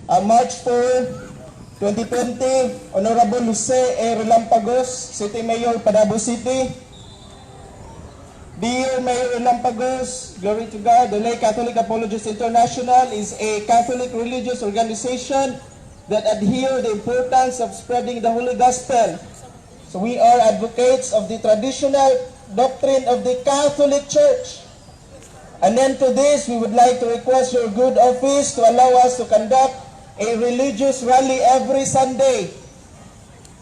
March 4, 2020, Honorable Jose A. Relampagos, City Mayor, Panabo City. Dear Mayor Relampagos, glory to God, the Lay Catholic Apologists International is a Catholic religious organization that adhere the importance of spreading the Holy Gospel. So we are advocates of the traditional doctrine of the Catholic Church. And then to this, we would like to request your good office to allow us to conduct a religious rally every Sunday,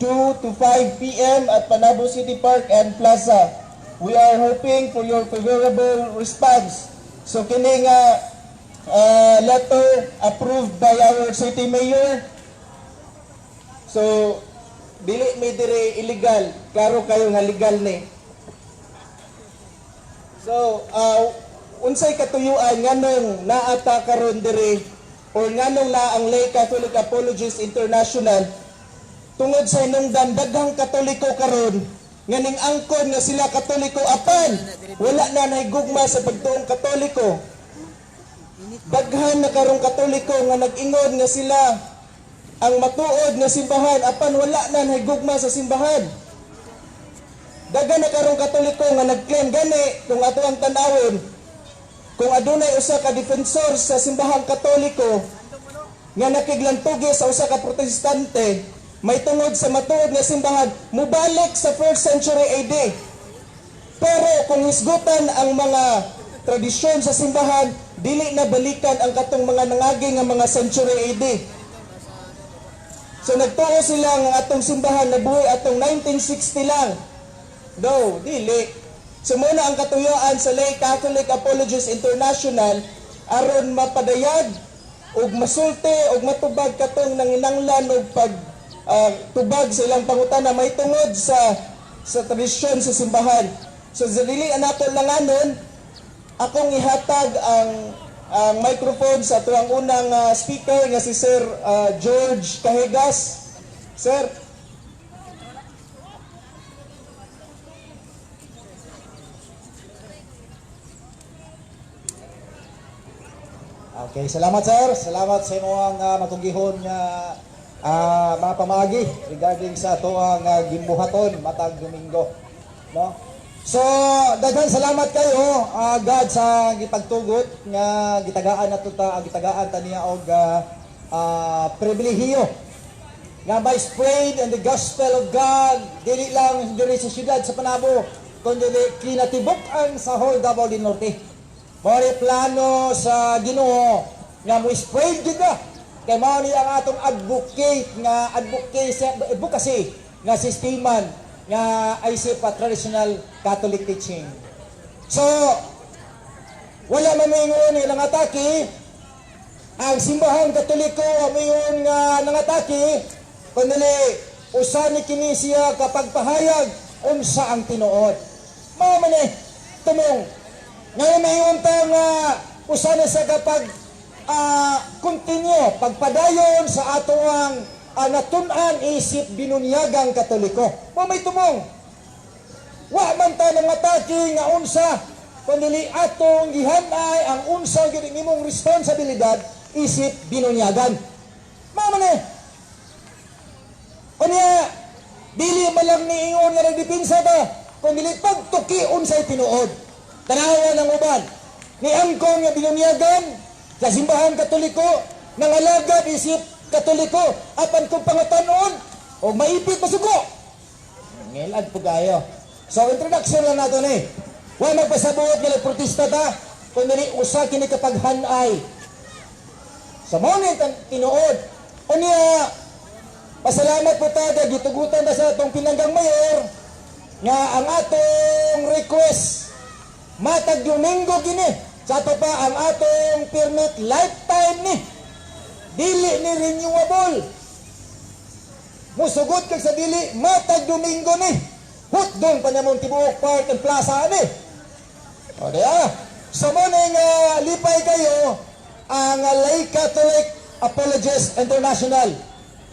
2 to 5 p.m. at Panabo City Park and Plaza. We are hoping for your favorable response. So kini nga letter approved by our city mayor. So dili mi dire illegal, klaro kayo nga legal ni. So, unsay katuyuan nganong naata karon diri or nganong naa ang Lay Catholic Apologists International? Tungod sa hinungdan daghang Katoliko karon nga ning angkon nga sila Katoliko apan wala na nahigugma sa pagtuong Katoliko. Daghan na karong Katoliko nga nag-ingon nga sila ang matuod nga simbahan apan wala na nahigugma sa simbahan. Daghan na karong Katoliko nga nag-claim gani. Kung ato ang tan-awon, kung adunay usa ka defensor sa simbahang Katoliko nga nakiglantugi sa usa ka Protestante may tungod sa matuod nga simbahan, mubalik sa 1st century AD. Pero kung hisgutan ang mga tradisyon sa simbahan, dili na balikan ang katong mga nangagi nga mga century AD. So nagtuo sila nga atong simbahan nabuhi atong 1960 lang. No, dili. So mao na ang katuyuan sa Lay Catholic Apologists International aron mapadayag ug masulti ug matubag katong nanginanglan og pag tubag sa ilang pangutana may tungod sa tradisyon sa simbahan. So sa dili nato langanon, akong ihatag ang microphone sa atuang unang speaker nga si Sir George Cajegas. Sir. Okay, salamat, sir. Salamat sa imong matugihon nga mga pamagi regarding sa atoang gimbuhaton matag Domingo. No? So, daghan salamat kayo God sa gipagtugot nga gitagaan nato ta, gitagaan ta niya og pribilehiyo nga may spread and the gospel of God dili lang diri sa siyudad sa Panabo kundi kinatibuk-an sa whole Davao del Norte. Mao ni plano sa Ginoo nga mo spread gid na. Kay mao ni ang atong advocate nga advocacy, advocacy nga sisteman nga ay pa traditional Catholic teaching. So wala man mingon nga nangatake ang simbahan Katoliko, mingon nga nangatake, kundi usa ni kini siya kapag pahayag unsa ang tinuod. Mao man eh tumong ngayon mayon ta nga usa na sa kapag continue pagpadayon sa atoang natun-an isip binunyagang Katoliko. Mao may tumong. Wa man ta nangatake nga unsa, kundi atong gihanay ang unsa gyud ang imong responsibilidad isip binunyagan. Mao man eh. Unya dili man lang niingon nga nagdepensa ta, kundi pagtuki unsay tinuod. Tanawa ng uban. Ni angkon nga binunyagan sa simbahan Katoliko, nangalagad isip Katoliko, apan kung pangutanon og maipit masugo. Ngilad po kayo. So introduction lang nato ni. Wa magpasabot nga protesta ta, kundi usa kini kapaghanay. Sa mao ni tinuod. Unya pasalamat po ta kay gitugutan ta sa atong pinanggang mayor nga ang atong request matag Domingo kini. Sa ato pa ang atong permit lifetime ni. Dili ni renewable. Musugot kag sa dili matag Domingo ni. Hutdong pa namon tibuok park and plaza ani. O diya. So mo ning lipay kayo ang Lay Catholic Apologists International.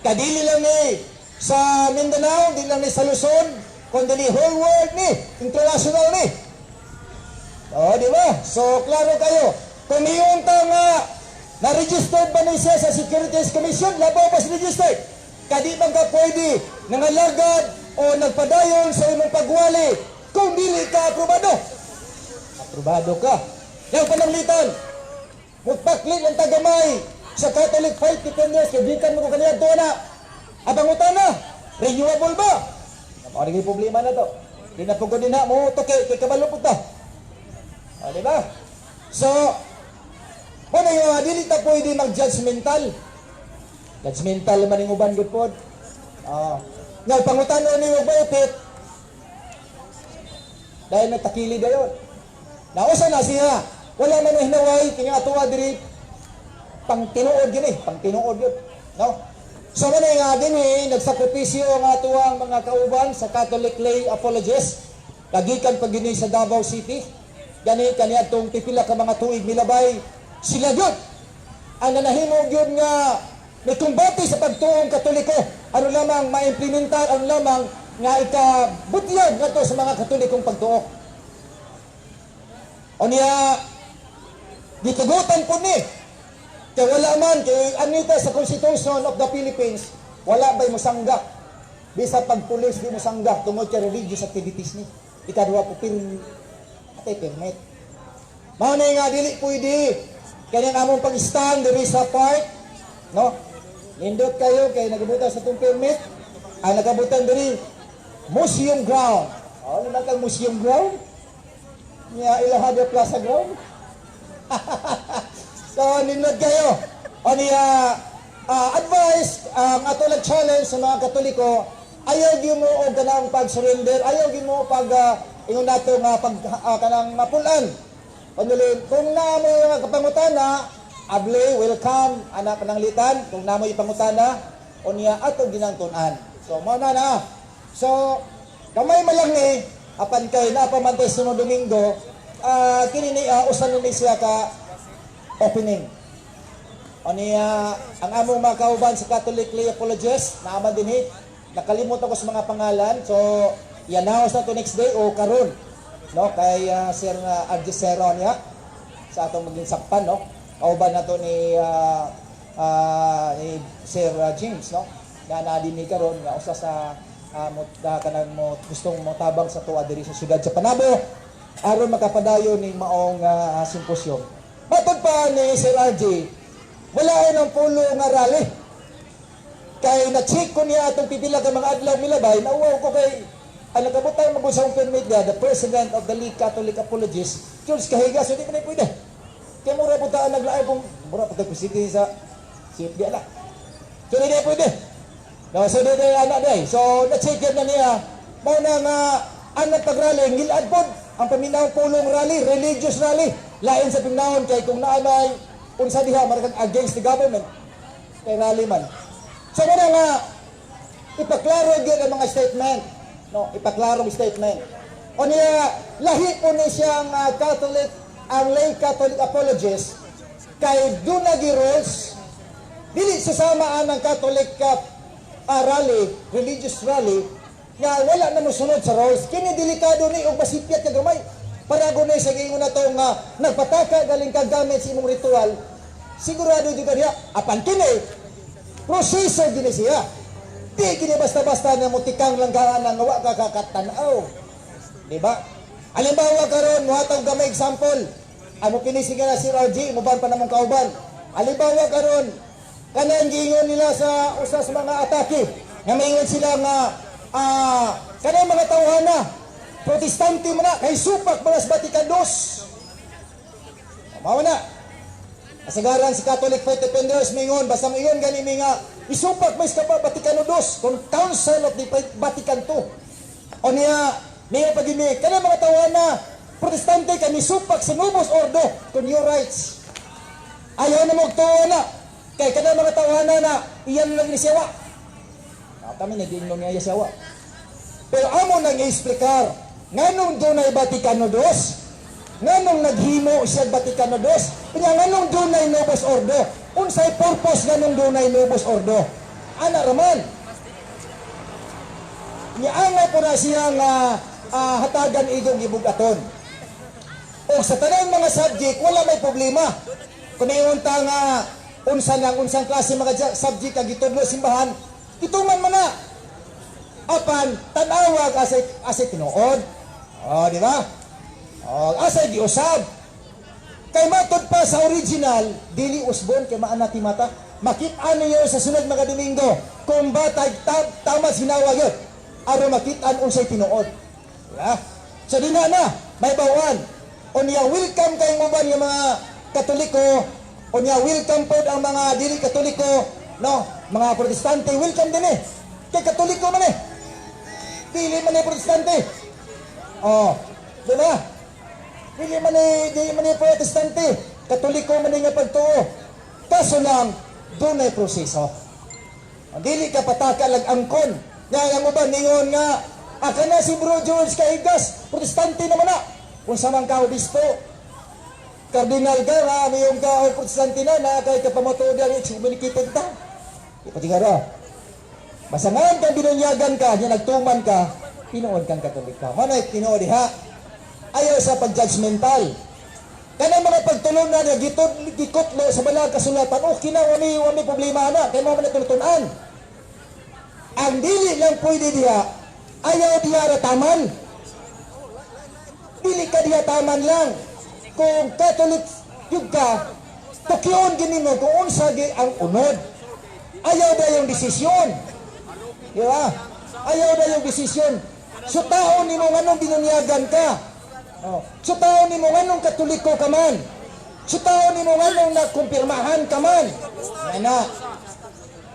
Kadili lang ni sa Mindanao, di lang ni sa Luzon, kundi ni whole world ni, international ni. O, di ba? So, klaro kayo. Kung iyon ta nga, Na-registered ba ni siya sa Securities Commission? Labaw ba registered? Kadi man ka pwede nangalagad o nagpadayon sa imong pagwali kung dili ka aprobado. Aprobado ka. Yang pananglitan, mupakli lang tagamay sa Catholic Faith Defenders, kay gikan mo ko kaniya to na. Abang utana, renewable ba? Mao ni problema na to. Di na pugod din na mo tuki kay kabalo pud ta. O, di ba? So, mao na yung dili ta pwede mag-judgmental. Judgmental man yung uban gud pod. Ah. Nga pangutano ni og maipit dahil nagtakili dayon. Nausa na siya. Wala man ang hinaway kini atoa diri, pang tinuod gini, pang tinuod yun. No? So man nga dinhi nagsakripisyo ang atoang mga kauban sa Catholic Lay Apologists. Kagikan pa gini sa Davao City. Gani kaniadtong pipila ka mga tuig milabay sila gyud ang nanahimo gyud nga may kumbate sa pagtuong Katoliko. Ano lamang maimplementar, ano lamang nga ikabutyag ngadto sa mga Katolikong pagtuo. O niya, gitugutan po ni. Kaya wala man, kay anita sa Constitution of the Philippines, wala ba'y musangga? Bisa pag pulis, di musangga tungod kay religious activities ni. Ikaduha po, atay permit. Mao na nga dili pwede. Kaya ang among pag-stand diri sa park, no? Nindot kayo kay nagabutan sa itong permit. Ang nagabutan diri museum ground. Oh, ano kang museum ground? Nya Ilahada Plaza ground. So, nindot kayo. O niya, advice, ang ato lang challenge sa mga Katoliko, ayaw gyud mo og kanang pag-surrender, ayaw gyud mo pag ingon nato nga pag kanang mapulan. Panulin, kung naa moy mga kapangutana, able, welcome, anak pananglitan, kung naa moy pangutana, o niya ato ginangtun-an. So, mao na na. So, gamay man lang ni, apan kay naa pa man tay sunod Domingo, kini ni usan ni siya ka opening. O niya, ang among mga kauban sa Catholic Lay Apologists, naaman din eh, nakalimot ako sa mga pangalan, so, i-announce na to next day o karon, no, kay Sir Argisero niya, sa atong maging sakpan, no, kauban na to ni Sir James, no, na naa din ni karon nga usa sa mo, kanang mo gustong motabang sa tuwa diri sa siyudad sa Panabo aron makapadayon ning maong symposium. Matod pa ni Sir RJ, wala ay ng pulo nga rally. Kay na-check ko niya atong pipila ka mga adlaw milabay, nauwaw ko kay ang nakabutang magud sa permit niya, the president of the League Catholic Apologists, George Cajigas, so di pa na pwede. Kaya mura po taan naglaay kung mura po tayo presidente sa CFD ala. So di na pwede. No, so di na anak day. So na-check yun na niya. Mao na nga ang nagpag-rally, ngilad pod ang paminawang pulong rally, religious rally. Lain sa paminawon kay kung naanay unsa diha marakag against the government kay rally man. So mao na nga ipaklaro gyud ang mga statement. No, ipaklarong statement. O niya, lahi po ni siyang Catholic, ang lay Catholic apologist, kay duna gi rules, dili susama ang Catholic rally, religious rally, nga wala na mosunod sa rules. Kini delikado ni og masipyat ka gamay. Para gunay sa giingon na to nga nagpataka galing kag gamit sa imong ritual, sigurado jud ka diha. Apan kini, proseso gini siya. Di kini basta-basta na mutikang lang ka nga wa ka kakatanaw. Di ba? Halimbawa karon muhatag gamay example. Amo kini sige na si RG, muban pa namong kauban. Halimbawa karon kanang giingon nila sa usa sa mga atake nga maingon sila nga kanang mga tawhana Protestante man na kay supak man sa Vatican II. Mao na. Kasagaran si Catholic Faith Defenders mingon basta moingon gani mi nga isupak may sa Vaticano II kung Council of the Vatican II. O niya, niya pag ini, kanang mga tawhana Protestante kami supak sa Novus Ordo to new rites. Ayaw na magtuo na. Kay kanang mga tawhana na iyan lang ni siya. Kami nag-iingnon niya siya. Pero amo nang i-explicar nganong dunay Vaticano II, nganong naghimo siya Vaticano II, kanya nganong dunay Novus Ordo, unsay purpose nganong dunay Novus Ordo. Ana raman. Niangay po na siya nga hatagan igong gibugaton. O sa tanang mga subject, wala may problema. Kung ingon ta nga unsa nang unsang klase mga subject ang gitudlo simbahan, gituman man na. Apan tan-awag asay asay tinuod. Oh, di ba? Oh, asay giusab. Kay matod pa sa original, dili usbon kay maana ti mata. Makit-an ninyo sa sunod mga Domingo kung ba tama sinawag yun. Aron makit-an unsay tinuod. Diba? So di na na, may bawan. Unya welcome kay uban nga mga Katoliko, unya welcome pod ang mga dili Katoliko, no? Mga Protestante, welcome din eh. Kay Katoliko man eh. Dili man eh Protestante. Oh, di ba? Dili man eh, dili man eh Protestante. Katoliko man eh nga pagtuo. Kaso lang, dunay proseso. Dili ka pataka lag angkon. Nga ang uban ningon nga aka na si Bro George Kaigas, Protestante naman na. Unsa man ka obispo, kardinal ka nga mayong ka o Protestante na na kay kapamatuod ang excommunicated ta. Di pa tigara. Basta ngayon ka binunyagan ka, nya nagtuman ka, tinuod kang Katoliko. Mao tinuod diha. Ayaw sa pag-judgmental. Kanang mga pagtulunan nga gitud gikutlo sa balang kasulatan, okay na, wami problema na, kay mao man na tulutunan. Ang dili lang pwede diha, ayaw diha ra taman. Dili ka diha taman lang. Kung Catholic yun ka, tukyon gini mo kung unsa gi ang unod. Ayaw da yung desisyon. Di ba? Ayaw da yung desisyon. So tao nimo nganong binunyagan ka. Oh. So tao nimo nganong Katoliko ka man. So tao nimo nganong nakumpirmahan ka man. Yan na.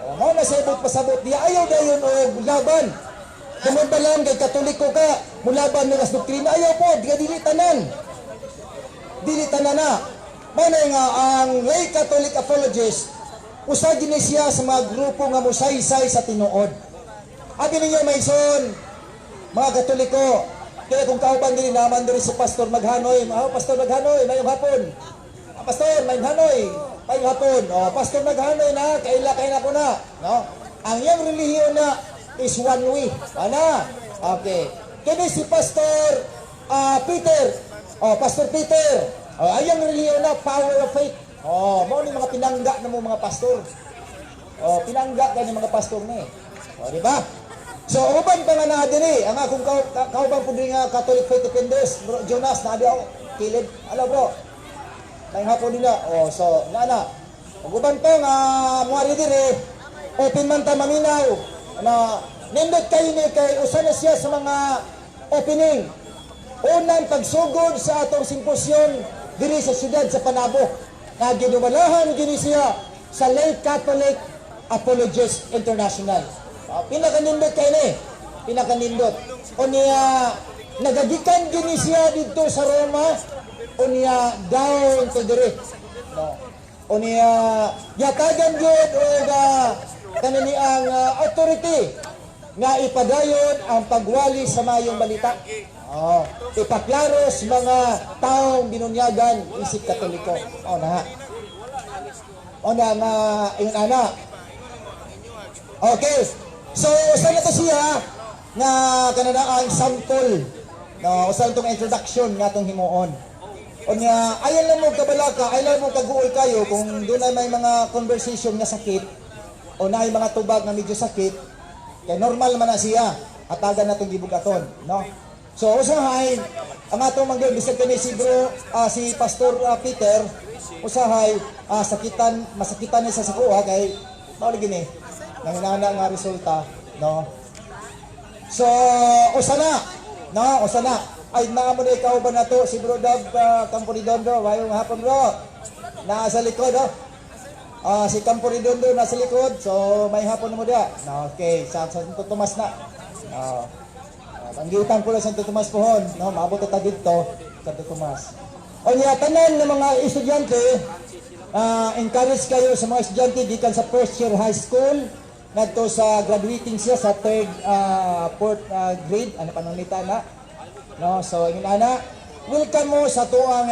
Oh, mao na sa ibot pasabot diya ayaw dayon og laban. Tungod ba lang kay Katoliko ka, mulaban mo kas doktrina, ayaw po, di ka dili tanan. Dili tanan na. Mao na nga ang lay Catholic apologist usa gini siya sa mga grupo nga musaysay sa tinuod. Abi ninyo maison, mga Katoliko, kaya kung kauban diri naman diri si Pastor Maghanoy, oh, Pastor Maghanoy, mayong hapon. Ah, Pastor, mayong hanoy, mayong hapon. Oh, Pastor Maghanoy na, kaila kay na ko na, no? Ang iyang relihiyon na is one way. Ana? Okay. Kini si Pastor Peter. Oh, Pastor Peter. Oh, ayang relihiyon na power of faith. Oh, mao ni mga pinangga na mo mga pastor. Oh, pinangga kay ni mga pastor ni. Oh, di ba? So, uban pa nga na diri, ang akong kauban po diri nga Catholic Faith Defenders, Bro Jonas, na di ako, kilid. Ala bro. May hapon nila. Oh, so, na na. Ug uban pa nga muari diri, open man ta maminaw. Na nindot kayo ni kay usa na siya sa mga opening. Unang pagsugod sa atong simposyon diri sa siyudad sa Panabo. Nga ginumalahan gini siya sa Lay Catholic Apologist International. Pinakanindot kay ni. Pinakanindot. O niya nagagikan gini siya dito sa Roma o niya down to diri. No. O niya yatagan gyud og kanini ang authority nga ipadayon ang pagwali sa mayong balita. Oh, ipaklaro sa mga taong binunyagan isip Katoliko. Oh na. O na nga ingon ana. Okay. So sa na to siya nga kanana ang sample, no, usa tong introduction nga atong himuon. Unya ayaw lang mo kabalaka, ayaw lang mo kaguol kayo kung doon ay may mga conversation nga sakit o naay mga tubag nga medyo sakit, kay normal man na siya. Hatagan natong gibugaton, no? So usahay ang atong mga bisag kani si bro si Pastor Peter, usahay sakitan masakitan ni sa sakuha kay mao lagi ni nanginana nga resulta, no? So usa na, no, usa na. Ay naa mo na ikaw ba na to si Bro Dab Camporidondo, mayong hapon bro. Naa sa likod, oh. Si Camporidondo nasa likod. So may hapon na mo dia. No, okay, sa Santo Tomas na. No. Panggitan ko lang Santo Tomas pohon, no, maabot ta didto Santo Tomas. O niya tanan ng mga estudyante, encourage kayo sa mga estudyante gikan sa first year high school ngadto sa graduating siya sa third fourth grade, ano pananglita na, no? So ingon ana, welcome mo sa tuang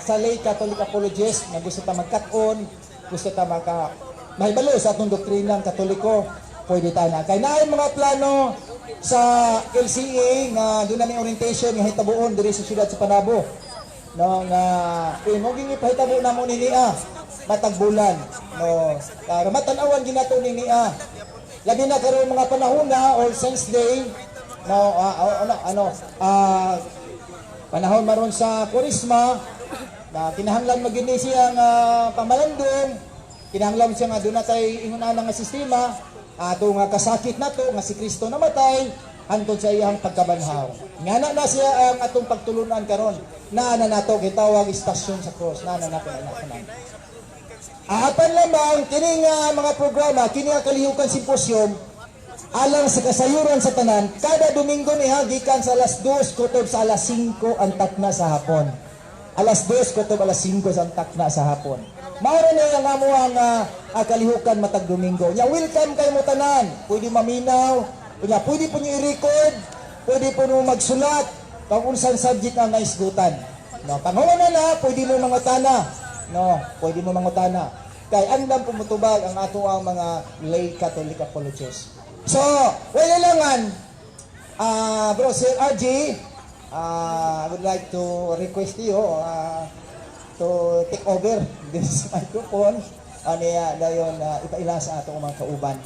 sa lay Catholic apologist nga gusto ta magkat-on, gusto ta maka mahibalo sa atong doktrinang Katoliko, pwede ta na kay naay mga plano sa LCA nga doon namin orientation nga hitabuon diri sa siyudad sa Panabo, no, nga eh, mo gini pahitabo namo ni niya. Matag bulan, no? Para matanawan ginato ni niya. Labi na karon mga panahon na All Saints Day, no? Ano ano panahon maron sa Kurisma na kinahanglan magini siya nga pamalandong, kinahanglan siya nga doon natay ingon ana nga sistema ato nga kasakit nato nga si Kristo namatay hantod sa iyang pagkabanhaw. Ngana na siya ang atong pagtulunan karon. Naa na nato gitawag istasyon sa cross. Naa na nato na tanan. Apan lamang kini nga mga programa, kini nga kalihukan symposium alang sa kasayuran sa tanan, kada Domingo niya gikan sa alas 2 kutob sa alas 5 ang takna sa hapon. Alas 2 kutob alas 5 sa takna sa hapon. Mao ra na ang amo ang kalihukan matag Domingo. Nya welcome kay mo tanan. Pwede maminaw, nya pwede po niyo i-record, pwede po mo magsulat kung unsang subject ang naisgutan. No, panghuman na na, pwede mo mangutana. No, pwede mo mangutana. Kay andam pumutubag ang ato ang mga lay Catholic apologists. So, wala langan, bro, Sir RG, I would like to request you to take over this microphone. Ano ya, dayon ipaila sa ato mga kauban.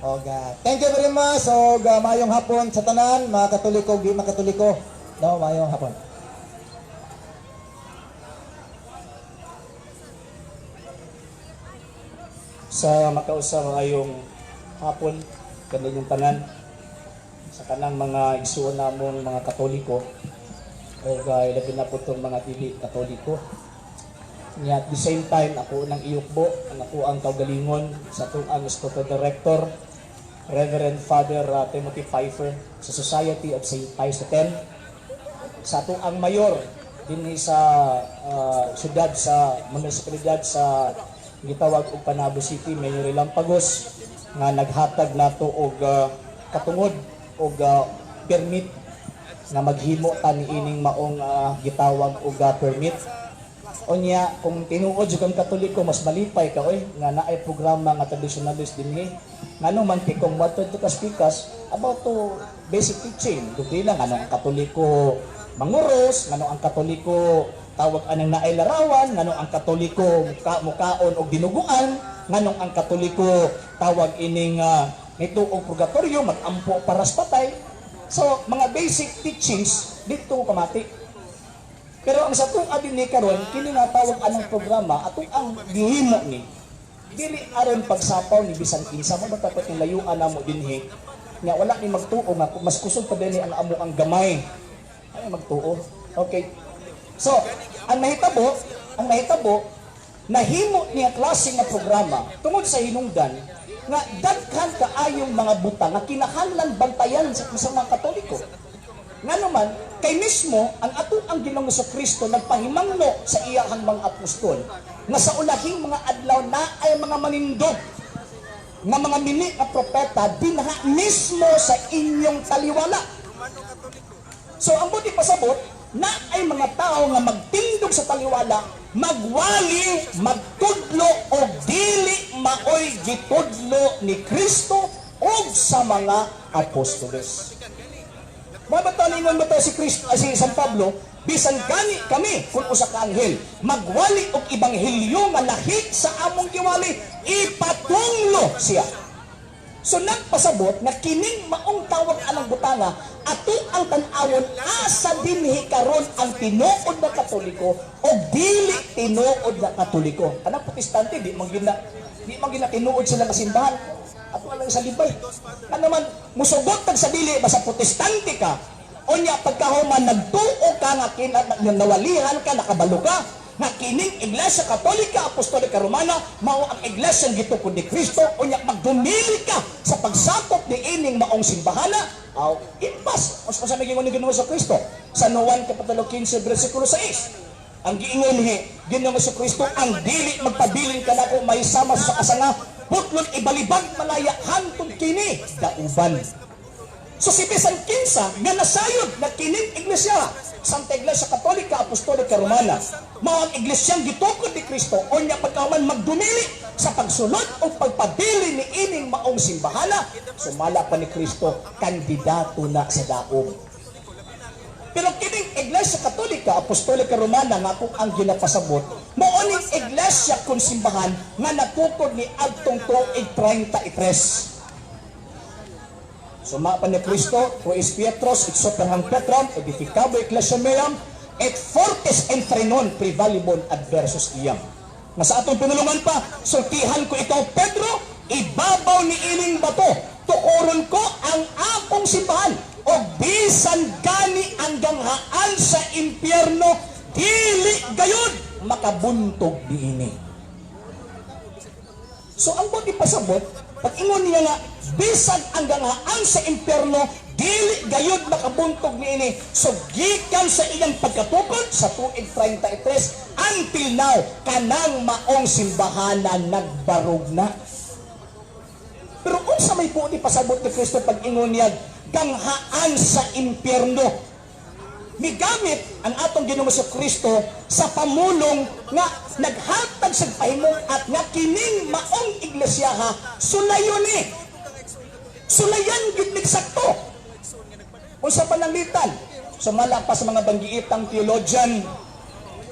Og thank you very much. Og maayong hapon sa tanan, mga Katoliko, di mga Katoliko. No, maayong hapon. Sa makausap ayong hapon kaninyong tanan, sa kanang mga igsuon namong mga Katoliko o labi na po itong mga dili Katoliko. Nya at the same time, ako nang iyukbo ang ako ang kaugalingon sa itong ang Instituto Director Reverend Father Timothy Pfeiffer sa Society of St. Pius X, sa atong ang mayor dinhi sa syudad, sa munisipalidad sa gitawag og Panabo City, Mayor Relampagos, nga naghatag nato og katungod og permit nga maghimo ta niining maong gitawag og permit. Unya kung tinuod jud kang Katoliko, mas malipay ka oy nga naay programa nga traditionalist dinhi, ngano man kay kung moadto ka speakers about to basic teaching, dili lang anong ang Katoliko manguros, ngano ang Katoliko tawag anang naay larawan, nganong ang Katoliko mukaon og dinuguan, nganong ang Katoliko tawag ining nito og purgatorio, magampo para sa patay. So mga basic teachings dito pamati. Pero ang sa tuwa din ni karon, kini nga tawag anang programa atong ang gihimo ni dili aron pagsapaw ni bisan kinsa mo, dapat yung layuan namo dinhi nga wala ni magtuo nga mas kusog pa dinhi ang amo ang gamay ay magtuo. Okay, so ang nahitabo nahimo niya klase nga programa tungod sa hinungdan nga daghan kaayong mga butang nga kinahanglan bantayan sa mga Katoliko. Nga naman, kay mismo, ang ato ang Ginoong Kristo nagpahimangno sa iyahang mga apostol nga sa ulahing mga adlaw na ay mga manindog nga mga mini nga propeta dinha mismo sa inyong taliwala. So ang buti pasabot, na ay mga tao nga magtindog sa taliwala, magwali, magtudlo o dili maoy gitudlo ni Kristo o sa mga apostoles. Mabatalingon ba si Kristo, si San Pablo, bisan gani kami kung usa ka anghel magwali og ebanghelyo nga lahi sa among giwali, ipatunglo siya. So nagpasabot nga kining maong tawag anang butanga ato ang tan-awon asa dinhi karon ang tinuod na Katoliko o dili tinuod na Katoliko. Kanang Protestante di man gina tinuod sila nga simbahan. Ato lang sa libay. Ano man musugot tag sa dili basta Protestante ka. Unya pagkahuman nagtuo ka nga nawalihan ka, nakabalo ka nga kining Iglesia Katolika Apostolika Romana mao ang iglesia gitukod ni Kristo, unya magdumili ka sa pagsakop ni ining maong simbahana, aw impas unsa naging ni Ginoo sa Kristo sa Juan kapitulo 15 bersikulo 6. Ang giingon ni Ginoo sa Kristo, ang dili magpabilin kanako may sama sa kasanga, putlon ibalibag malaya hantod kini dauban. So si bisan kinsa nga nasayod na kining iglesia, Santa Iglesia Katolika Apostolika Romana, mao ang iglesyang gitukod ni Kristo, unya pagkahuman magdumili sa pagsulod o pagpabili ni ining maong simbahana, sumala pa ni Kristo, kandidato na sa daog. Pero kining Iglesia Katolika, Apostolika Romana nga akong ang ginapasabot, mao ning iglesia kon simbahan nga natukod ni adtong tuig 33. Suma pa ni Kristo, tu es Petrus, et super hanc petram, edificabo ecclesiam meam, et fortes inferi non praevalebunt adversus eam. Nga sa atong pinulungan pa, sultihan ko ikaw, Pedro, ibabaw ni ining bato, tukoron ko ang akong simbahan, o bisan gani ang ganghaan sa impyerno, dili gayud makabuntog niini. So ang buot ipasabot, pag ingon niya nga, bisan ang ganghaan sa impyerno, dili gayud makabuntog niini. So gikan sa iyang pagkatukod sa tuig 33 until now, kanang maong simbahan nagbarog na. Pero unsa may buot ipasabot ni Kristo pag ingon niya, ganghaan sa impyerno? Migamit ang atong Ginoong Kristo sa pamulong nga naghatag sa pahimung-at nga kining maong iglesia sulayon ni. Sulayan gid mig sakto. Unsa pananglitan? Sumala pa sa mga banggiitang theologian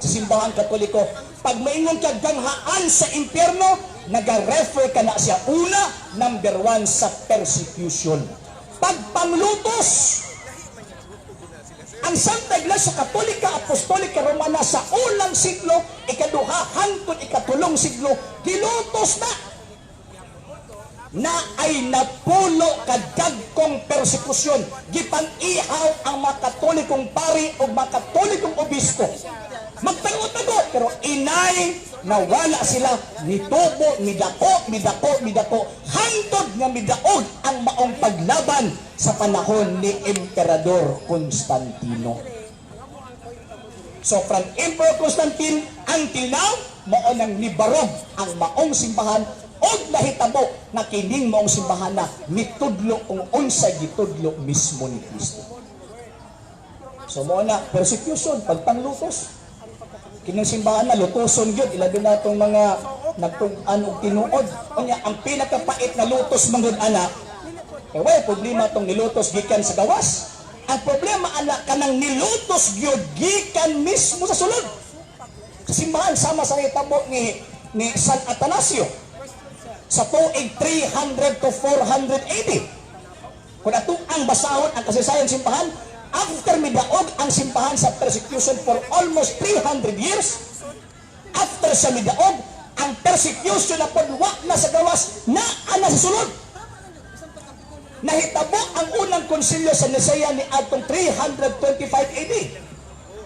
sa Simbahan Katoliko, pag maingon ka ganghaan sa impyerno, naga-refer ka na siya una, number one, sa persecution. Pagpanglutos, ang Santa Iglesia Katolika Apostolika Romana sa unang siglo, ikaduha hangtod ikatulong siglo, gilutos na na ay napulo kadagkong persekusyon. Gipang-ihaw ang mga Katolikong pari o mga Katolikong obispo. Magtago-tago, pero inay nawala sila, nitubo, midako, midako, midako, hangtod nga midaog ang maong paglaban sa panahon ni Emperador Constantino. So from Emperor Constantine until now, mao nang nibarog ang maong simbahan og nahitabo na kining maong simbahan na mitudlo kung unsa gitudlo mismo ni Kristo. So mao na persecution, pagpanglutos. Kining simbahan na lutoson gyud, ilabi na itong mga nagtug-an og tinuod. Unya ang pinakapait na lutos manggod ana, kay way problema tong nilutos gikan sa gawas. Ang problema ana, kanang nilutos gyud gikan mismo sa sulod. Sa simbahan, sama sa nahitabo ni San Atanasio sa tuig 300 to 400 AD. Kung ato ang basahon ang kasaysayan simbahan, after midaog ang simbahan sa persecution for almost 300 years, after sa midaog, ang persecution na pod wa na sa gawas, na ana sa sulod. Nahitabo ang unang konsilyo sa Nicea ni atong 325 AD.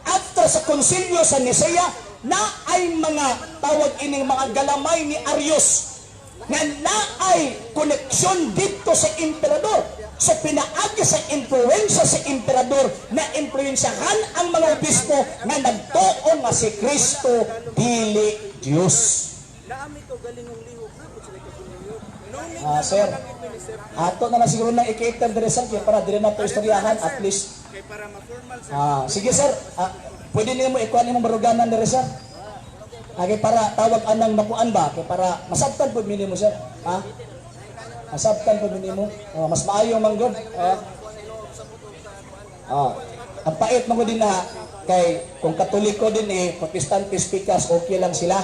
After sa konsilyo sa Nicea, na ay mga tawag ining mga galamay ni Arius nga naay koneksyon dito sa emperador. So pinaagi sa impluwensya sa emperador na impluwensyahan ang mga obispo nga nagtuo nga si Kristo dili Diyos. Ah, sir. Ato na lang siguro nang i-cater dire, sir, kay para dire na to istoryahan at least. Ah, sige, sir. Ah, pwede nimo ikuan imong baruganan dire, sir. Ah, kay para tawag anang makuan ba, kay para masabtan pud minimo, sir. Ha? Masabtan pud minimo. Oh, mas maayo man gud. Ah. Ah. Ang pait mo din na kay kung Katoliko din eh, Protestante speakers, okay lang sila.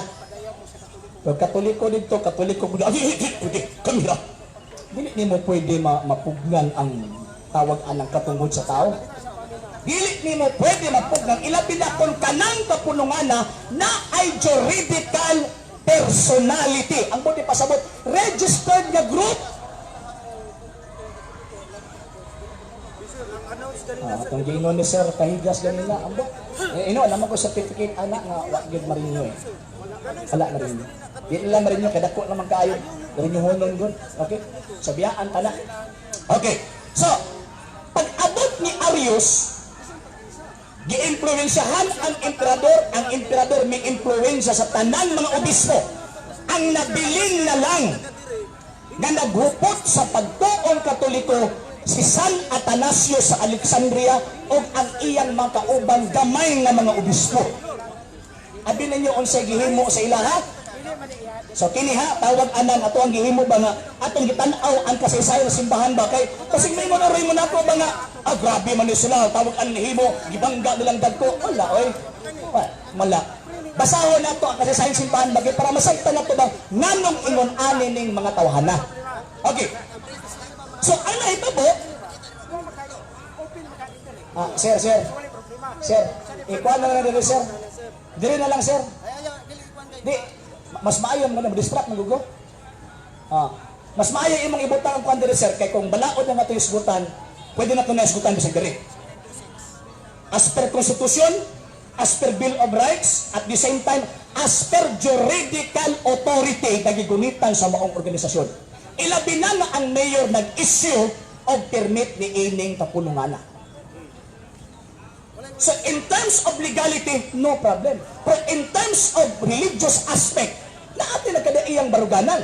Pero Katoliko dito, Katoliko mo, ay, pwede, kamera. Dili nimo pwede mapugnan ang tawag anang katungod sa tao. Dili nimo pwede mapugnan, ilabi na kung kanang kapunungana na ay juridical personality. Ang buti pasabot, registered nga group. Ah, atong giingon ni Sir Kahigas ganina, ambot. Eh, ino, alam ko certificate ana nga wa gyud marinyo eh. Wala marinyo. Di nila marinyo kay dako naman kaayo. Marinyo honon gud. Okay? So biyaan ta na. Okay. So, pag abot ni Arius, giimpluwensyahan ang emperador may impluwensya sa tanan mga obispo. Ang nabilin na lang nga naghupot sa pagtuong Katoliko si San Atanasio sa Alexandria ug ang iyang mga kauban gamay nga mga obispo. Abi ninyo unsay gihimo sa ilaha? So kini ha, tawag anan ato ang gihimo ba nga atong gitan-aw ang kasaysayan sa simbahan ba, kay kasi may mo mo nako ba nga, ah, grabe man ni sila, tawag ang nihimo, gibangga nilang dagko. Wala oy. Wala. Basahon nato ang kasaysayan sa simbahan ba kay para masabtan nato ba nganong ingon ani ning mga tawhana. Okay. So ang nahitabo, ah, sir, sir. Sir, ikuan na lang diri, sir. Diri na lang, sir. Di, mas maayo mo na distract mo gugo. Ah, mas maayo imong ibutang ang kuan diri, sir, kay kung balaod na nato isgutan, pwede na to na isgutan bisag diri. As per Constitution, as per Bill of Rights, at the same time, as per juridical authority na gigunitan sa maong organisasyon. Ilabi na nga ang mayor nag-issue og permit ni ining kapulungana. So in terms of legality, no problem. But in terms of religious aspect, naa tin nagkadaiyang baruganan.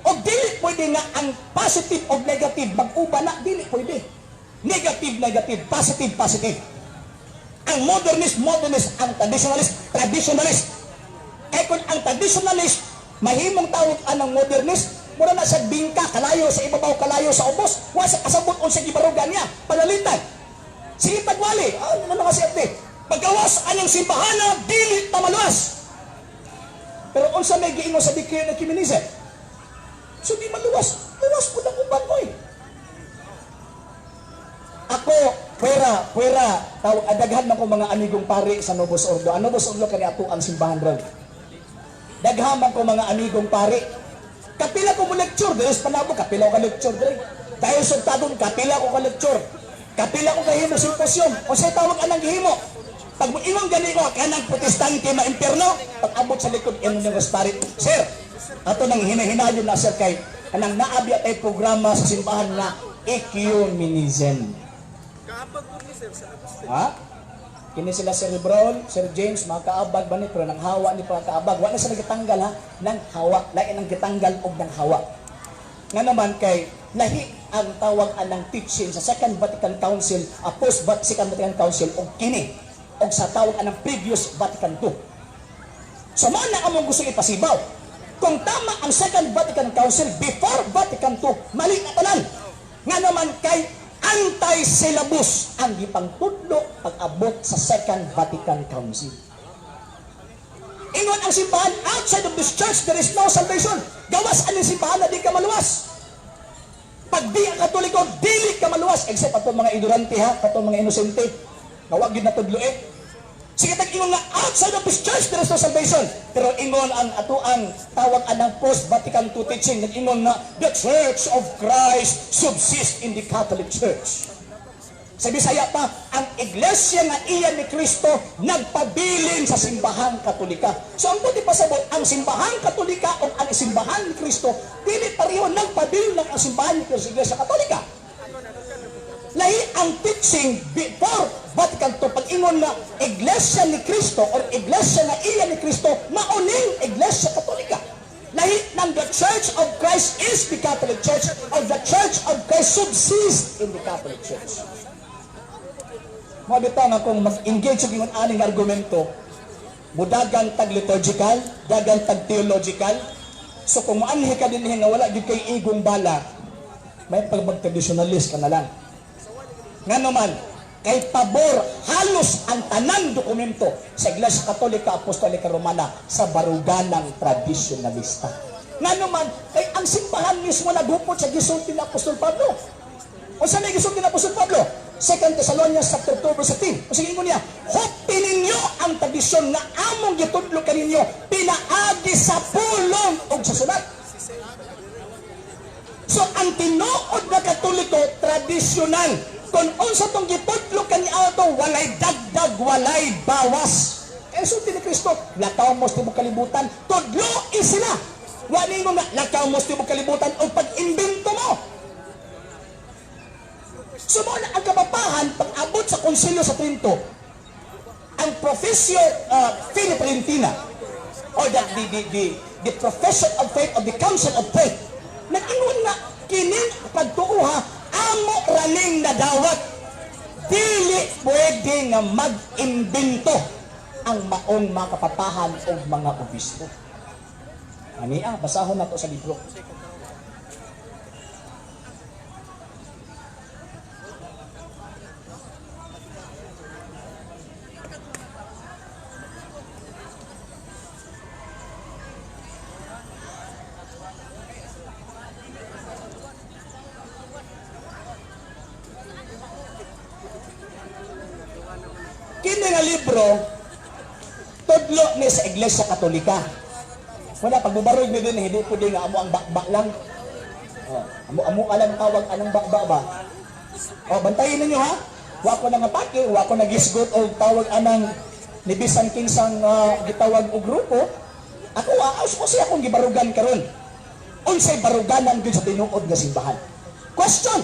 O dili pwede nga ang positive o negative mag-uba na, dili pwede. Negative, negative, positive, positive. Ang modernist, modernist, ang traditionalist, traditionalist. Kaya kung ang traditionalist, mahimong tawag anang modernist, mura na sa bingka, kalayo sa ibabaw, kalayo sa ubos, wa sa kasabot unsa gibarugan niya, panalitan. Sige tagwali, ah, ano na kasi ate? Paggawas anyang simbahana, dili ta maluwas. Pero unsa may giingon sa decree ng ecumenism? So di maluwas, luwas po ng uban mo eh. Ako, pwera, pwera, taw daghan man ko mga amigong pari sa Novus Ordo. Ang Novus Ordo kani ato ang simbahan ron. Daghan man ko mga amigong pari. Kapila ko mo lecture diri sa Panabo, kapila ko ka lecture diri. Dahil sa Tagum, kapila ko ka lecture. Kapila ko kahimo symposium. Unsay tawag anang gihimo? Pag mo ingon gani ko kanang Protestante ma-impierno, pag abot sa likod ingon ng pari. Sir, ato nang hinahinayon na, sir, kay kanang naabi atay programa sa simbahan nga ecumenism. Ha? Kini sila Sir Brown, Sir James, mga kaabag ba ni, pero nang hawa ni pa kaabag. Wa na sila gitanggal ha, nang hawa, lain ang gitanggal og nang hawa. Nga naman kay lahi ang tawag anang teaching sa Second Vatican Council, a post Second Vatican Council og kini og sa tawag anang previous Vatican II. So mao na among gusto ipasibaw. Kung tama ang Second Vatican Council before Vatican II, mali na tanan. Nga naman kay anti-syllabus ang gipangtudlo pag-abot sa Second Vatican Council. Ingon ang simbahan, outside of this church, there is no salvation. Gawas ang simbahan na di ka maluwas. Pag di ang Katoliko, dili ka maluwas. Except atong mga ignorante ha, katong mga inosente. Na wag gyud natudlo eh. Sige tag ingon nga outside of this church there is no salvation. Pero ingon ang atuang tawag anang post Vatican II teaching, nag-ingon nga the Church of Christ subsists in the Catholic Church. Sa Bisaya pa, ang iglesia nga iya ni Kristo nagpabilin sa Simbahang Katolika. So ang buti pasabot, ang Simbahang Katolika o ang simbahan ni Kristo, dili pareho, nagpabilin lang ang simbahan ni Kristo sa Iglesia Katolika. Lahi ang teaching before Vatican II, pag-ingon na Iglesia ni Kristo or Iglesia na iya ni Kristo, mauning Iglesia Katolika. Lahi ng the Church of Christ is the Catholic Church or the Church of Christ subsists in the Catholic Church. Mao bitaw nga kung mag-engage og ingon aning argumento, mudagan tag liturgical, dagan tag theological. So kung moanhi ka dinhi nga wala gyud kay igong bala, may pag mag-traditionalist ka na lang. Nga naman, kay pabor halos ang tanang dokumento sa Iglesia Katolika Apostolika Romana sa baruganang traditionalista. Nga naman, kay ang simbahan mismo naghupot sa gisulti ni Apostol Pablo. O sa may gisulti ni Apostol Pablo? 2 Thessalonians chapter 2 verse 13. O sige, ingon niya, "Hupti ninyo ang tradisyon nga among gitudlo kaninyo pinaagi sa pulong ug sa sulat." So ang tinuod na Katoliko, tradisyonal. Kung unsa tong gitudlo kaniadto, walay dagdag, walay bawas. Kaya sulti ni Kristo, "Lakaw mo sa tibok kalibutan, tudloi sila." Wa ningo nga lakaw mo sa tibok kalibutan o pag-imbento mo. So mao na ang kapapahan pag-abot sa Konsilyo sa Trento, ang Professio Fide Tridentina or the profession of faith of the Council of Faith, nag-ingon nga kining pagtuo ha, amo raning nadawat, dili pwede nga mag-imbento ang maong mga kapapahan o mga obispo. Ani ah, basahon nato sa libro. Kini nga libro tudlo ni sa Iglesia Katolika. Wala pagbubarog ni din, hindi pwede nga amo ang bakba lang. Oh, amo amo alam tawag anong bakba ba? Oh, bantayin ninyo ha. Wa ko na nga paki, wa ko na gisgot og tawag anang ni bisan kinsang gitawag og grupo. Ako aus ko siya akong gibarugan karon. Unsay baruganan gyud sa tinuod nga simbahan? Question.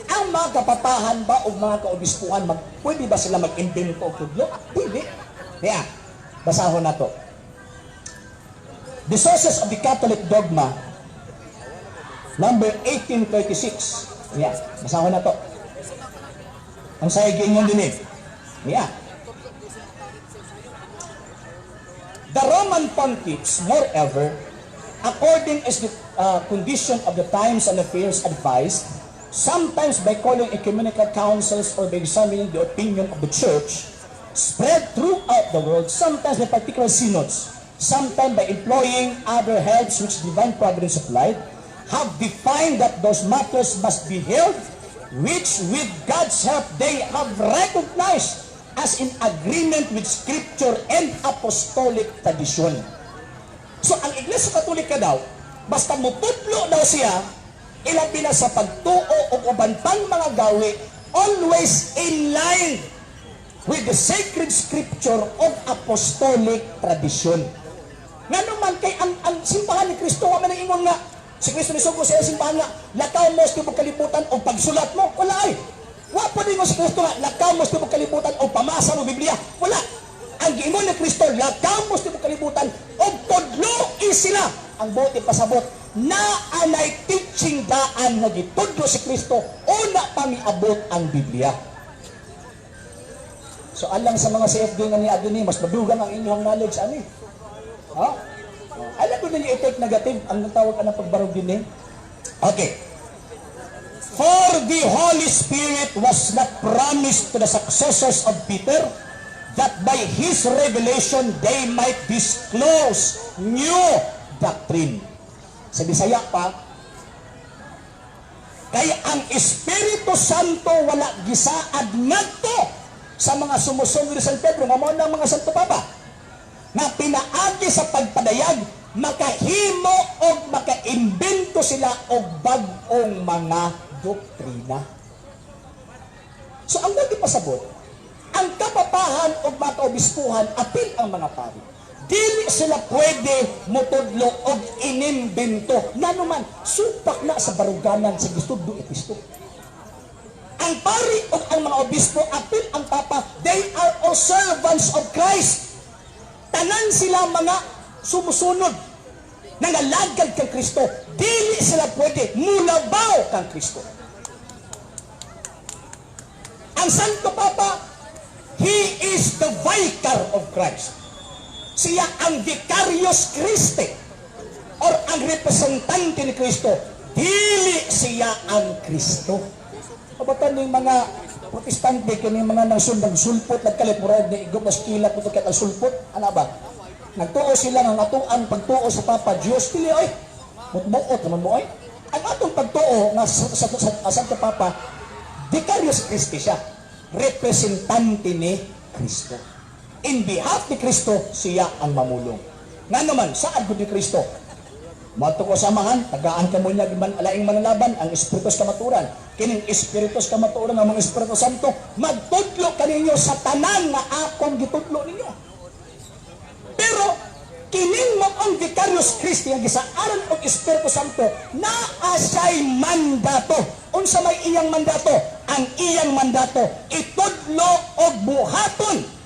Ang mga kapapahan ba o mga kaobispuhan, pwede ba sila mag-imbento og tudlo? Pwede. Kaya, basahon na to. The Sources of the Catholic Dogma, number 1836. Yeah, basahon na to. Ang saya giingon din eh. Yeah. The Roman pontiffs, moreover, according as the condition of the times and affairs advised, sometimes by calling ecumenical councils or by examining the opinion of the church, spread throughout the world, sometimes by particular synods, sometimes by employing other helps which divine providence supplied, have defined that those matters must be held, which with God's help they have recognized as in agreement with Scripture and apostolic tradition. So ang Iglesia Katolika daw, basta mutudlo daw siya, ilabi na sa pagtuo o uban pang mga gawi, always in line with the sacred scripture of apostolic tradition. Nga naman kay ang simbahan ni Kristo, wa man ang ingon nga, si Kristo nisugo sa iyang simbahan nga, lakaw mo sa tibok kalibutan o pagsulat mo, wala ay. Wa po din si Kristo nga, lakaw mo sa tibok kalibutan o pamasa mo Biblia, wala. Ang giingon ni Kristo, lakaw mo sa tibok kalibutan o tudloi sila. Ang buti pasabot, na anay teaching daan nga gitudlo si Kristo, una pa miabot ang Biblia. So alang sa mga CFD nga ni aduni, mas madugang ang inyong knowledge ani. Ha? Alam ko ninyo i-take negative ang tawag anang pagbarog din eh. Okay. For the Holy Spirit was not promised to the successors of Peter that by his revelation they might disclose new doctrine. Sa Bisaya pa, kay ang Espiritu Santo wala gisaad ngadto sa mga sumusunod ni San Pedro, nga mao na ang mga Santo Papa, na pinaagi sa pagpadayag, makahimo og makaimbento sila og bag-ong mga doktrina. So ang buti pasabot, ang kapapahan og mga kaobispuhan, apil ang mga pari. Dili sila pwede motudlo og inimbento. Ngano man, supak na sa baruganan sa gistudlo ni Kristo. Ang pari o ang mga obispo, apil ang papa, they are all servants of Christ. Tanan sila mga sumusunod, nangalagad kang Kristo. Dili sila pwede mulabaw kang Kristo. Ang Santo Papa, he is the vicar of Christ. Siya ang Vicarius Christi or ang representante ni Kristo. Dili siya ang Kristo. Kabatan ning mga Protestante kini mga nangsun nagsulpot nagkalit murag ni igop mas kilat mo kay ang sulpot ana ba? Nagtuo sila nga atuan pagtuo sa Papa Dios dili oy. Mutbuot naman mo oy. Ang atong pagtuo nga sa Santo Papa, Vicarius Christi siya, representante ni Kristo. In behalf ni Kristo, siya ang mamulong. Nga naman, saan gud ni Kristo? Moadto ko samahan, tagaan ka mo niya man alaing manalaban, ang Espiritu sa kamatuoran. Kining Espiritu sa kamatuoran, ang mga Espiritu Santo, magtudlo kaninyo sa tanan nga akong gitudlo ninyo. Pero, kining maong Vicarius Christi, ang gisaaran og Espiritu Santo, naa siya'y mandato. Unsa may iyang mandato? Ang iyang mandato, itudlo og buhaton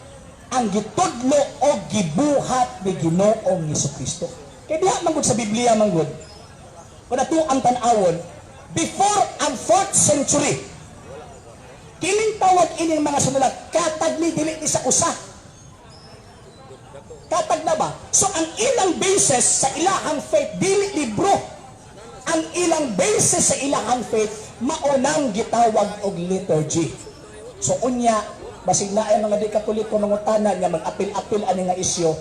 ang gitudlo og gibuhat ni Ginoong Hesukristo. Kay diha man gud sa Biblia man gud, kung ato ang tan-awon, before ang 4th century, kining tawag ining mga sunulat, katagli dili ni sa usa. Katag na ba? So ang ilang basis sa ilahang faith, dili libro. Ang ilang basis sa ilahang faith, maunang gitawag og liturgy. So unya, basig na ay mga di Katoliko mangutana nga mag-apil-apil ani nga isyu,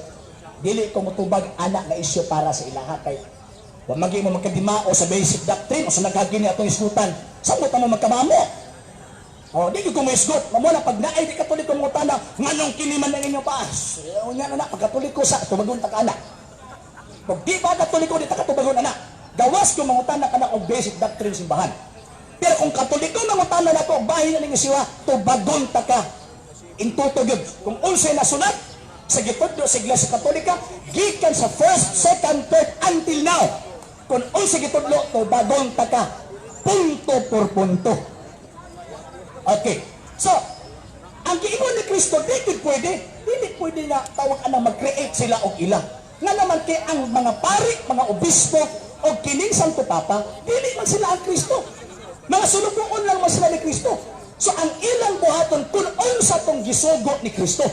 dili ko mutubag ana nga isyu para sa ilaha kay wa magi mo magkadimao sa basic doctrine o sa naghagi ni atong isgutan. Sa mo mo magkamamo? Oh, di ko moisgot. Mamo na pag naay di Katoliko mangutana, nganong kini man ang inyong paas? Unya na na pag Katoliko sa tubagon ta ka ana. Pag di ba Katoliko, di ta katubagon ana. Gawas kung mangutana ka na og basic doctrine simbahan. Pero kung Katoliko mangutana nako bahin na ninyo siwa, tubagon ta ka. In toto gyud. Kung unsay nasulat sa gitudlo sa Iglesia Katolika gikan sa first, second, third until now. Kung unsay gitudlo, tubagon ta ka. Punto por punto. Okay. So, ang giingon ni Kristo, di gud pwede. Dili pwede na tawag anang mag-create sila og ila. Nga naman kay ang mga pari, mga obispo, o kining Santo Papa, dili man sila ang Kristo. Mga sulugoon lang man sila ni Kristo. So, ang ilang buhaton kung unsa tong gisugo ni Kristo.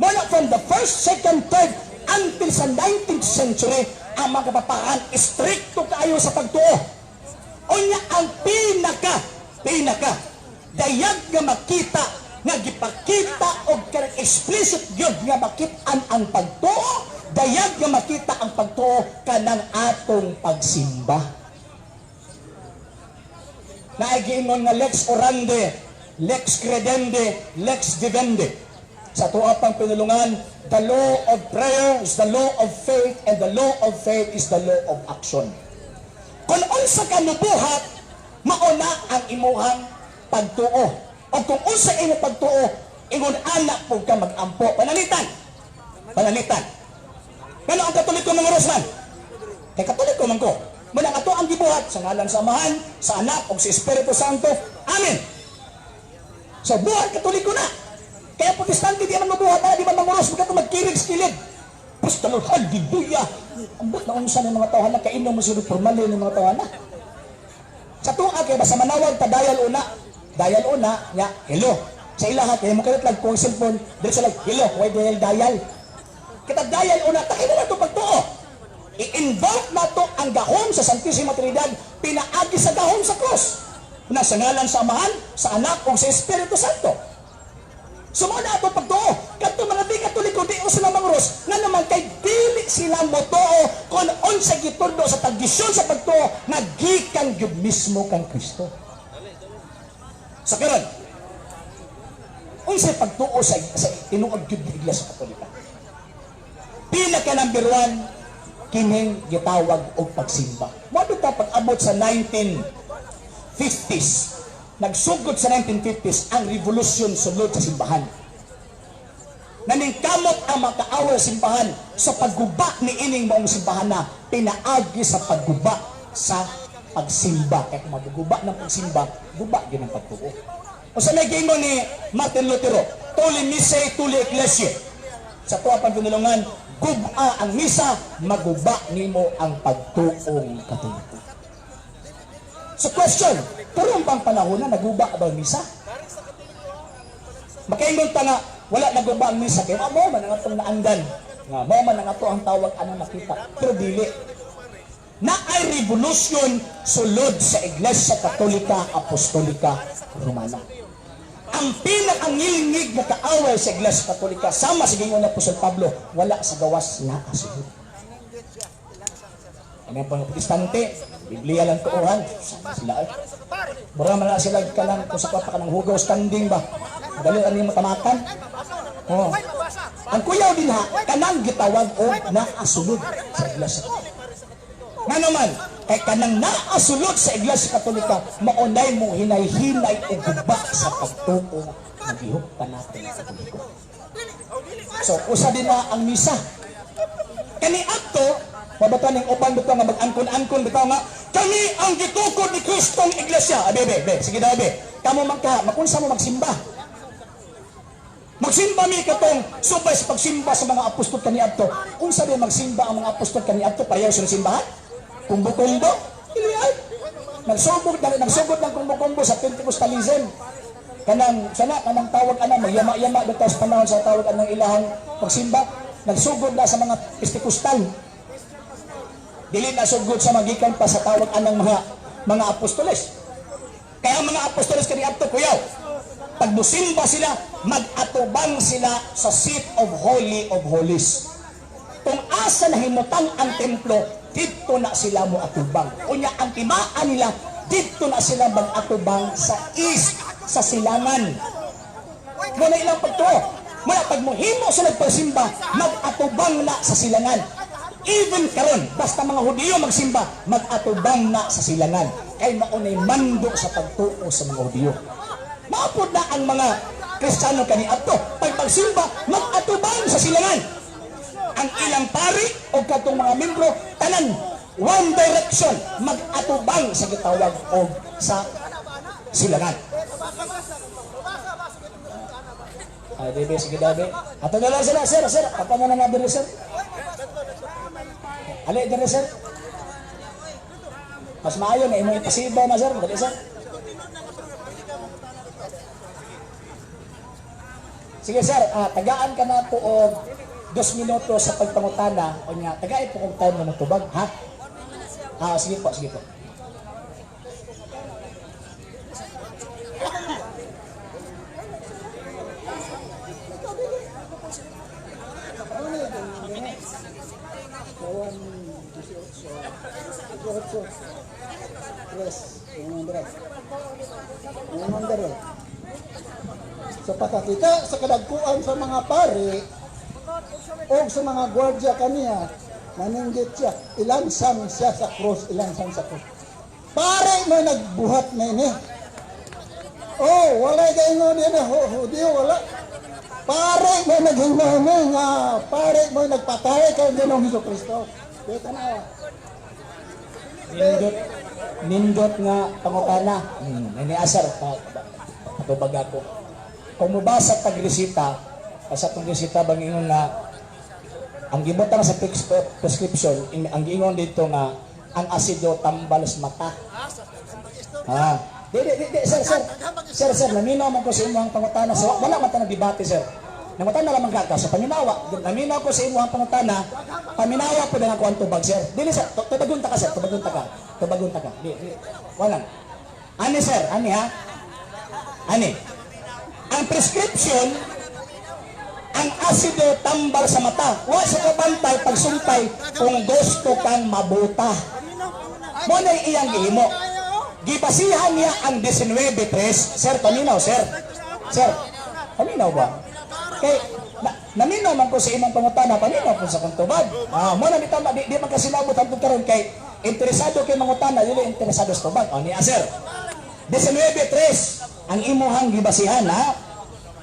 Mula from the first, second, third, until sa 19th century, ang mga kapapaan, istrikto kaayo sa pagtuo. Unya ang pinaka, pinaka, dayag nga makita, nga gipakita og kanang explicit gyud nga makit-an ang pagtuo, dayag nga makita ang pagtuo kanang atong pagsimba. Naay giingon nga lex orandi, lex credendi, lex vivendi. Sa tuwa pang pinulungan, the law of prayer is the law of faith and the law of faith is the law of action. Kung unsa ka nubuhat, mauna ang imuhang pagtuo. O kung unsa imong pagtuo, ingon anak po ka magampo. Panalitan. Panalitan. Kano ang Katoliko mga Rosman? Kay Katoliko man ko. Muna ato ang gibuhat sa ngalan sa Amahan, sa Anak ug sa Espiritu Santo. Amen. So buhat Katoliko na. Kaya Protestante di man mabuhat na, di man manguros, magkato magkirig sa kilid. Praise the Lord, hallelujah. Ambot na unsa ng mga tawhana, kainom mo sila formally ng mga tawhana. Sa tuwa kay basta manawag ta, dial una. Dial una, nya, hello. Sa ilaha kay mo kalit lang kung cellphone, diretso lang, hello, why dial dial. Kita dial una, takimo na ito pagtuo. I-invoke na to ang gahom sa Santissima Trinidad, pinaagi sa gahom sa krus. Na sa ngalan sa Amahan, sa Anak, ug sa Espiritu Santo. So mo na ato pagtuo. Kadto mga di Katoliko, di sila mangros, nga naman kay dili sila motuo kung unsa gitudlo sa tradisyon sa pagtuo nga gikan gyud mismo kang Kristo. Sa karon, unsay pagtuo sa tinuod gyud nga Iglesia Katolika? Pinaka number one, kining gitawag og pagsimba. Mo ta pag-abot sa 1950s, nagsugod sa 1950s ang revolusyon sulod sa simbahan. Naningkamot ang makaaway sa simbahan sa pagguba ni ining maong simbahan na pinaagi sa pagguba sa pagsimba. Kaya kung maguguba ng pagsimba, guba din ang pagtuo. O sa may giingon ni Martin Lutero, "Tolle missae, tolle ecclesiae." Sa tuwa pang pinulungan, guba ang misa, maguba nimo ang pagtuong Katoliko. So question, karon bang panahon na naguba ba ang misa? Makaingon ta nga, wala naguba ang misa, kaya mo man ang atong naanggan. Nga mo man ang ato ang tawag anong nakita. Pero dili. Na ay revolusyon sulod sa Iglesia Katolika Apostolika Romana. Ang pinakangilngig nga kaaway sa Iglesia Katolika, sama sa gingon ni Apostol Pablo, wala sa gawas, naa sulod. Ano pa mga Protestante, Biblia lang tuohan. Sama sila eh. Mura man na sila ka lang kung sa pa ka ng hugaw standing ba. Dali ano yung matamakan. Oh. Ang kuyaw din ha, kanang gitawag o naasulod sa Iglesia. Nga naman, kay kanang naasulod sa Iglesia Katolika, maunay mo hinay-hinay o guba sa pagtuo nga gihuptan natin sa Katoliko. So, usa din na ang misa. Kani adto, mabata ning uban bitaw nga mag-angkon-angkon bitaw nga kami ang gitukod ni Kristong Iglesia. Abe, be, be, sige daw, be. Kamo man ka, makunsa mo magsimba. Magsimba mi katong subay sa pagsimba sa mga apostol kaniadto. Unsa ba magsimba ang mga apostol kaniadto, pareho sa simbahan? Kumbo-kumbo? Dili ay. Nagsugod na nagsugod ng kumbo-kumbo sa Pentecostalism. Kanang sana kanang tawag ana magyama-yama dito sa panahon sa tawag anang ilahang pagsimba. Nagsugod na sa mga Pentecostal. Dili na sugod sa magikan pa sa tawag anang mga apostoles. Kaya ang mga apostoles kaniadto, kuyaw, pag musimba sila, mag-atubang sila sa seat of Holy of Holies. Kung asa nahimutang ang templo, didto na sila mo atubang. Unya ang timaan nila, didto na sila mag-atubang sa east, sa silangan. Muna ilang pagtuo. Muna pag muhimo sila pagsimba, mag-atubang na sa silangan. Even karon, basta mga Hudiyo magsimba, mag-atubang na sa silangan. Kay maunay mando sa pagtuo sa mga Hudiyo. Maapod na ang mga Kristiyano kaniadto. Pag pagsimba, mag-atubang sa silangan. Ang ilang pari o katong mga membro, tanan, one direction, mag-atubang sa gitawag og sa silangan. Ay, bebe, sige dabi. Ato na lang sila, sir, sir. Papa mo na nga diri, sir. Ali, diri, sir. Mas maayo na imong ipasiba na, sir. Dali, sir. Sige, sir. Tagaan ka na po og 2 minuto sa pagpangutana. O nga, tagaan po kung time na magtubag, ha? Sige po, sige po. Yes, 100. 100. Sa pagkakita sa kadagkuan sa mga pari o sa mga gwardiya kaniya, naninggit siya, ilansang siya sa cross, ilansang sa cross. Pare mo nagbuhat na ini. Oh, wala kayo niya, Hudiyo, wala. Pare mo naghimo nga, pare mo nagpatay kay Ginoong Hesus Kristo. Di tanawa. Nindot, nindot nga pangutana. Ni asar pa, patubag ako. Kung mubasa tag resita, sa tong resita bang ingon nga ang gibutang sa prescription, ang giingon dito nga ang asido tambal sa mata. Ha. Di, di, di, di, sir, sir. Sir, sir, naminaw man ko sa imong pangutana. So, wala man ta nagdebate, sir. Nangutana lamang ka sa paminawa. Naminaw ko sa imong pangutana, paminawa po na ako ang tubag, sir. Dili, sir, tubagon ta ka, sir. Tubagon ta ka. Tubagon ta ka. Di, di. Walang. Ani, sir, ani ha? Ani. Ang prescription, ang asido tambal sa mata. Wa sa kabantay pagsumpay kung gusto kang mabuta. Mo na iyang gihimo. Gibasihan niya ang 19.3. Sir, paminaw, sir. Sir, paminaw ba? Kay, naminaw man ko sa imong pangutana, paminaw po sa kong tubag. Mo na bitaw, di man kasinabot hangtod karon kay interesado kay mangutana, dili interesado sa tubag. O niya, sir. 19.3 ang imuhang gibasihan, ha?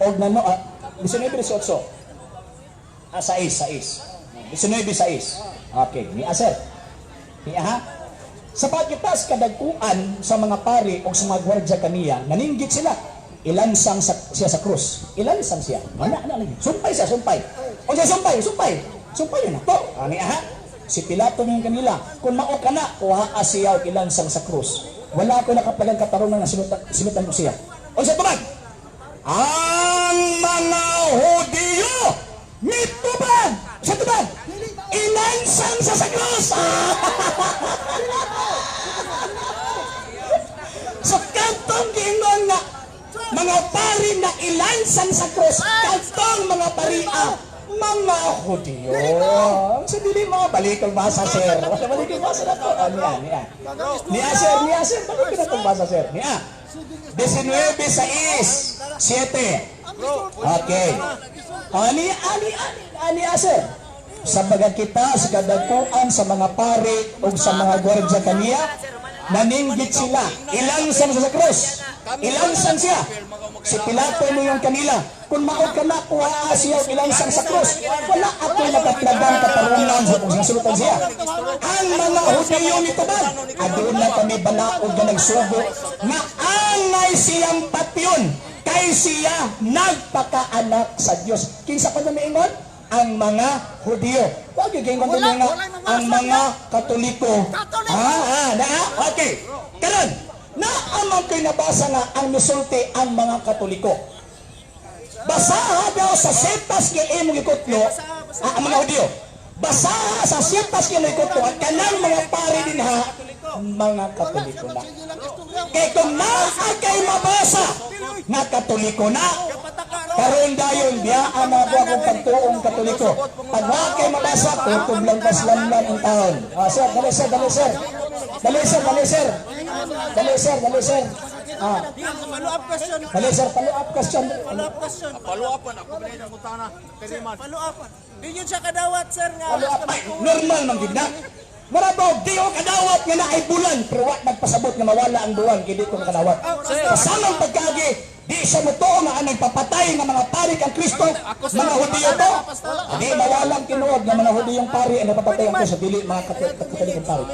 Og nano, 19.18. 6, 6. 19.6. Okay, niya, sir. Niya, ha? Sa pagkitas kadagkuan sa mga pari o sa mga gwardya kaniya, naninggit sila. Ilansang siya sa krus. Ilansang siya. Ana, ana lagi. Sumpay siya, sumpay. O siya, sumpay, sumpay. Sumpay yun na. To, ani ha? Si Pilato ngayon kanila, kung mao ka na, kuha siya og ilansang sa krus. Wala ko nakaplagang katarungan na sinutan ko siya. O siya tubag! Ang mga Hudiyo mitubag! Siya tubag! Ilansang siya sa krus! So kantong giingon nga mga pari na ilansang sa krus, kantong mga paria, mga Hudiyo. Sa dili mo, balik ang basa, sir. Balik ang basa na to. Oh, niya, niya. Niya, sir, niya, sir. Balik na itong basa, sir. Niya. 19, 6, 7. Okay. Ani, ani, ani, ani, sir. Sa kita sa kadagkuan sa mga pari o sa mga gwardya kaniya, naninggit sila. Ilansang siya sa krus. Ilansang siya. Si Pilato mo yung kanila. Kung mao ka na, kuha siya og ilansang sa krus. Wala ako nakaplagang katarungan sa kung sinasulutan siya. Ang mga Hudiyo nitubag, aduna kami balaod nga nagsugo nga angay siyang patyon kay siya nagpakaanak sa Dios. Kinsa pa na miingon? Ang mga Hudiyo. Wag yung gingon nga ang mga Katoliko. Na, okay. Karon, naamang ko'y nabasa nga ang misulti ang mga Katoliko. Basaha daw sa setas nga imong gikutlo, Ah, ang mga Hudyo. Basaha sa siyertas kinikuto at kanang mga pari din ha, mga Katoliko na. Kay kung naa kay mabasa nga Katoliko na, karon dayon biyaan na ako akong pagtuong Katoliko. Pag wa kay mabasa, tutob lang kas lamlam ang taon. Ah, sir, dali sir, dali sir. Dali sir, dali sir. Dali sir, dali sir. Ah, Follow up question. Dali sir, follow up question. Follow up question. Follow up ako na yung kutana. Kasi man. Follow up. Di yun siya kadawat, sir, nga. Follow up. Ay, normal man gid na. Mura ba, di ko kadawat nga naay bulan, pero wa nagpasabot nga mawala ang buwan, kay di ko makadawat. Kasamang pagkaagi, di siya motoo nga ang nagpapatay nga mga pari kang Kristo, mga Hudiyo to. Di mawalang tinuod nga mga Hudiyong pari ang nagpapatay ang Kristo, dili mga Katolikong pari.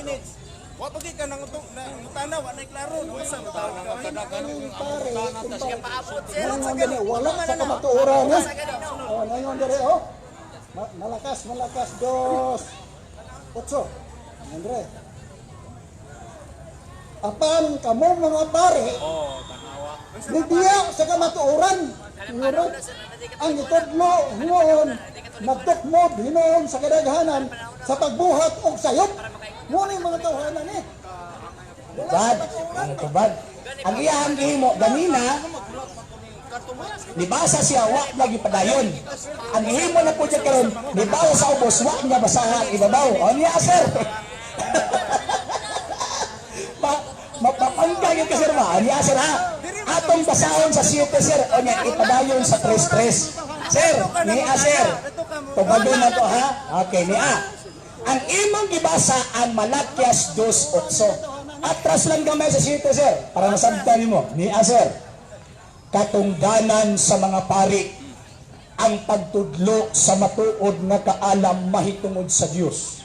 Wa pa gyud ka nang nangutana, wa na klaro. Unsa Pare, ngayon gani, wala sa kamatuoran eh. Oh, ngayon dire oh. Malakas, malakas, dos. Otso. Andre. Apan kamo mga pare, nibiya sa kamatuoran. Ngunit ang itudlo hinuon, nagtukmod hinuon sa kadaghanan sa pagbuhat og sayop. Ngunit mga tawhanan eh. Tubad, ang tubad. Ang iyahang gihimo ganina, nibasa siya wa lagi padayon. Ang gihimo na po siya karon, nibasa sa ubos wa niya basahan ibabaw. O niya sir. Ma mapapangga gyud ka sir ba? Niya sir ha. Atong basahon sa 7 sir, o niya ipadayon sa 3-3. Sir, niya sir. Tubadon na to ha. Okay, niya. Ang imong gibasa ang Malakias 2:8. Atras lang gamay sa 7 sir, para masabtan nimo. Niya sir. Katungdanan sa mga pari ang pagtudlo sa matuod nga kaalam mahitungod sa Dios.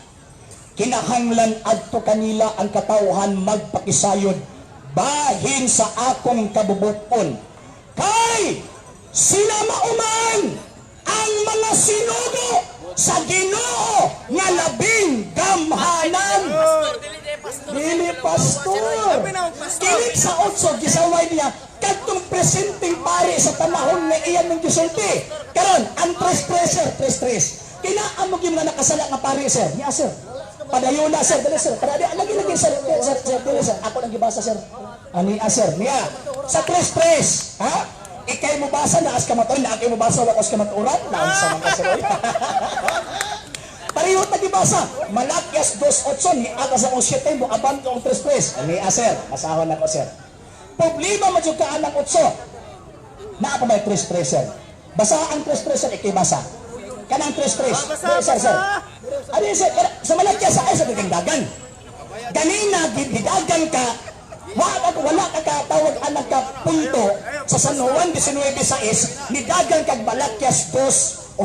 Kinahanglan adto kanila ang katawhan magpakisayod bahin sa akong kabubuton. Kay sila mauman ang mga sinugo sa Ginoo nga labing gamhanan. Dili pastor. Kilit sa otso gisaway niya kadtong presenteng pare sa panahon nga iyan ng gisulti. Karon ang tres tres sir, tres tres. Kinaamo gyud mga nakasala nga pare sir. Niya sir. Padayon na sir, dali sir. Padayon lagi lagi sir, sir, sir, sir, dali sir. Ako nang gibasa sir. Ani ah, sir, niya. Sa tres tres, ha? Ikay mo basa na as kamatuoran, na akay mo basa wa as kamatuoran, naunsa man ka sir. Oy. Pareho ta gibasa. Malakias 2:8 ni aga sa 7 mo abang ang 3-3. Ani sir, basahon nako sir. Problema man jud ka anang 8. Naa pa may 3-3 sir. Basa ang 3-3 sir, ikay basa. Kanang 3-3. Basa, Sir, sir. basa. Ano yun, sir? Sa Malakias sa ay sa dagan. Ganina gidagan ka wala ka katawag anak ka punto sa San Juan 19:6 nidagan kag Malakias 2:8.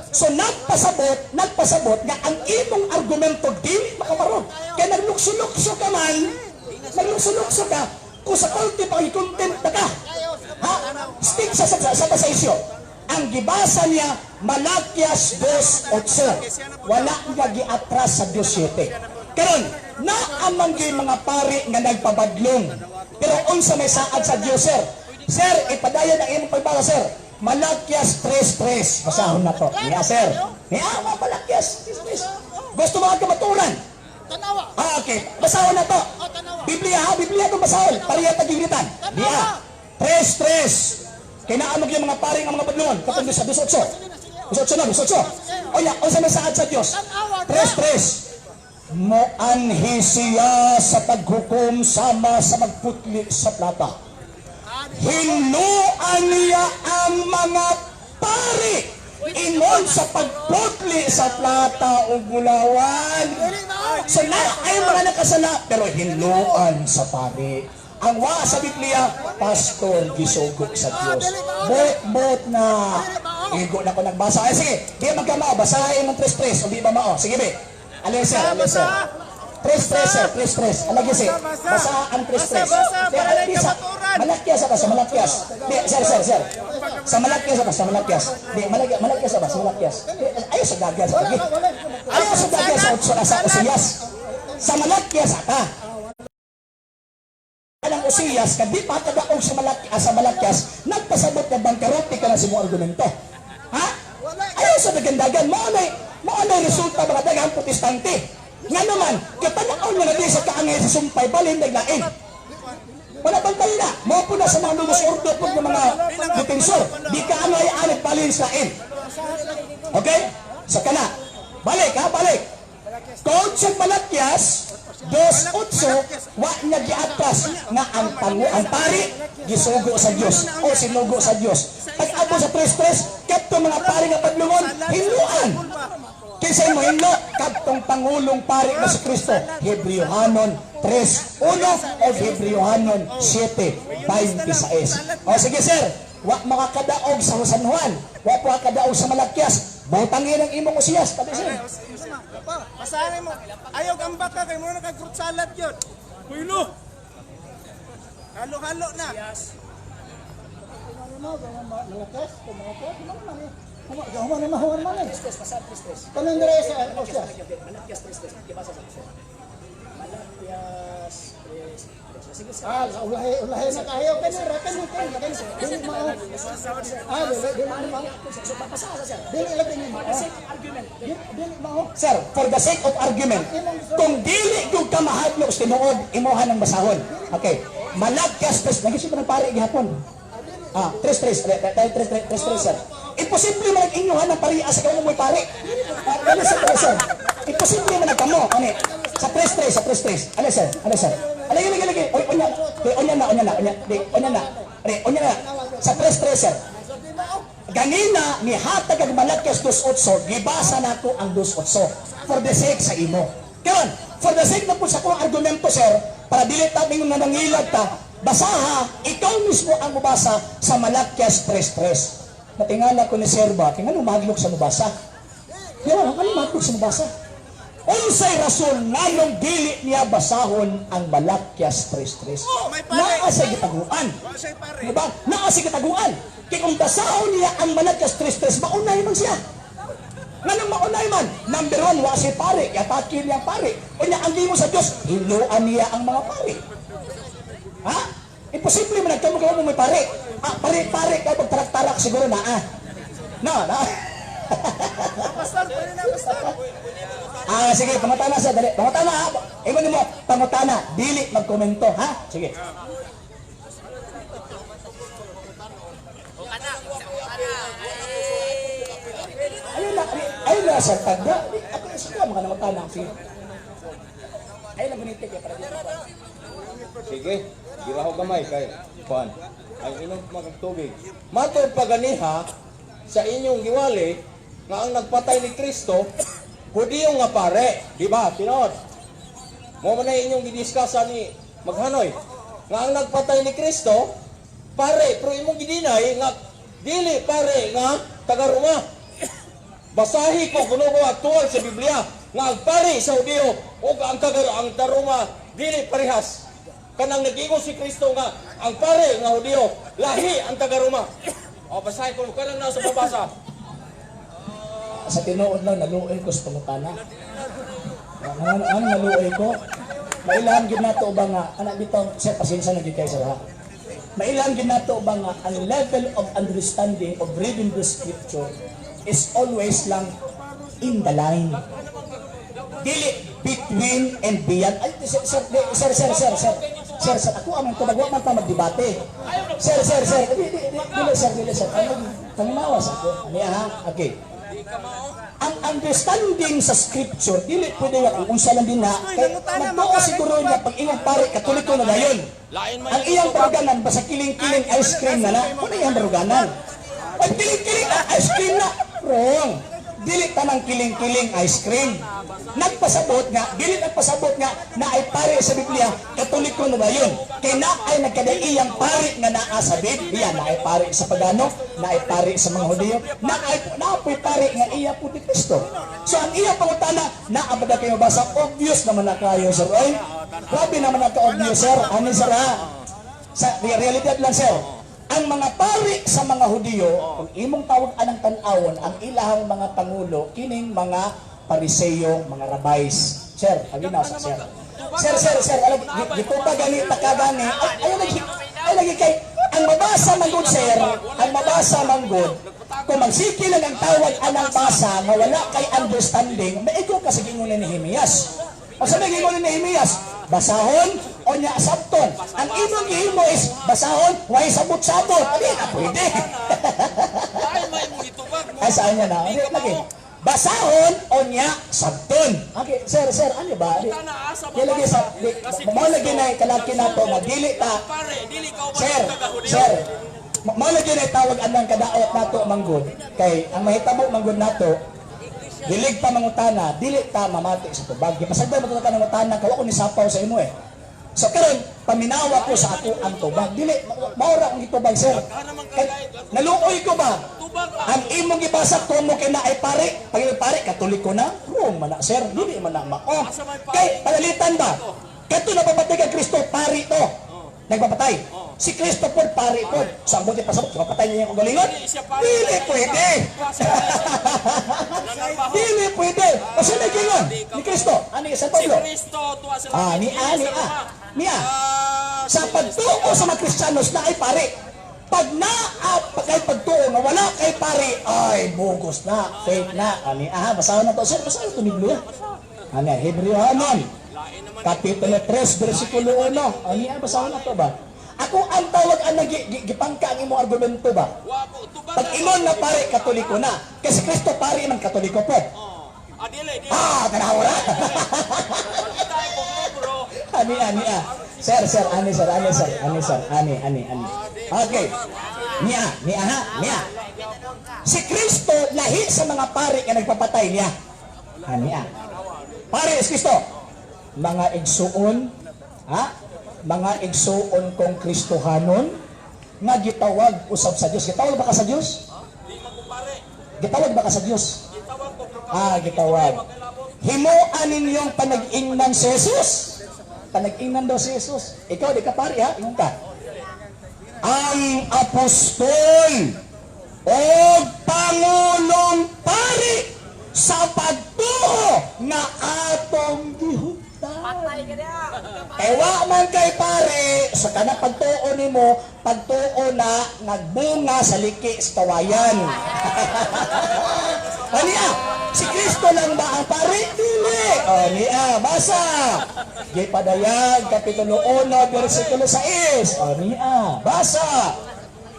So nagpasabot nga ang imong argumento dili makamarog. Kay naglukso-lukso ka man, naglukso-lukso ka, kung sa korte pa content na ka. Ha? Stick sa isyo. Ang gibasa niya Malakias 2:8. Wala niya giatras sa 2:7. Karon, naamang gyud mga pari nga nagpabadlong. Pero unsa may saad sa Dios, sir? Sir, ipadayon ang imong pagbasa, sir. Malakias 3:3. Basahon na to. Niya, sir. Niya, mga Malakias 3:3. Gusto mo ang kamaturan? Tanawa. Ah, okay. Basahon na to. Biblia ha, Biblia itong basahon. Pareha tagilitan. Niya. 3:3. Kinaamog yung mga pari nga mga badlongon. Katong sa 2:8. 2:8 na, 2:8. O ya, unsa may saad sa Dios? 3:3. Moanhi siya sa paghukom sama sa magputli sa plata. Hinuan niya ang mga pari ingon sa pagputli sa plata o bulawan. So na ay mga nakasala pero hinluan sa pari. Ang wa sa Biblia, pastor gisugok sa Dios. Bot-bot na. Igo na ko nagbasa. Ay sige, di magkamao, basahin mo tres-tres o di ba mao. Sige be. Alin sir, alin sir. Tres-tres sir, tres-tres. Alagi si. Basa ang tres-tres. Basa, basa, Di, para di, sa- kamatuoran. Malakyas ba sa Malakyas? Di, sir, sir, sir. Sa Malakyas ba sa Malakyas? Di, Malakyas, Malakyas ba sa Malakyas? Di, ayaw sa dagan sa lagi. Ayaw sa dagan sa otso sa Usiyas. Sa Malakyas ata. Anang Usiyas, kad di pa kadaog sa Malakyas, nagpasabot na bangkarote ka na sa imong argumento. Ha? Ayaw sa dagandagan, mao na resulta mga daghang Protestante. Nga naman, katanaw nga na sa kaangay sa sumpay, balin naglain. Wala bang tayo na? Mao po na sa mga Novus Ordo po ng mga defensor. Di ka ano ay anit balin sa lain. Okay? Sa kana. Balik ha, balik. Code sa Malakias 2:8, wa niya giatras nga ang pari gisugo sa Dios o sinugo sa Dios. Pag abo sa 3:3, kadto mga pari nga padlungon, hinluan. Kinsa mo hinlo? Kadtong pangulong pari na si Kristo. Hebreohanon 3:1 o Hebreohanon 7:26. O sige, sir, wa makakadaog sa San Juan, wa po makakadaog sa Malakias. Butangin ang imong Osias, tabi, sir. Basahin mo. Ayaw gambak ka kay mo na kag fruit salad yun. Huylo. Halo-halo na. Ano mo, malakas, malakas, man man eh. Human na mahuman man eh. Kanang dire sa Osias. Malakias 3:3, gibasa sa sir. Malakias 3:3. Sige, sir. Ah, ulahi, ulahi na kayo. Kani, ra, kani, kani, kani. Dili mao. Ah, dili, dili mao. So, basa sa sir. Dili lagi ni mao. For the sake of argument. Dili, dili mao. Sir, for the sake of argument, kung dili gyud ka mahadlok sa tinuod, imuha ng basahon. Okay. Malakias 3, nagisip ng pare gihapon. Ah, 3:3, 3 3 3 3, sir. Imposible man ang inyuhan ng pari sa kamo mo'y pare. Ah, dali sa 3, sir. Imposible man ang kamo, ani. Sa 3:3, sa 3:3. Ano, sir? Ano, sir? Alagi, lagi, lagi. Oy, onya. Di, onya na, onya na, onya. Di, onya na. Di, onya na. Sa 3:3, sir. Ganina ni hatag ang Malakias 2:8, gibasa nako ang 2:8 for the sake sa imo. Karon, for the sake na po sa akong argumento, sir, para dili ta mingon nga nangilag ta, basaha, ikaw mismo ang mubasa sa Malakias 3:3. Natingala ko ni sir ba, kay ngano mahadlok sa mubasa? Di ba, ngano mahadlok sa mubasa? Unsay rason nganong dili niya basahon ang Malakias 3:3? Oh, may pare. Naa sa gitaguan. Wa siya pare. Diba? Naa sa kataguan. Kaya kung basahon niya ang Malakias 3:3, maunay man siya. Nganong maunay man? Number one, wa si pare. Yatake niya ang pare. Unya, ang limo sa Diyos, hiluan niya ang mga pare. Ha? Imposible man nagkamo mo may pare. Ah, pare, pare, kaya pagtarak-tarak siguro na ah. Na, na. Pastor, pwede na, pastor. Ah, sige, pangutana sa dali. Pangutana ha. Ingon mo, pangutana, dili magkomento ha. Sige. Ayun na, ayun na sa tagda. Ako sa mga nangutana. Sige. Ayun lang gunitig eh, para di makuha. Sige, gira ko gamay kay kuan. Ang inom magtubig. Matod pa ganiha sa inyong giwali nga ang nagpatay ni Kristo Hudiyo nga pare, di ba? Tinuod. Mo man na inyong gidiscuss ni Maghanoy. Nga ang nagpatay ni Kristo pare, pero imong gidinay nga dili pare nga taga Roma. Basahi ko kuno ko aktual sa Biblia nga ang pare sa Hudiyo ug ang taga ang Roma dili parehas. Kanang nag-ingon si Kristo nga ang pare nga Hudiyo lahi ang taga Roma. O basahi ko kanang nasa babasa. Sa tinuod lang, naluoy ko sa pangutana. Ano, ano naluoy ko? Mailan gyud nato ba nga, anak bitaw, sir, pasensya na gyud kayo sa lahat. Mailan gyud nato ba nga ang level of understanding of reading the scripture is always lang in the line. Dili between and beyond. Ay, sir, sir, sir, sir, sir, sir, sir, sir, ako amang tubag, wa man ta magdebate. Sir, sir, sir, di, di, di, dili, sir, dili, sir. Ano, pangimawas ako. Ano ha? Okay. Ang understanding sa scripture, dili pwede nga kung unsa lang din na, kay nagtuo siguro niya pag ingon pare, Katoliko na dayon. Ang iyang baruganan, basta kiling-kiling ice cream na na, kung iyang baruganan. Pag kiling-kiling ang ice cream na, wrong. Dili tanang kiling-kiling ice cream. Nagpasabot nga, dili nagpasabot nga na ay pare sa Biblia, Katoliko na dayon. Kay na ay nagkadaiyang pare nga naa sa Biblia, na ay pare sa pagano, na ay pare sa mga Hudiyo, na ay naapoy pare nga iya po ni Kristo. So ang iya pangutana, naa ba kayo basa? Obvious naman na kayo, sir. Ay, grabe naman na ka-obvious, sir. Ano, sir, ha? Sa realidad lang, sir. Ang mga pari sa mga Hudiyo, kung imong tawag anang tan-awon, ang ilahang mga pangulo, kining mga Pariseyo, mga rabbis. Sir, paginaw sa sir. Sir, sir, sir, alam, gitupa gani, taka gani. Ay, ay, lagi, ay, lagi kay, ang mabasa man gud, sir, ang mabasa man gud, Kung magsige lang ang tawag anang basa nga wala kay understanding, maigo ka sa gingon ni Nehemias. O sa may gingon ni Nehemias, basahon o nya sabton. Ang imong gihimo is basahon, way sabot-sabot. Di na pwede. Ay, may mo itubag mo. Ay, saan niya na? Di Hindi, ka lagi. mao. Basahon o nya sabton. Okay, sir, sir, ano ba? Di, Tana, asa di lagi sa, di, Kasi mo lagi Kristo, na kalaki na to, magdili ta. Pare, dili ka uban Sir, ang taga-Hudyo. sir, mo lagi na tawag anang kadaot nato manggod. Kay ang mahitabo manggod nato, dilig pa mangutana, dili ta mamati sa tubag. Gipasagdan mo ka nangutana, kawa ko ni sapaw sa imo eh. So karon paminawa ko sa ako ang tubag. Dili maura ang gitubag, sir. Kay, naluoy ko ba? Tubag ah. Ang imong gibasa komo kay na ay pare, pag yung pare Katoliko na, wrong man na sir, dili man na mao. Kay panalitan ba? Kadto napapatay kang Kristo, pari to. Nagpapatay. Si Kristo po, pari po. So ang buti pasabot, papatay niya yung kagalingon? Dili siya pare. Dili pwede. Nanarbaho. Dili pwede. O sino naggingon? Ni Kristo. Ano yung San Si Pablo? Kristo tuwa sa Ah, langit, ni dili A, ni sa A. Roma. Ni A. Ah, Sa si pagtuo sa mga Kristiyanos na ay pare. Pag naa pa kay pagtuo nga wala kay pare, ay bugos na, fake na. Ani ah, basahan na to. Sir, basahan to ni Bluya. Ani Hebreo hanon. Kapitulo 3, versikulo 1. Ani ah, basahan na to ba? Ako ang tawag ang gipangka ang imong argumento ba? Wa ko tubag. Pag ingon na pare, Katoliko na. Kasi Kristo pare man Katoliko po. Oh. Ah, dili, dili. Ah, tanawa na. Pagkita ko libro. Ani, ani, ah. Sir, sir, ani, sir, ani, sir, ani, sir, ani, ani, ani. Okay. Niya, niya, ha, niya. Si Kristo lahi sa mga pare nga nagpapatay niya. Ani, ah. Pare, si Kristo. Mga igsuon, ha? Mga igsuon kong Kristohanon, nga gitawag usab sa Dios. Gitawag ba ka sa Dios? Di man ko pare. Gitawag ba ka sa Dios? Gitawag ko pero Ah, gitawag. Himuan ninyong panag-ingnan si Jesus. Panag-ingnan daw si Jesus. Ikaw, di ka pari ha? Ingon ka. Ang apostol o pangulong pari sa pagtuo na atong gihuptan. Kay wa man kay pare, sa kanang pagtuo nimo, pagtuo na nagbunga sa liki sa kawayan. Aniya, si Kristo lang ba ang pare? Dili. Aniya, basa. Gipadayag, Kapitulo 1, versikulo 6. Aniya, basa.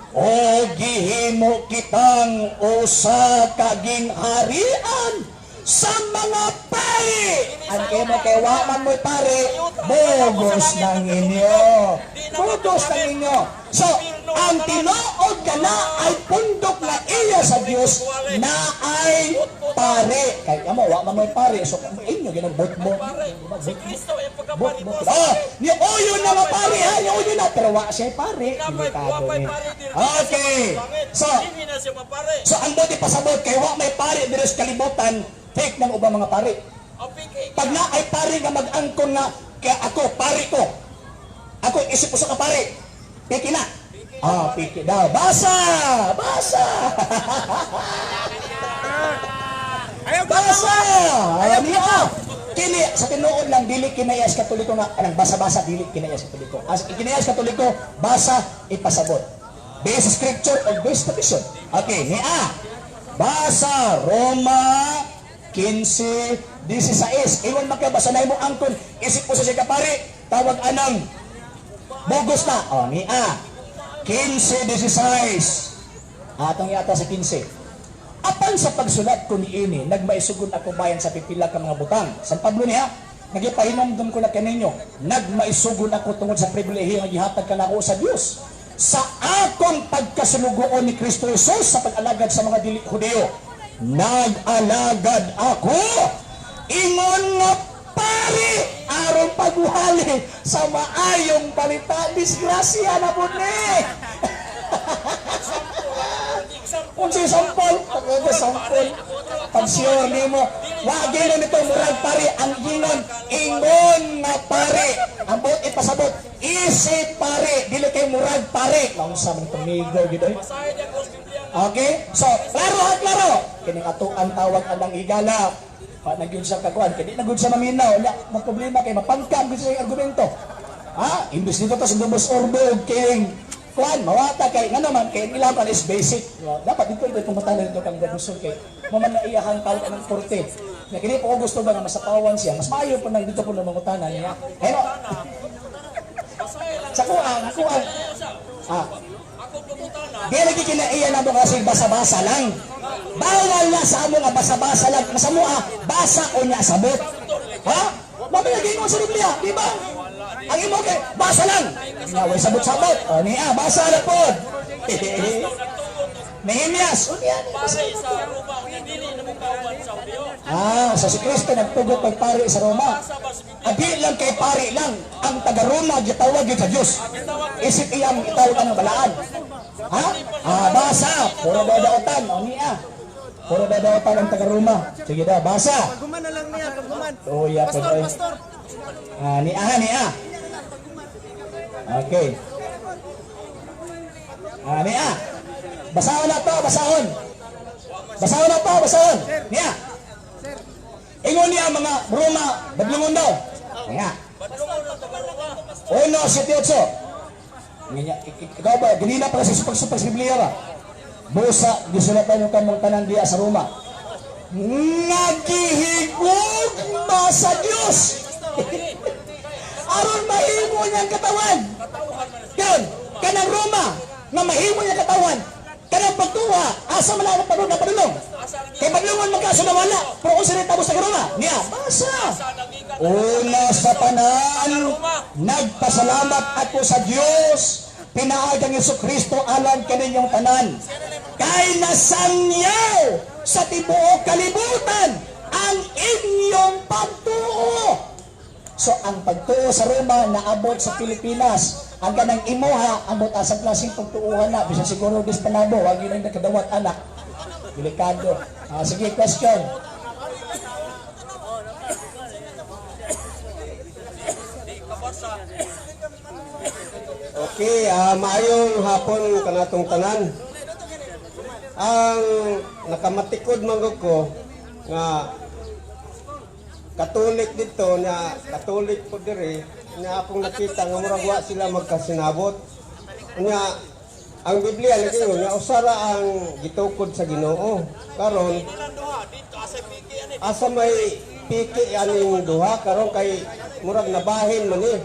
O gihimo kitang usa ka gingharian sa mga pare. Ang kemo kay wa man mo'y pare, bugos ng inyo. Bugos ng inyo. So, ang tinuod ka na ay pundok na iya sa Dios na ay pare. Kay kamo wa man mo'y pare, so inyo ginagbot mo. Si Kristo ay pagkapari Bot, bot. Ah, ni Oyo na nga pare ha, ni Oyo na pero wa siya pare. Napay Delikado wapay ni. pare diri. Okay. So, dili na siya mapare. so ang buti pasabot kay wa may pare diri sa kalibutan, fake ng ubang mga pare. Ang piki. Pag na ay pare nga mag-angkon nga kaya ako pare ko. Ako isip ko sa kapare. Piki na. Ah, piki daw. Basa! Basa! Ayaw Basa! Alam niyo. Kini sa tinuod lang dili kinayas Katoliko nga anang basa-basa dili kinayas Katoliko. As kinayas Katoliko, basa ipasabot. Based scripture o based tradition. Okay, ni A. Basa Roma 15:16. Ingon man ka basa na imo angkon isip mo sa siya kapare, tawag anang bugos na. O, ni A. 15:16. Atong yata sa 15. Apan sa pagsulat ko niini, nagmaisugon ako bayan sa pipila ka mga butang. San Pablo niya, nagipahinomdom ko na kaninyo, nagmaisugon ako tungod sa pribilehiyo nga gihatag kanako sa Dios. Sa akong pagkasulugoon ni Kristo Jesus sa pag-alagad sa mga dili Hudeo, nag-alagad ako ingon nga pari aron pagwali sa maayong balita, disgrasya na po ni. Unsay sampol? Pagka sampol. Pag sure nimo, wa ginon nito murag pare ang ginon ingon nga pare. Ang buot ipasabot, isip pare, dili kay murag pare. Maunsa man tumigo gid oy. Basahin niya ko sa Biblia. Okay? So, klaro ha, klaro. Kining atuan tawag anang higala. Pa na gyud sa kakuan, kay di na gyud sa maminaw, nya mo problema kay mapangka gyud sa argumento. Ha? Imbes nito ta sa Dubos Orbo og king Kuan, mawata kay nga naman kay ilang kan is basic. Dapat dito ito pumatalan dito kang gabusol kay mo man na iyahang tawag ng korte. Nga kini po ko gusto ba nga masapawan siya. Mas maayo po nang dito po na mangutana niya. Pero sa kuan, kuan. Ah. Di lagi kinaiya na mo kasi basa-basa lang. Bawal na sa amo nga basa-basa lang. Sa mo ah, basa o niya sabot. Ha? Mami lagi mo sa Biblia, di ba? Ang imo kay basa lang. Nga way sabot-sabot. O niya, basa na pod. Nehemias, o niya, basa Pare sa Roma, unya dili na mo kauban sa Hudiyo. Ah, so si Kristo nagtugot pagpari sa Roma. Adi lang kay pari lang ang taga Roma gitawag gyud sa Dios. Isip iyang itawag ang balaan. Ha? Ah, basa. Puro dadaotan o niya. Puro dadaotan ang taga Roma. Sige daw, basa. Paghuman na lang niya, paghuman. Oh, yeah, Pastor, pag- pastor. Ah, niya, niya. Okay. Ah, niya. Basahon na to, basahon. Basahon na to, basahon. Niya. Ingon niya mga Roma, badlungon daw. Niya. 1:7-8. Nga, ikaw ba, ganina pa kasi supag-supag sa Biblia ba? Busa, gisulatan yung kamong tanan diya sa Roma. Nagihigugma sa Diyos. Aron mahimo niyang katawan. Karon, kanang Roma nga mahimo niyang katawan. Kanang pagtuwa, asa man ang padulong na padulong. Kay padulungon man kaso nawala, pero kung sila tapos sa Roma, niya, basa. Una sa tanan, nagpasalamat ako sa Dios pinaag ang Hesus Kristo alang kaninyong tanan. Kay nasangyaw sa tibuok kalibutan ang inyong pagtuo. So ang pagtuo sa Roma naabot sa Pilipinas. Ang kanang imuha ambot asa klaseng pagtuuhan na bisan siguro dis panabo wag yun ang nakadawat anak. Delikado. Ah, sige, question. Okay, maayong hapon kanatong tanan. Ang nakamatikod man gud ko nga Katolik dito na Katolik po diri na akong nakita nga murag wa sila magkasinabot. Nya ang Biblia lagi nga usara ang gitukod sa Ginoo. Karon asa may piki aning duha karon kay murag nabahin man ni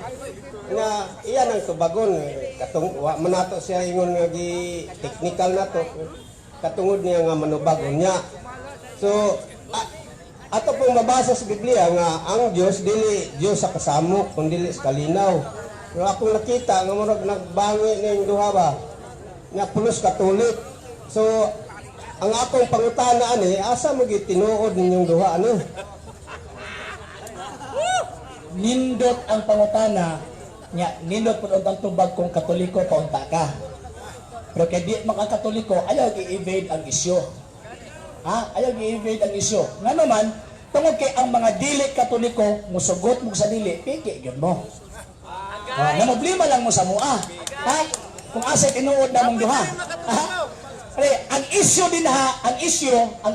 nga iyan ang tubagon katong wa man nato siya ingon nga gi technical nato katungod niya nga manubagon niya. So ato pong mabasa sa Biblia nga ang Dios dili Dios sa kasamok kun dili sa kalinaw. Pero akong nakita nga murag nagbangi ning duha ba nga pulos Katolik. So ang akong pangutana ani asa mo gitinuod ninyong duha ano? Nindot ang pangutana nya, nindot pud ang tubag kung Katoliko paunta ka. Pero kay di man ka Katoliko, ayaw i-evade ang isyu. Ha? Ayaw i-evade ang isyu. Nga naman, tungod kay ang mga dili Katoliko musugot mo sa dili, piki gyud mo. Ha, nga problema lang mo sa mua. Ha? Kung asa tinuod na mong duha. Ha? Pre, ang issue din ha, ang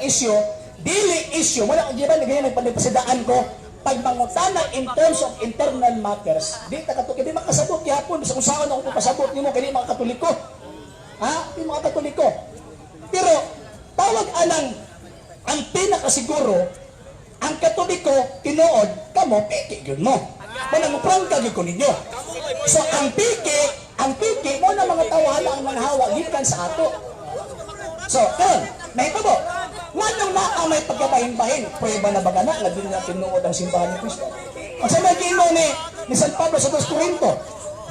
issue, dili issue, wala di ba ganyan nagpanipasidaan ko, pag mangutana in terms of internal matters, di ta katoliko, di makasabot gyapon, bisan kung saan ako pasabot nimo kay di mga Katoliko. Ha? Di mga Katoliko. Pero tawag anang ang pinakasiguro ang Katoliko tinuod kamo piki gyud mo. Manang prangka gyud ko ninyo. So ang piki mo na mga tawhana ang manghawa gikan sa ato. So, karon, nahitabo. Nganong naa may pagkabahin-bahin, prueba na ba na nga dili na tinuod ang simbahan ni Kristo? Ang sa nag-ingon ni San Pablo sa 2 Corinto,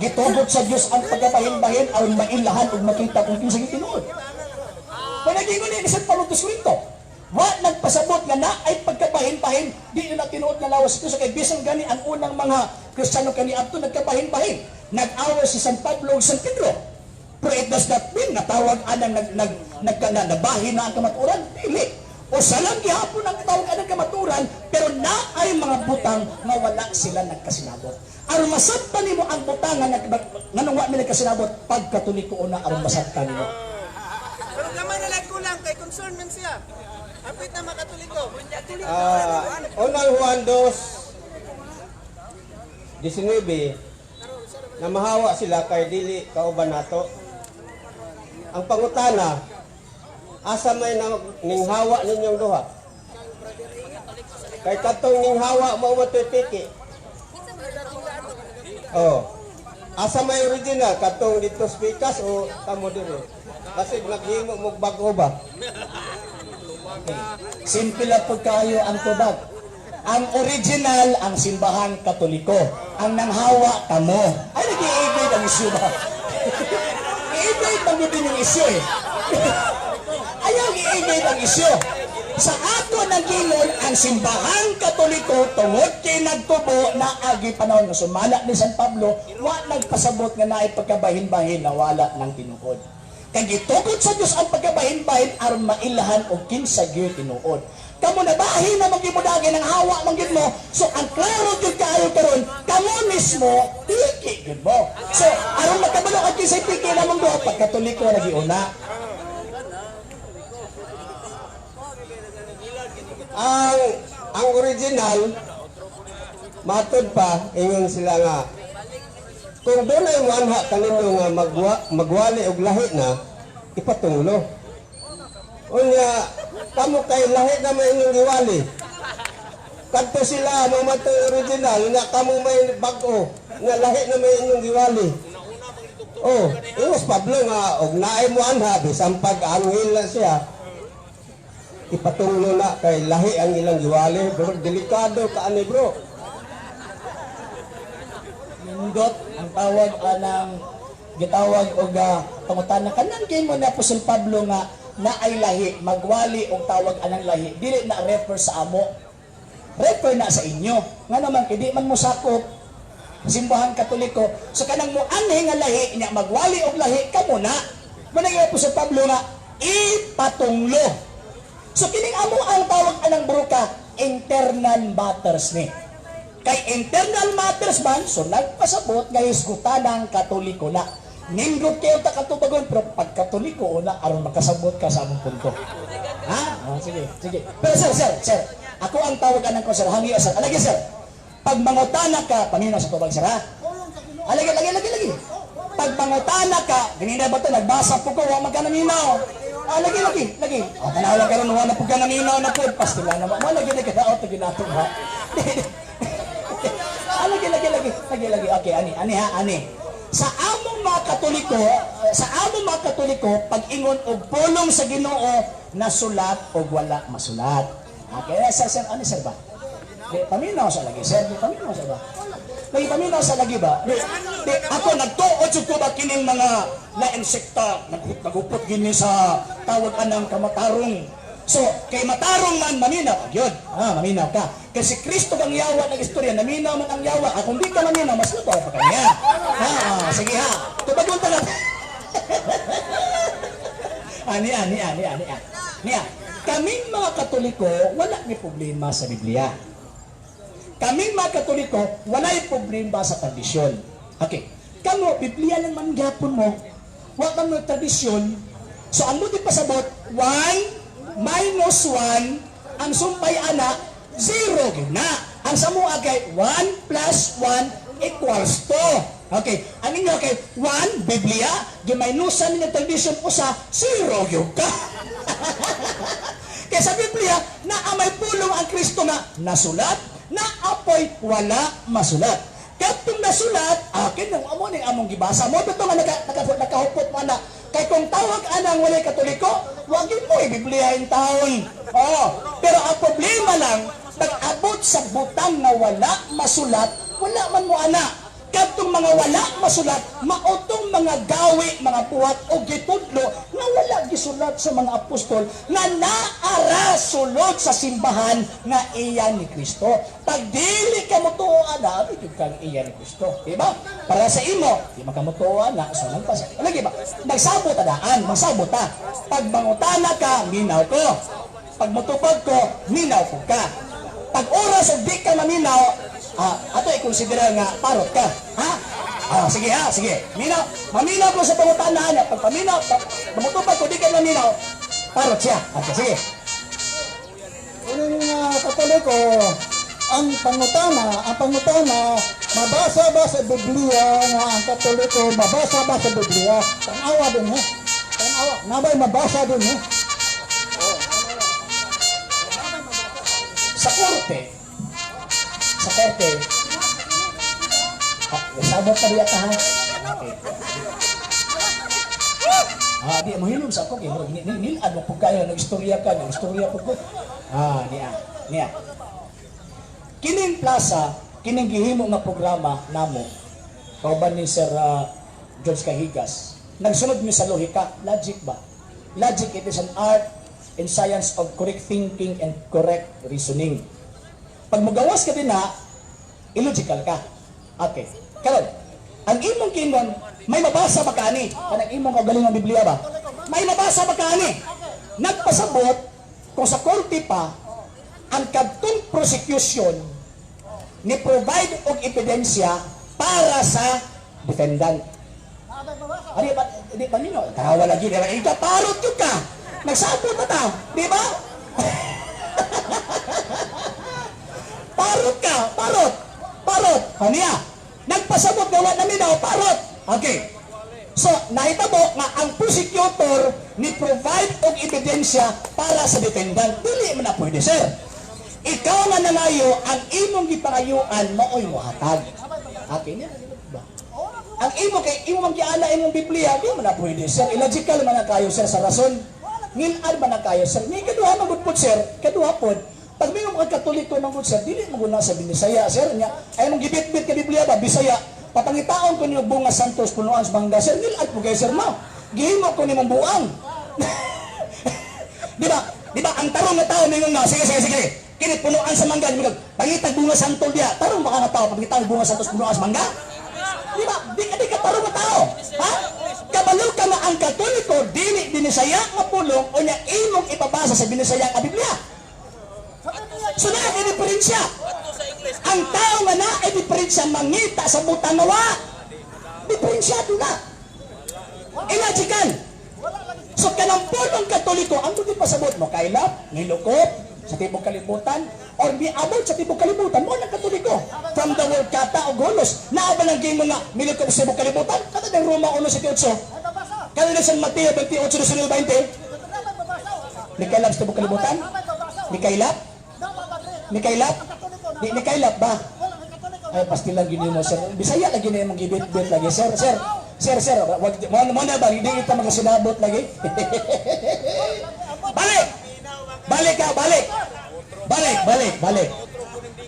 gitugot sa Dios ang pagkabahin-bahin aron mailahan ug makita kung kinsa tinuod. Panagingon ni San Pablo 2 Corinto, wa nagpasabot nga na ay pagkabahin-bahin, di na tinuod nga lawas Kristo kay bisan gani ang unang mga Kristiyano kaniadto nagkabahin-bahin. Nag-away si San Pablo ug San Pedro. Pero it does not mean nga tawag anang nag nag nagka na, nabahin na ang kamaturan. Dili. O sa lang gihapon ang tawag anang kamaturan, pero naay mga butang nga wala sila nagkasinabot. Aron masabtan nimo ang butang nga nag nganong wa mi nagkasinabot, pagkatoliko una aron masabtan nimo. Pero gamay na lang kulang kay concern man siya. Hapit na makatoliko. Unang Juan 2:19 na mahawa sila kay dili kauban nato. Ang pangutana, asa may na, ninghawa ninyong duha? Kay katong ninghawa mao man to'y piki. Oh. Asa may original katong dito sa pikas o kamo diri? Kasi naghimo mo bag-o ba? Simple lang po kayo ang tubag. Ang original, ang Simbahan Katoliko. Ang nanghawa, kamo. Ay, nag-i-evade ang issue ba? I-evade man yun din yung issue eh. Ayaw i-evade ang issue. Sa ato ng gingon, ang Simbahan Katoliko tungod kay nagtubo na agi panahon nga sumala ni San Pablo, wa nagpasabot nga naay pagkabahin-bahin na wala ng tinuod. Kay gitugot sa Dios ang pagkabahin-bahin aron mailahan og kinsa gyud tinuod. Kamo na bahin na magyimudagi ng hawa man gyud mo. So ang klaro gyud kaayo karon, kamo mismo piki gyud mo. So aron makabalo ka kinsay piki namong duha, pag Katoliko na giuna. Ang original matod pa ingon sila nga kung dunay moanha kaninyo nga magwali og lahi na ipatunglo. Unya kamo kay lahi na may inyong giwali. Kadto sila mo man to'y original nga kamo may bag-o nga lahi na may inyong giwali. Oh, ingos Pablo nga og naay mo anha bisan pag anghel na siya ipatunglo na kay lahi ang ilang giwali, bro. Delikado ka ani, bro. Nindot ang tawag anang gitawag og pangutana kanang kay mo na Apostol Pablo nga naay lahi magwali og tawag anang lahi, dili na refer sa amo, refer na sa inyo nga naman kay di man mo sakop Simbahan Katoliko. So kanang mo anhi nga lahi nya magwali og lahi kamo na mo nang Apostol Pablo nga ipatunglo. So kining amo ang tawag anang bruka internal matters ni. Kay internal matters man, so nagpasabot nga hisgutan ang Katoliko na. Nindot kayo ta katubagon, pero pag Katoliko na, aron makasabot ka sa among punto. Ha? Oh, sige, sige. Pero sir, sir, sir, ako ang tawag anang ko, sir, hangi, sir. Alagi, sir. Pag mangutana ka, paminaw sa tubag, sir, ha? Alagi, lagi, lagi, lagi. Pag mangutana ka, ganina ba ito, nagbasa po ko, wa man ka naminaw. Ah, lagi, lagi, lagi. Oh, tanawa ka ron, wa na po ka naminaw na po. Pastila na, mo, lagi, lagi, oh, ginato ha. Ah, lagi, lagi, lagi, lagi, lagi. Okay, ani, ani ha, ani. Sa among mga Katoliko, sa among mga Katoliko, pag-ingon og pulong sa Ginoo, nasulat o wala masulat. Okay, sir, sir, ani sir ba? Di, paminaw sa lagi, sir. Di, paminaw sa ba? Lagi, paminaw sa lagi ba? Di, di, ako nagtuod ko ba kining mga laing sekta, nagupot gini sa tawag anang kamatarong. So, kay matarong man, maminaw ka yun. Ah, maminaw ka. Kasi Kristo ang yawa ng istorya, naminaw man ang yawa. Ah, kung di ka maminaw, mas luto pa kanya. Ah, sige ha. Tubagon ta lang. Ani, ani, ani, ani, ani. Niya, kaming mga Katoliko, wala may problema sa Biblia. Kaming mga Katoliko, wala'y problema sa tradisyon. Okay. Kamo, Biblia lang man gyapon mo. Wa man mo tradisyon. So, ang muti pasabot, 1 minus 1, ang sumpay ana, 0 gyud na. Ang samua kay 1 plus 1 equals 2. Okay. Ang inyo kay 1, Biblia, giminusan ninyo tradisyon usa, 0 gyud ka. Kaya sa Biblia, naa may pulong ang Kristo nga nasulat, na apoy wala masulat. Katong nasulat, akin nang amo ning among gibasa mo bitaw nga nakahupot mo na. Kay kung tawag anang walay Katoliko, wag mo i-Biblia in taon. Oo. Pero ang problema lang, pag-abot sa butang nga wala masulat, wala man mo ana. Kadtong mga wala masulat, mautong mga gawi, mga buhat o gitudlo nga wala gisulat sa mga apostol nga naara sulod sa simbahan nga iya ni Kristo. Pag dili ka motuo ana, abi gyud kang iya ni Kristo. Di ba? Para sa imo, di man ka motuo ana, so nagpas. Lagi ba? Magsabot ta daan, magsabot ta. Pag mangutana ka, minaw ko. Pag motupag ko, minaw ko ka. Pag oras og di ka maminaw, ato i-consider nga parot ka. Ha? Sige ha, sige. Minaw, maminaw ko sa pangutana niya. Pag paminaw, pag ko di ka maminaw, parot siya. Okay, sige. Uling Katoliko, ang pangutana, mabasa ba sa Biblia nga ang Katoliko, mabasa ba sa Biblia? Tanawa din ha. Tanawa, nabay mabasa dun eh. Sa korte, sa korte, ah, sabot pa diya ka ha. Okay. Ah, di mo hilom sa ako kay murag ni nilad mo pud kayo nag-istorya ka, nag-istorya pud ko. Ah, niya, niya. Kining plaza, kining gihimo nga programa namo. Kauban ni Sir George Cahigas. Nagsunod mi sa lohika, logic ba? Logic, it is an art and science of correct thinking and correct reasoning. Pag mugawas ka din na, illogical ka. Okay. Karon, ang imong kingon, may mabasa ba kaani? Kanang imong kagaling ng Biblia ba? May mabasa ba kaani? Nagpasabot kung sa korte pa ang kadtong prosecution ni provide og ebidensya para sa defendant. Ari ba di ba nino? Tawa lagi di ba? Ikaw parot yun ka. Nagsabot na ta, di ba? Parot ka, parot. Parot. Kaniya. Nagpasabot gawa namin daw, parot. Okay. So, nahitabo nga ang prosecutor ni provide og ebidensya para sa defendant. Dili man na pwede, sir. Ikaw nga nangayo, ang imong gipangayuan maoy mohatag. Okay niya ba? Ang imo kay imo mang giala imong Biblia, di man na pwede, sir. Illogical man na kayo, sir, sa rason. Ngilad man na kayo, sir. Ni kaduha man gud pod, sir. Kaduha pod. Pag may mga Katoliko man gud, sir, dili mo gud na sa Binisaya, sir. Nya ay mong gibitbit ka Biblia ba Bisaya. Papangitaon ko niyo bunga santos punuan sa mangga, sir. Ngilad po kay sir mo. Gihimo ko nimong buang. Di ba? Di ba ang tarong nga tao ningon nga sige sige sige. Kini punuan sa mangga, di ba? Pangitag bunga santol diya. Tarong ba ka nga tao pangitag bunga santos punuan sa mangga? Di ba? Di ka tarong nga tao. Ha? Kabalo ka nga ang Katoliko dili binisaya nga pulong o nya imong ipabasa sa Binisaya nga Biblia. So naa kay diferensya. Ang tao nga naa diferensya mangita sa butang nga wa. Diferensyado na. Illogical. So kanang pulong Katoliko, ang di pasabot mo, kailap, nilukop, sa tibok kalibutan, or miabot sa tibok kalibutan, mo ng Katoliko. From the word kata o golos, naa ba lang gingon nga milukop sa tibok kalibutan? Kada ng Roma 1:8. Kada ng San Mateo 28:20. Ni kailap sa tibok kalibutan? Ni kailap? Ni kailap? Ni kailap ba? Ay, pastilan gini mo, sir. Bisaya lagi na yung gibit-bit lagi. Sir, sir, sir, sir, wag, mo na ba? Hindi kita magasinabot lagi. Balik! Balik ka, balik! Balik, balik, balik.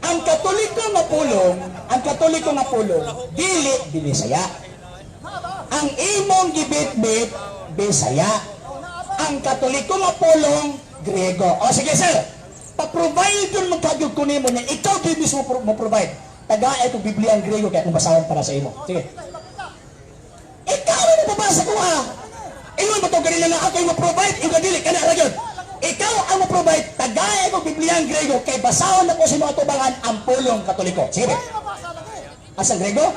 Ang Katoliko nga pulong, ang Katoliko nga pulong, dili binisaya. Ang imong gibit-bit, Bisaya. Ang Katoliko nga pulong, Griego. O sige, sir. Pa-provide yun magkagyog ko nimo niya. Ikaw di mismo mo provide. Taga itong Biblia ang Griego kaya kung basahon para sa imo. Sige. Ikaw ang mababasa ko ha. Ingon mo to ganina nga ako yung mo-provide, ikaw dili kana ra gyud. Ikaw ang mo-provide, taga itong Biblia ang Griego kay basahon na ko sa mga tubangan ang pulong Katoliko. Sige. Be. Asa Griego?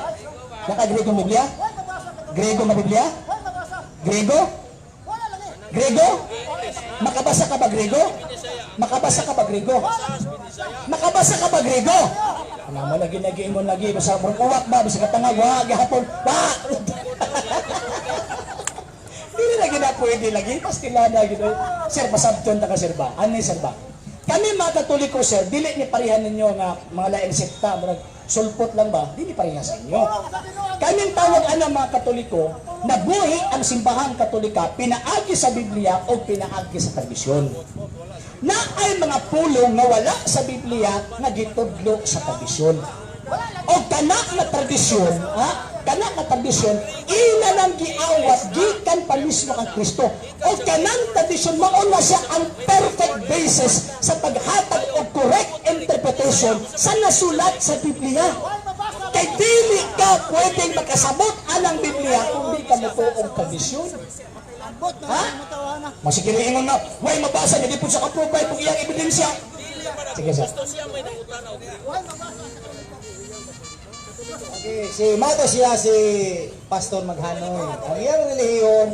Naka-Griego ang Biblia? Griego nga Biblia? Griego? Griego? Makabasa ka ba Griego? Makabasa ka ba Griego? Makabasa ka ba Griego? Ano mo lagi nagiingon lagi basta murag uwak ba bisa katangag wa gihapon. Wa. Dili lagi na pwede lagi pastilana gid. Sir, pasabton ta ka sir ba? Ani sir ba? Kami mga Katoliko, sir, dili ni parehan ninyo nga mga lain sekta, murag sulpot lang ba? Dili pareha sa inyo. Kaming tawag ana mga Katoliko, nabuhi ang simbahang Katolika pinaagi sa Biblia o pinaagi sa tradisyon. Na ay mga pulong nga wala sa Biblia nga gitudlo sa tradisyon. O kana nga tradisyon, ha? Kana nga tradisyon, ila nang giawat gikan pa mismo kang Kristo. O kanang tradisyon mao na siya ang perfect basis sa paghatag og correct interpretation sa nasulat sa Biblia. Kay dili ka pwedeng makasabot anang Biblia kung di ka motuo og tradisyon. Ha? Masigil ingon na, way mabasa niya, di po siya ka-provide kung iyang ebidensya. Sige, sir. Okay, si Mato siya si Pastor Maghanoy. Ang iyang relihiyon,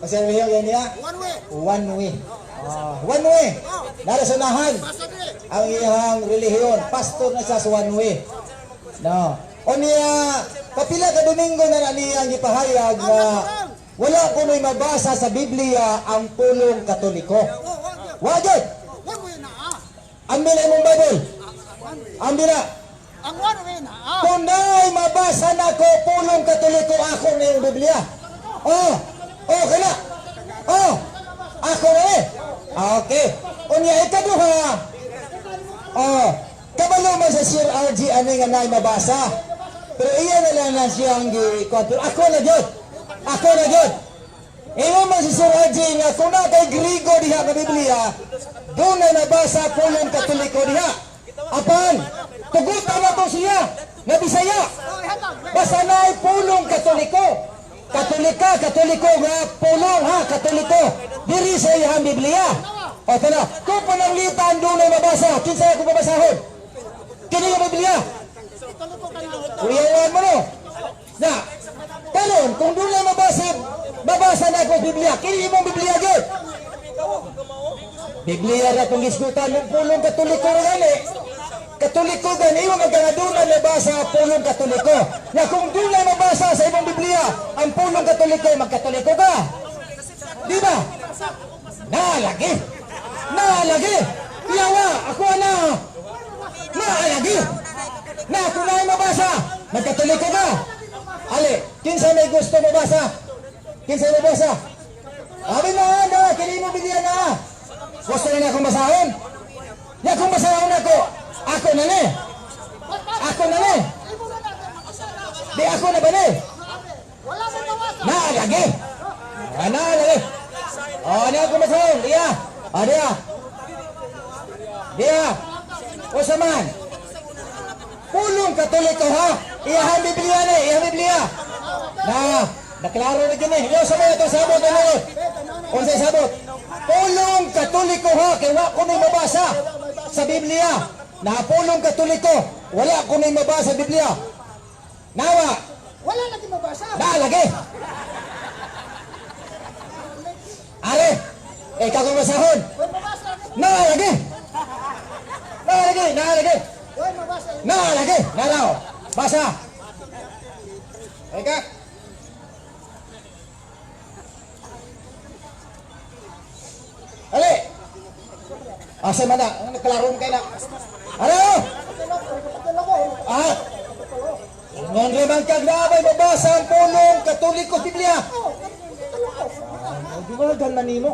kasi ang relihiyon yan niya? One way. One way. Ah, one way. Narasunahan ang iyang relihiyon. Pastor na siya sa one way. No. O niya, kapila ka Domingo na na niya ang gipahayag na Wala ko may mabasa sa Biblia ang pulong Katoliko. Oh, Wa gyud. Wa mo na ah. Ambi na imong Bible. Ambi na. Ang one way na ah. Kung naay mabasa nako pulong Katoliko, ako na yung Biblia. Oh, okay na. Oh, ako na eh. Okay. Unya ikaduha. Oh, kabalo man sa Sir RG ani nga naay mabasa. Pero iya na lang na siyang gi pero ako na gyud. Ako na gyud. Ingon man si Sir RG nga kung naa kay Grigo diha nga Biblia, doon na nabasa pulong Katoliko diha. Apan, tugutan na to siya nga Bisaya. Basta naay pulong Katoliko. Katolika, Katoliko nga pulong ha, Katoliko. Diri sa iyang Biblia. O tala, kung pananglitan doon ay mabasa, kinsa ako babasahon? Kini nga Biblia. Uyawan mo no. Na, karon kung doon ay mabasa, mabasa na ako Biblia. Kini imong Biblia gyud. Biblia ra kung gisgutan ng pulong Katoliko ra gani. Katoliko gani imong magkangaduna nabasa pulong Katoliko. Na kung doon ay mabasa sa imong Biblia ang pulong Katoliko, magkatoliko ka. Di ba? Nalagi. Nalagi. Yawa, ako na. Nalagi. Na kung naay mabasa, magkatoliko ka. Ali, kinsa may gusto mabasa? Kinsa may mabasa? Abi na, na, kini mo Biblia na. Gusto na akong basahon? Ya kung basahon ako, ako na ni. Ako na ni. Di ako na ba ni? Wala mo mabasa. Na, lagi. Ah, na, lagi. Oh, na ako basahon. Diya. Ah, diya. Diya. O man. Pulong Katoliko ha. Iyahang Biblia ni, iyahang Biblia. Na, naklaro na gini. Yo sa mga ito sabot ano? Unsay sabot? Pulong Katoliko ha, kay wa ko ni mabasa sa Biblia. Na pulong Katoliko, wala ko ni mabasa sa Biblia. Nawa, Wala lagi mabasa. na lagi. Are, eh kung basahon. Way mabasa. Na lagi. Na lagi, na lagi. Way mabasa. Na lagi, naraw. Basa. Eka. Ali. Asa man na? Ang Nagklaro kay na. Ano? Ah. Ngon man kag naabay mabasa ang pulong Katoliko Biblia. Ah, Duwagan man nimo.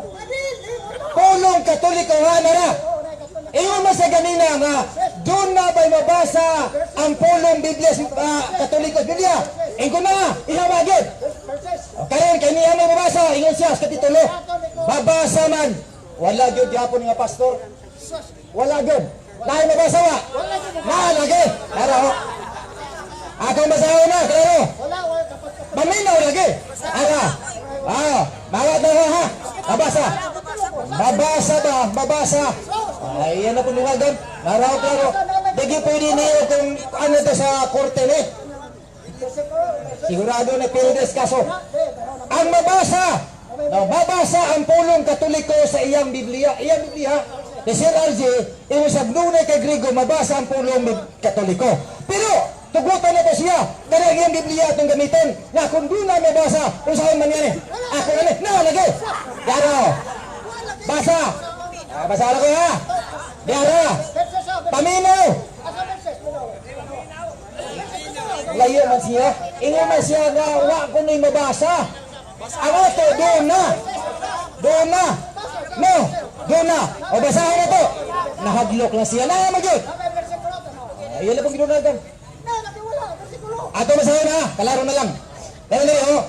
Pulong Katoliko ha nara. Ingon man sa ganina nga doon na ba'y mabasa ang pulong Biblia Katoliko Biblia. Ingon na, ihawa gyud. Karon kay niya mo mabasa, ingon siya sa kapitulo. Babasa man. Wala gyud gyapon nga pastor. Wala gyud. Dahil mabasa wa. Na lagi. Nara ho. Akong basahon na, klaro. Maminaw lagi. Ara. Ah, bawat na ho, ha. Mabasa. Mabasa ba? Mabasa. Ay, yan na po luwagan. Naraw, klaro. Digi pwede niyo kung ano to sa korte ni. Sigurado na pildes kaso. Ang mabasa, no, mabasa ang pulong Katoliko sa iyang Biblia. Iyang Biblia, ni Sir RJ, ingon sa dunay kay Grigo, mabasa ang pulong Katoliko. Pero, tugutan na to siya. Kaya ang iyang Biblia itong gamitin. Na kung doon na mabasa, usahan man yan eh. Ako na ni, na, lagi. Yaro. Basa. Ah, basa na ko ha. Yaro. Paminaw. Layo man siya. Ingon man siya nga wa ko ni mabasa. Ang ato doon na. Doon na. No, doon na. O basahin na to. Nahadlok na siya. Na magyud. Ayun na pong ginunagan. Ato basahin na. Kalaro na lang. Dali dali oh.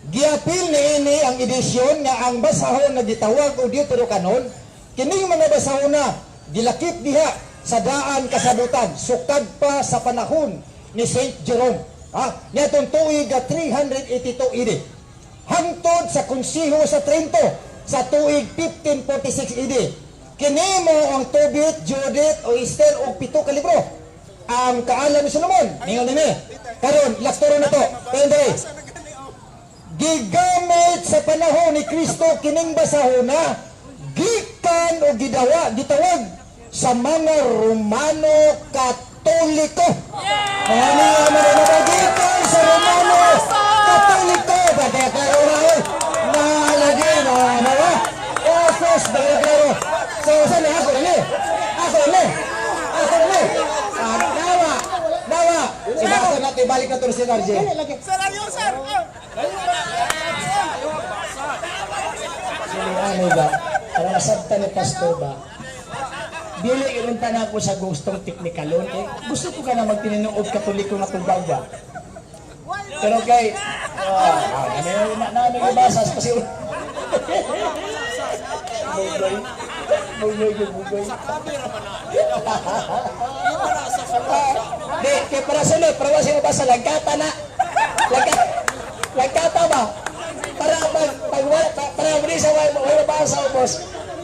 Giapil ni ini ang edisyon nga ang basahon na gitawag og Deuterocanon kining mga basahon na gilakip diha sa daan kasabutan sukad pa sa panahon ni Saint Jerome. Ha? Niadtong tuig 382 AD. Hangtod sa Konseho sa Trento sa tuig 1546 AD. Kini mo ang Tobit, Judith o Esther og 7 ka libro. Ang kaalam ni Solomon. Ningon nini. Karon, laktoro na to. Pende. Gigamit sa panahon ni Kristo kining basahona gikan o gidawa gitawag sa mga Romano Katoliko. Ano nga mga gikan sa Romano Katoliko? Bakit klaro na eh. to si RJ. Dili lagi. Sir, ayaw, sir. Sili ano ba? Para masabta ni Pastor ba? Dili yun na ako sa gustong teknikalon. Eh, gusto ko ka na magtininuod Katoliko nga tubag ba? Pero kay, ano na na nagibasa kasi Bugoy. Bugoy, bugoy. Di, kay para sunod, para wala siya mabasa, lagkata na. Lagkata, lagkata ba? Para mag, pag, wala, para hindi siya wala wala mabasa, boss.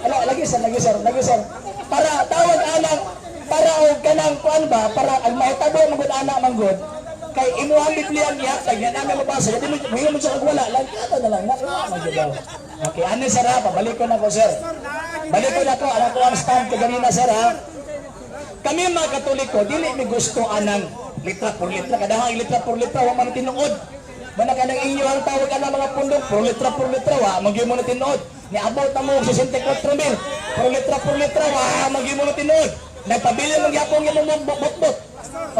Ano, lagi sir, lagi sir, lagi sir. Para tawag anang, para og kanang kuan ba, para ang mahitabo manggod ana manggod, kay imuhang Biblia niya, kay nga namin mabasa, di mo mo siya kag wala, lagkata na lang, na, na, daw. Okay, ano sir ha, pabalik ko na ko sir. Balik ko na ko, anak ko ang stand kaganina sir ha. Kami mga Katoliko, dili mi gusto anang litra por litra. Kadahang litra por litra, wa man tinuod. Mana kanang inyo ang tawag anang mga pundok, por litra por litra, wa magyud mo na tinuod. Niabot na mo og 64 mil, por litra por litra, wa magyud mo na tinuod. Nagpabili mo gyapon imong bot-bot.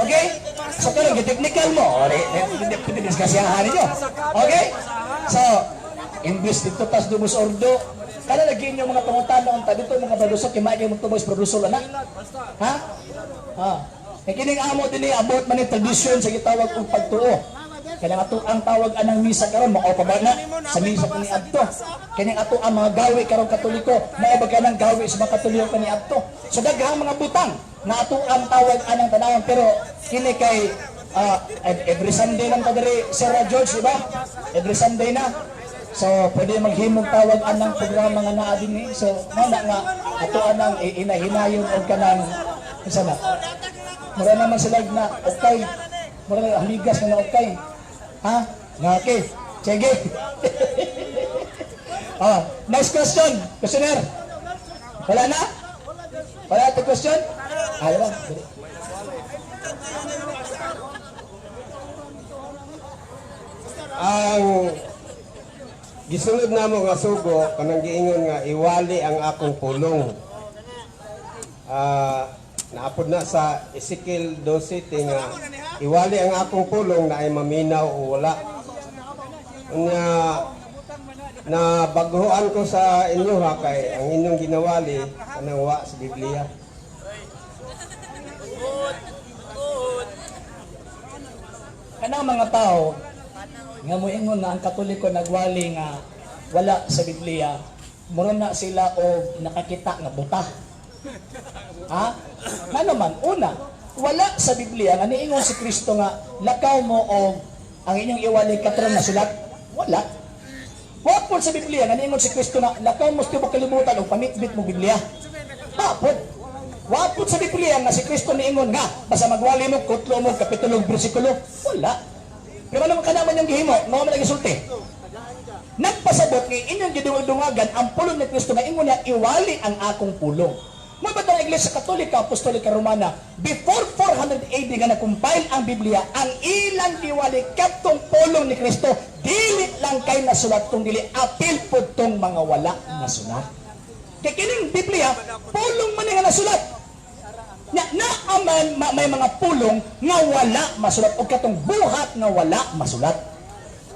Okay? So karon giteknikal mo. O, di diskasyahan ninyo. Okay? So, imbis dito tas dumus ordo, kada lagi inyo mga pangutana unta dito mga producer kay maagi mo tubos producer na. Ha? Ha. Kay kining amo dinhi abot man ni tradisyon sa gitawag og pagtuo. Kaya ato ang tawag anang misa karon mao pa ba na sa misa kani adto. Kining ato ang mga gawi karon Katoliko, mao ba kanang gawi sa mga Katoliko kani adto. So daghang mga butang na ato ang tawag anang tanawon pero kini kay every Sunday lang ta diri Sir George, di ba? Every Sunday na. So, pwede maghimong tawag anang programa nga naa dinhi. So, mao na nga ato anang inahinayon og kanang unsa na. Mura naman sila na okay. Mura na hamigas na okay. Ha? Nga okay. Sige. Next question. Questioner. Wala na? Wala ito question? Ah, wala. Dali. Ang gisunod namo nga sugo kanang giingon nga iwali ang akong pulong. Naapod na sa Ezekiel 12 ti nga iwali ang akong pulong na ay maminaw o wala. Unya na baghoan ko sa inyo ha kay ang inyong ginawali kanang wa sa Biblia. Kanang mga tao nga moingon nga ang Katoliko nagwali nga wala sa Biblia, mura na sila og nakakita nga buta. Ha? Nga naman, una, wala sa Biblia nga niingon si Kristo nga lakaw mo og ang inyong iwali katron na sulat. Wala. Wa po sa Biblia nga niingon si Kristo nga lakaw mo sa tibok kalibutan og pamitbit mo Biblia. Wa pod. Wa pod sa Biblia nga si Kristo niingon nga basta magwali mo kutlo mo kapitulo bersikulo. Wala. Pero ano man kanaman yung gihimo, mao man lagi sulti. Nagpasabot nga inyong gidungag-dungagan ang pulong ni Kristo nga ingon niya iwali ang akong pulong. Mo ba ang Iglesia Katolika, Apostolika Romana, before 400 AD nga na-compile ang Biblia, ang ilang giwali kadtong pulong ni Kristo, dili lang kay nasulat kung dili apil pud tong mga wala nasulat. Kay kining Biblia, pulong man ni nga nasulat. Nya naaman may mga pulong nga wala masulat o katong buhat nga wala masulat.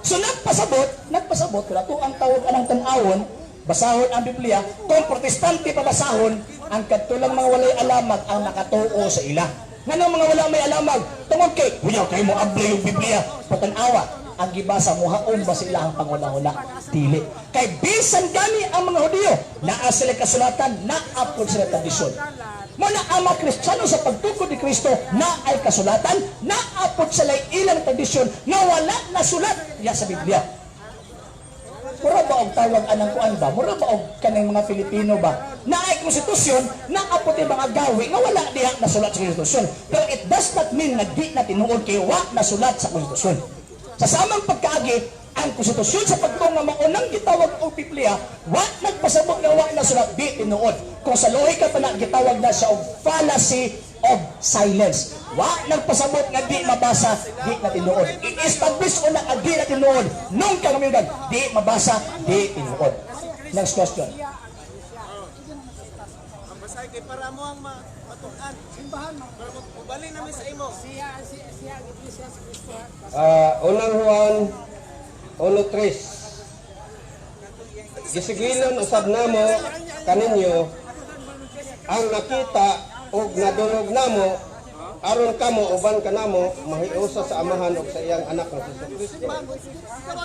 So nagpasabot pero ato ang tawag anang tan-awon, basahon ang Biblia, kung Protestante pa basahon, ang katulang mga walay alamag ang nakatuo sa ila. Nganong mga wala may alamag? Tungod kay, huyaw kayo mo abli yung Biblia, patanawa, ang gibasa mo haon ba sila ang panguna-una? Dili. Kay bisan gani ang mga Hudiyo, naa sila kasulatan, naa pod sila tradisyon. Muna ang mga Kristiyano sa pagtukod ni Kristo, na ay kasulatan, naa pod sila ilang tradisyon nga wala nasulat ya sa Biblia. Mura ba og tawag anang kuan ba? Mura ba og kanang mga Filipino ba? Na ay konstitusyon, naa pod mga gawi nga wala diha nasulat sa konstitusyon. Pero it does not mean na di na tinuod kay wa nasulat sa konstitusyon. Sa samang pagkaagi, ang konstitusyon sa pagtuo nga maunang gitawag og Biblia, wa nagpasabot nga wa nasulat, di tinuod. Kung sa lohika pa na gitawag na siya og fallacy of silence. Wa nagpasabot nga di mabasa, di na tinuod. I-establish una nga di na tinuod. Nung kangamigan, di mabasa, di tinuod. Next question. kay para mo ang matun-an. Simbahan mo. Para mobali namin sa imo. Unang Juan 1:3. Gisigilon usab namo kaninyo ang nakita ug nadungog namo aron kamo uban kanamo mahiusa sa Amahan ug sa iyang Anak nga si Kristo.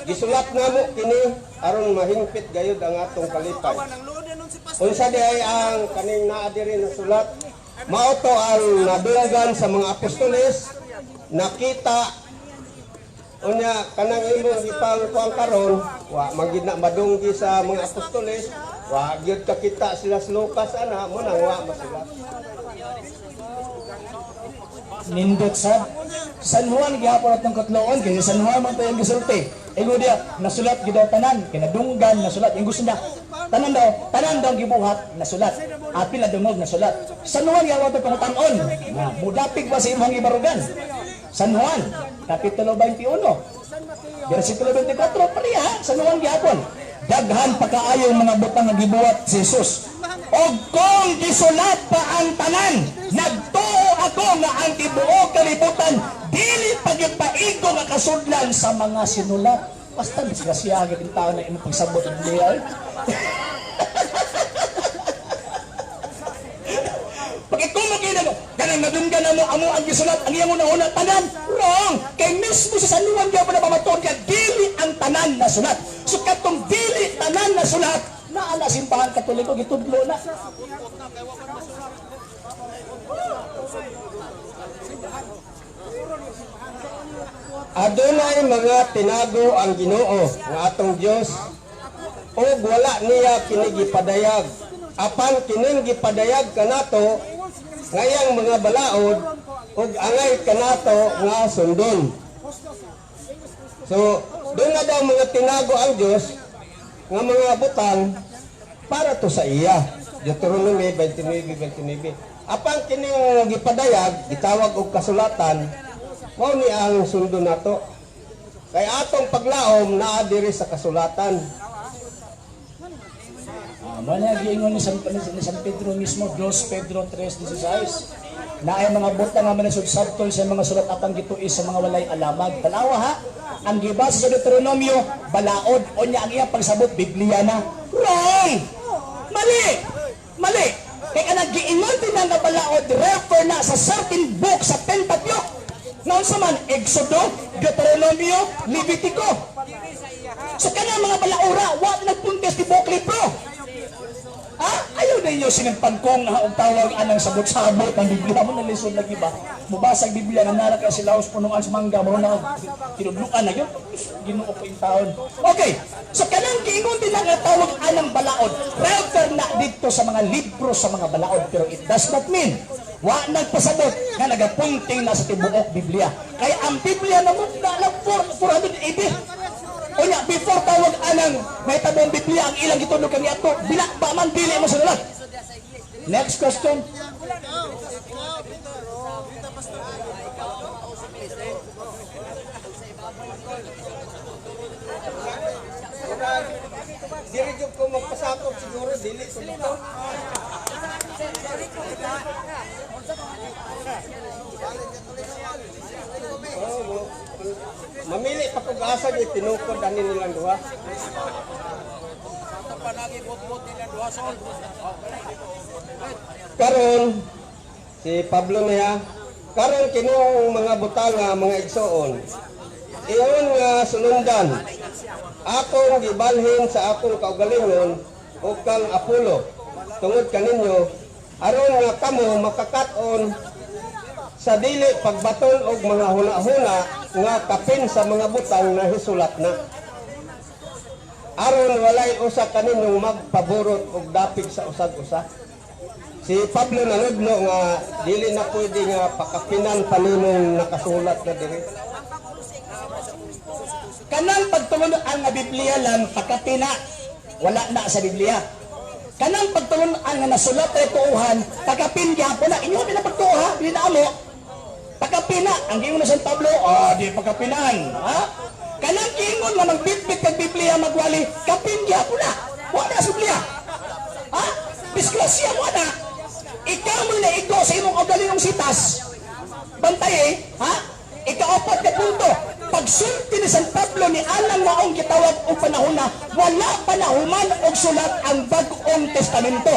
Gisulat namo kini aron mahingpit gayud ang atong kalipay. Ang luod nun si Pastor. Unsa di ay ang kaning naa diri na sulat? Mao to ang nadunggan sa mga apostoles, nakita. Unya kanang imong gipang kuang karon, wa man gid na madunggi sa mga apostoles, wa gyud kakita sila sa Lucas ana mo nang wa masulat. Nindot sad. San Juan gihapon atong katloon kay San Juan man to yung gisulti. Ingon diya nasulat gid daw tanan, kinadunggan nasulat. Yung gusto niya tanan daw gibuhat nasulat. Apil na dungog nasulat. San Juan gihapon atong pangutan-on. Na mudapig ba sa imong gibarugan? San Juan, Kapitulo 21. Versikulo 24, pareha, San Juan gihapon. Daghan pa kaayong mga butang nga gibuhat si Jesus. Og kung gisulat pa ang tanan, nagtuo ako nga ang tibuok kalibutan dili pa gyud paigo nga kasudlan sa mga sinulat. Basta disgrasya gyud ang tao na imong pagsabot og Biblia. Pagkikumok mo, kanang nadunggan na mo, amo ang gisulat, ang iyang una-una, tanan, wrong! Kay mismo sa San Juan gyapon na pamatuod nga dili ang tanan na sulat. So katong dili tanan na sulat, naa na Simbahan Katoliko, gitudlo na. Adunay mga tinago ang Ginoo nga atong Dios ug wala niya kini gipadayag. Apan kining gipadayag kanato ngayang mga balaod ug angay kanato nga sundon. So, doon na daw mga tinago ang Dios nga mga butang para to sa iya. Deuteronomy 29:29. Apan kining gipadayag, gitawag og kasulatan, mao ni ang sundo nato. Kay atong paglaom naa diri sa kasulatan. Mo na giingon ni San Pedro mismo, 2 Pedro 3:16. Naay mga butang nga manasud sabtol sa mga sulat apang gituis sa mga walay alamag. Tanawa ha, ang gibasa sa Deuteronomio, balaod, unya ang iyang pagsabot, Biblia na. Wrong! Mali! Mali! Kay kanang giingon din nga balaod, refer na sa certain book sa Pentateuch. Naunsa man, Exodo, Deuteronomio, Levitico. So kanang mga balaura, wa nagpuntes tibuok libro. Ha? Ayaw na inyo sinimpagkong ha, og tawag anang sabot-sabot ng Biblia mo nalisod lagi ba? Mubasa ang Biblia nga nara kay sila punuan sa mangga mo na tinudluan na yun. Ginoo ko yung taon. Okay. So kanang giingon din nga tawag anang balaod. Refer na dito sa mga libro sa mga balaod, pero it does not mean wa nagpasabot nga nagapunting na sa tibuok Biblia. Kay ang Biblia na mo na lang 400 AD. Unya, before tawag anang may tabong Biblia ang ilang gitudlo kang ato, bila ba man dili mo sinulat. Next question. Diri jud ko magpasakop siguro dili ko dito. Oh, mamili pa kog asa di tinukod ani nilang duha. Karon si Pablo niya, karon kinong mga butanga mga igsoon. Iyon nga sulundan akong gibalhin sa akong kaugalingon ug kang Apollo tungod kaninyo aron nga kamo makakat-on sa dili pagbaton og mga huna-huna nga kapin sa mga butang na hisulat na, aron walay usa kaninyong magpaborot og dapig sa usag-usa. Si Pablo nanudlo nga dili na pwede nga pakapinan paninong nakasulat na diri. Kanang pagtulunan nga Biblia lang pakapina, wala na sa Biblia. Kanang pagtulunan nga nasulat ay tuuhan, pakapin gyapon na inyo na pagtuo ha, dili na amo. Pakapina, ang giingon na San Pablo, oh, di pakapinan, ha? Kanang giingon nga magbitbit kag Biblia magwali, kapin gyapon na. Wa na sa Biblia. Ha? Disgrasya mo na. Ikaw mo naigo sa imong kaugalingong sitas. Bantay eh, ha? Ikaapat na punto, pagsulti ni San Pablo ni anang maong gitawag og panahon na wala pa nahuman og sulat ang Bagong Testamento.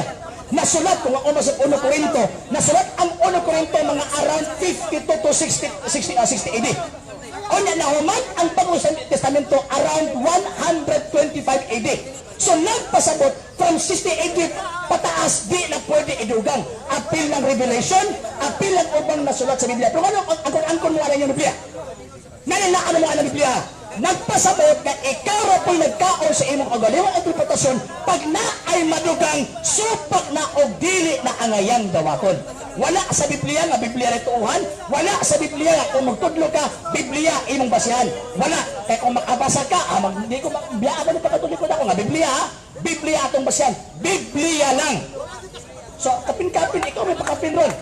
Nasulat kung ako sa 1 Corinto, nasulat ang 1 Corinto mga around 52 to 60, 60, 60 AD. Unya nahuman ang Bagong Testamento around 125 AD. So nagpasabot from 60 AD pataas, di na pwede idugang. Apil ng Revelation, apil ng ubang nasulat sa Biblia. Pero ano, angkon-angkon mo alam yung Biblia? Nanilaan mo ang Biblia? Nagpasabot na ikaw ra po'y nagkaon sa imong kaugalingong interpretasyon, pag na ay madugang, supak na og dili na angayang dawaton. Wala sa Biblia nga Biblia rin tuuhan, wala sa Biblia nga kung magtudlo ka, Biblia imong basihan. Wala. Kaya kung makabasa ka, di ko biya ba ni pagkatuloy ko na ako nga Biblia, ha? Biblia atong basihan. Biblia lang. So, kapin-kapin, ikaw may pakapin ron.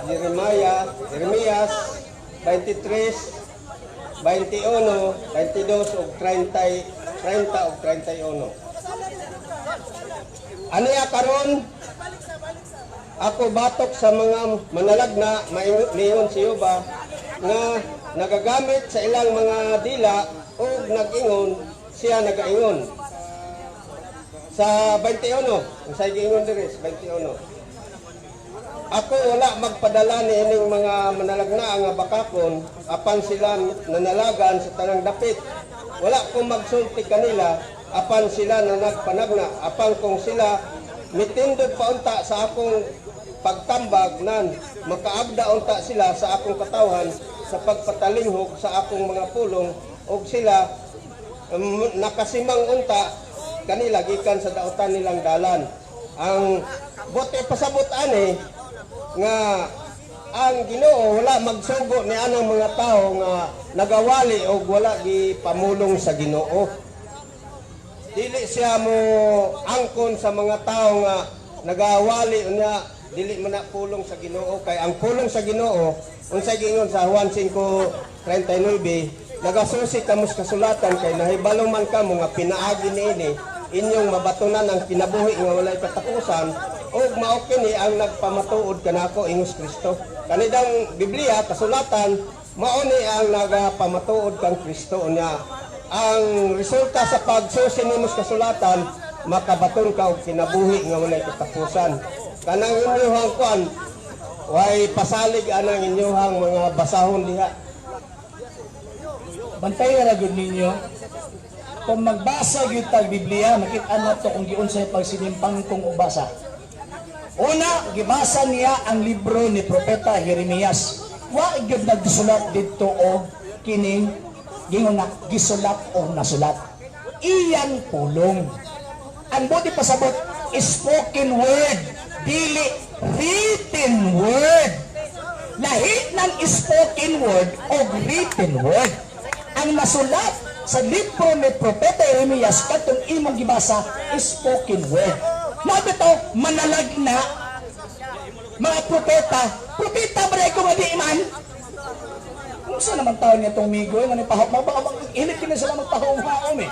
Jeremiah, Jeremias 23, 21, 22 ug 30, 30 ug 31. Aniya karon ako batok sa mga manalagna maingon si Juba nga nagagamit sa ilang mga dila ug nag-ingon siya nagaingon. Sa 21, unsay giingon diri sa 21? Ako wala magpadala ni ining mga manalagna nga bakakon apan sila nanalagan sa tanang dapit. Wala ko magsulti kanila apan sila nanagpanagna, apan kung sila mitindog paunta sa akong pagtambag nan makaagda unta sila sa akong katawhan sa pagpatalinghog sa akong mga pulong og sila nakasimang unta kanila gikan sa dautan nilang dalan. Ang bote pasabot ani nga ang Ginoo wala magsugo ni anang mga tawo nga nagawali og wala gipamulong sa Ginoo. Dili siya mo angkon sa mga tawo nga nagawali unya dili man na pulong sa Ginoo, kay ang pulong sa Ginoo unsay giingon sa Juan 5:39, nagasusi kamo sa kasulatan kay nahibalo man kamo nga pinaagi niini inyong mabatunan ang kinabuhi nga walay katapusan ug mao kini ang nagpamatuod kanako, ingos Kristo. Kanidang Biblia kasulatan mao ni ang nagapamatuod kang Kristo. Unya ang resulta sa pagsusi nimo sa kasulatan, makabaton ka og kinabuhi nga walay katapusan. Kanang inyuhang kuan, way pasalig anang inyuhang mga basahon diha. Bantay ra gyud ninyo. Kung magbasa gyud tag Biblia, makita nato kung giunsay pagsinimpang kong ubasa. Una, gibasa niya ang libro ni Propeta Jeremias. Wa gyud nagsulat didto og kining gingon nga gisulat o nasulat. Iyang pulong. Ang buti pasabot, spoken word, dili written word. Lahi ng spoken word o written word. Ang nasulat sa libro ni Propeta Jeremias katong imong gibasa, spoken word. Mabitaw manalagna mga propeta, propeta ba ko nga di iman? Unsa naman taon niya itong migo, nga ni pahok, hilit kini sila magpahong-haom eh.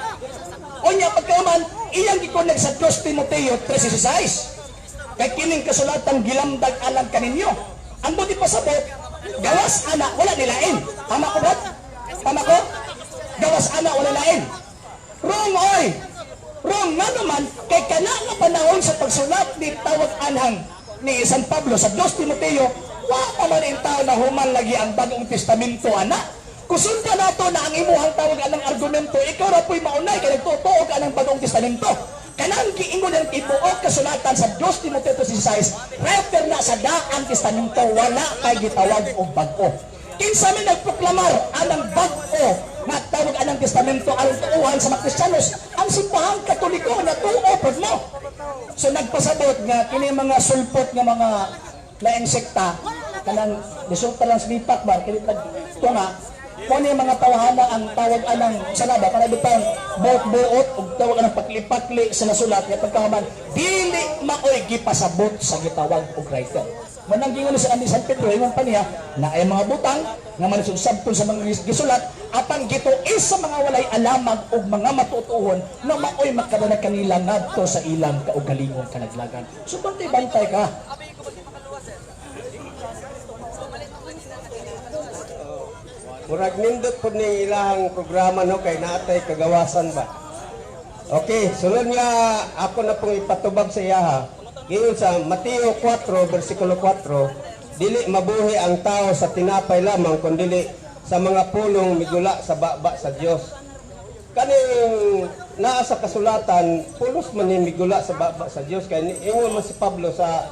Unya pagkaman, iyang gikonek sa 2 Timoteo 3:16. Kay kining kasulatan gilamdag alang kaninyo. Ang buti pasabot, gawas ana wala nilain. Tama ko ba? Tama ko? Gawas ana wala lain. Wrong oy. Wrong nga naman kay kana nga panahon sa pagsulat ni tawag anhang ni San Pablo sa 2 Timoteo, wa pa man in tao na human lagi ang Bagong Testamento ana. Kusunta nato na ang imuhang tawag anang argumento, ikaw ra po'y maunay kay nagtotoo ka ng Bagong Testamento. Kanang giingon ang tibuok kasulatan sa 2 Timoteo 2:16, refer na sa Daang Testamento, wala kay gitawag og bag-o. Kinsa may nagproklamar anang bag-o nga tawag anang testamento aron tuuhan sa mga Kristiyanos? Ang simbahang Katoliko na tuo pod mo. So nagpasabot nga kini mga sulpot nga mga laing sekta kanang resulta lang sa lipak ba kini tag tunga Kung ano yung mga tawhana ang tawag anang sa laba, para bitang buot-buot ug tawag anang pakli-pakli sa nasulat nga pagkahuman dili maoy gipasabot sa gitawag og writer. Manang gingon sa ani San Pedro, ingon pa niya na ay mga butang nga manisod sabton sa mga gisulat apan gituis sa mga walay alamag ug mga matutuhon na maoy makadala kanila ngadto sa ilang kaugalingong kalaglagan. So bantay-bantay ka. Murag nindot pud ning ilahang programa, no, kay naatay kagawasan ba. Okay, sunod nga ako na pong ipatubag sa iyaha. Giyon sa Mateo 4 versikulo 4, dili mabuhi ang tao sa tinapay lamang kundili sa mga pulong migula sa baba sa Dios. Kaning naa sa kasulatan, pulos man ni migula sa baba sa Dios, kay ingon man si Pablo sa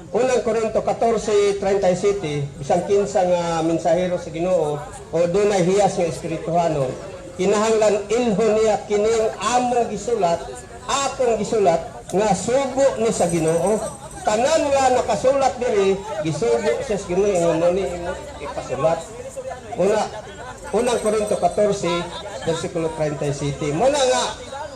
Unang Korinto 14:37, bisan kinsa nga mensahero sa Ginoo o dunay hiyas nga espirituhanon, kinahanglan ilhon niya kining among gisulat, akong gisulat nga sugo ni sa Ginoo. Tanan nga nakasulat diri gisugo sa Ginoo, ingon mo ni imo ipasulat. Unang Korinto 14 versikulo 37. Muna nga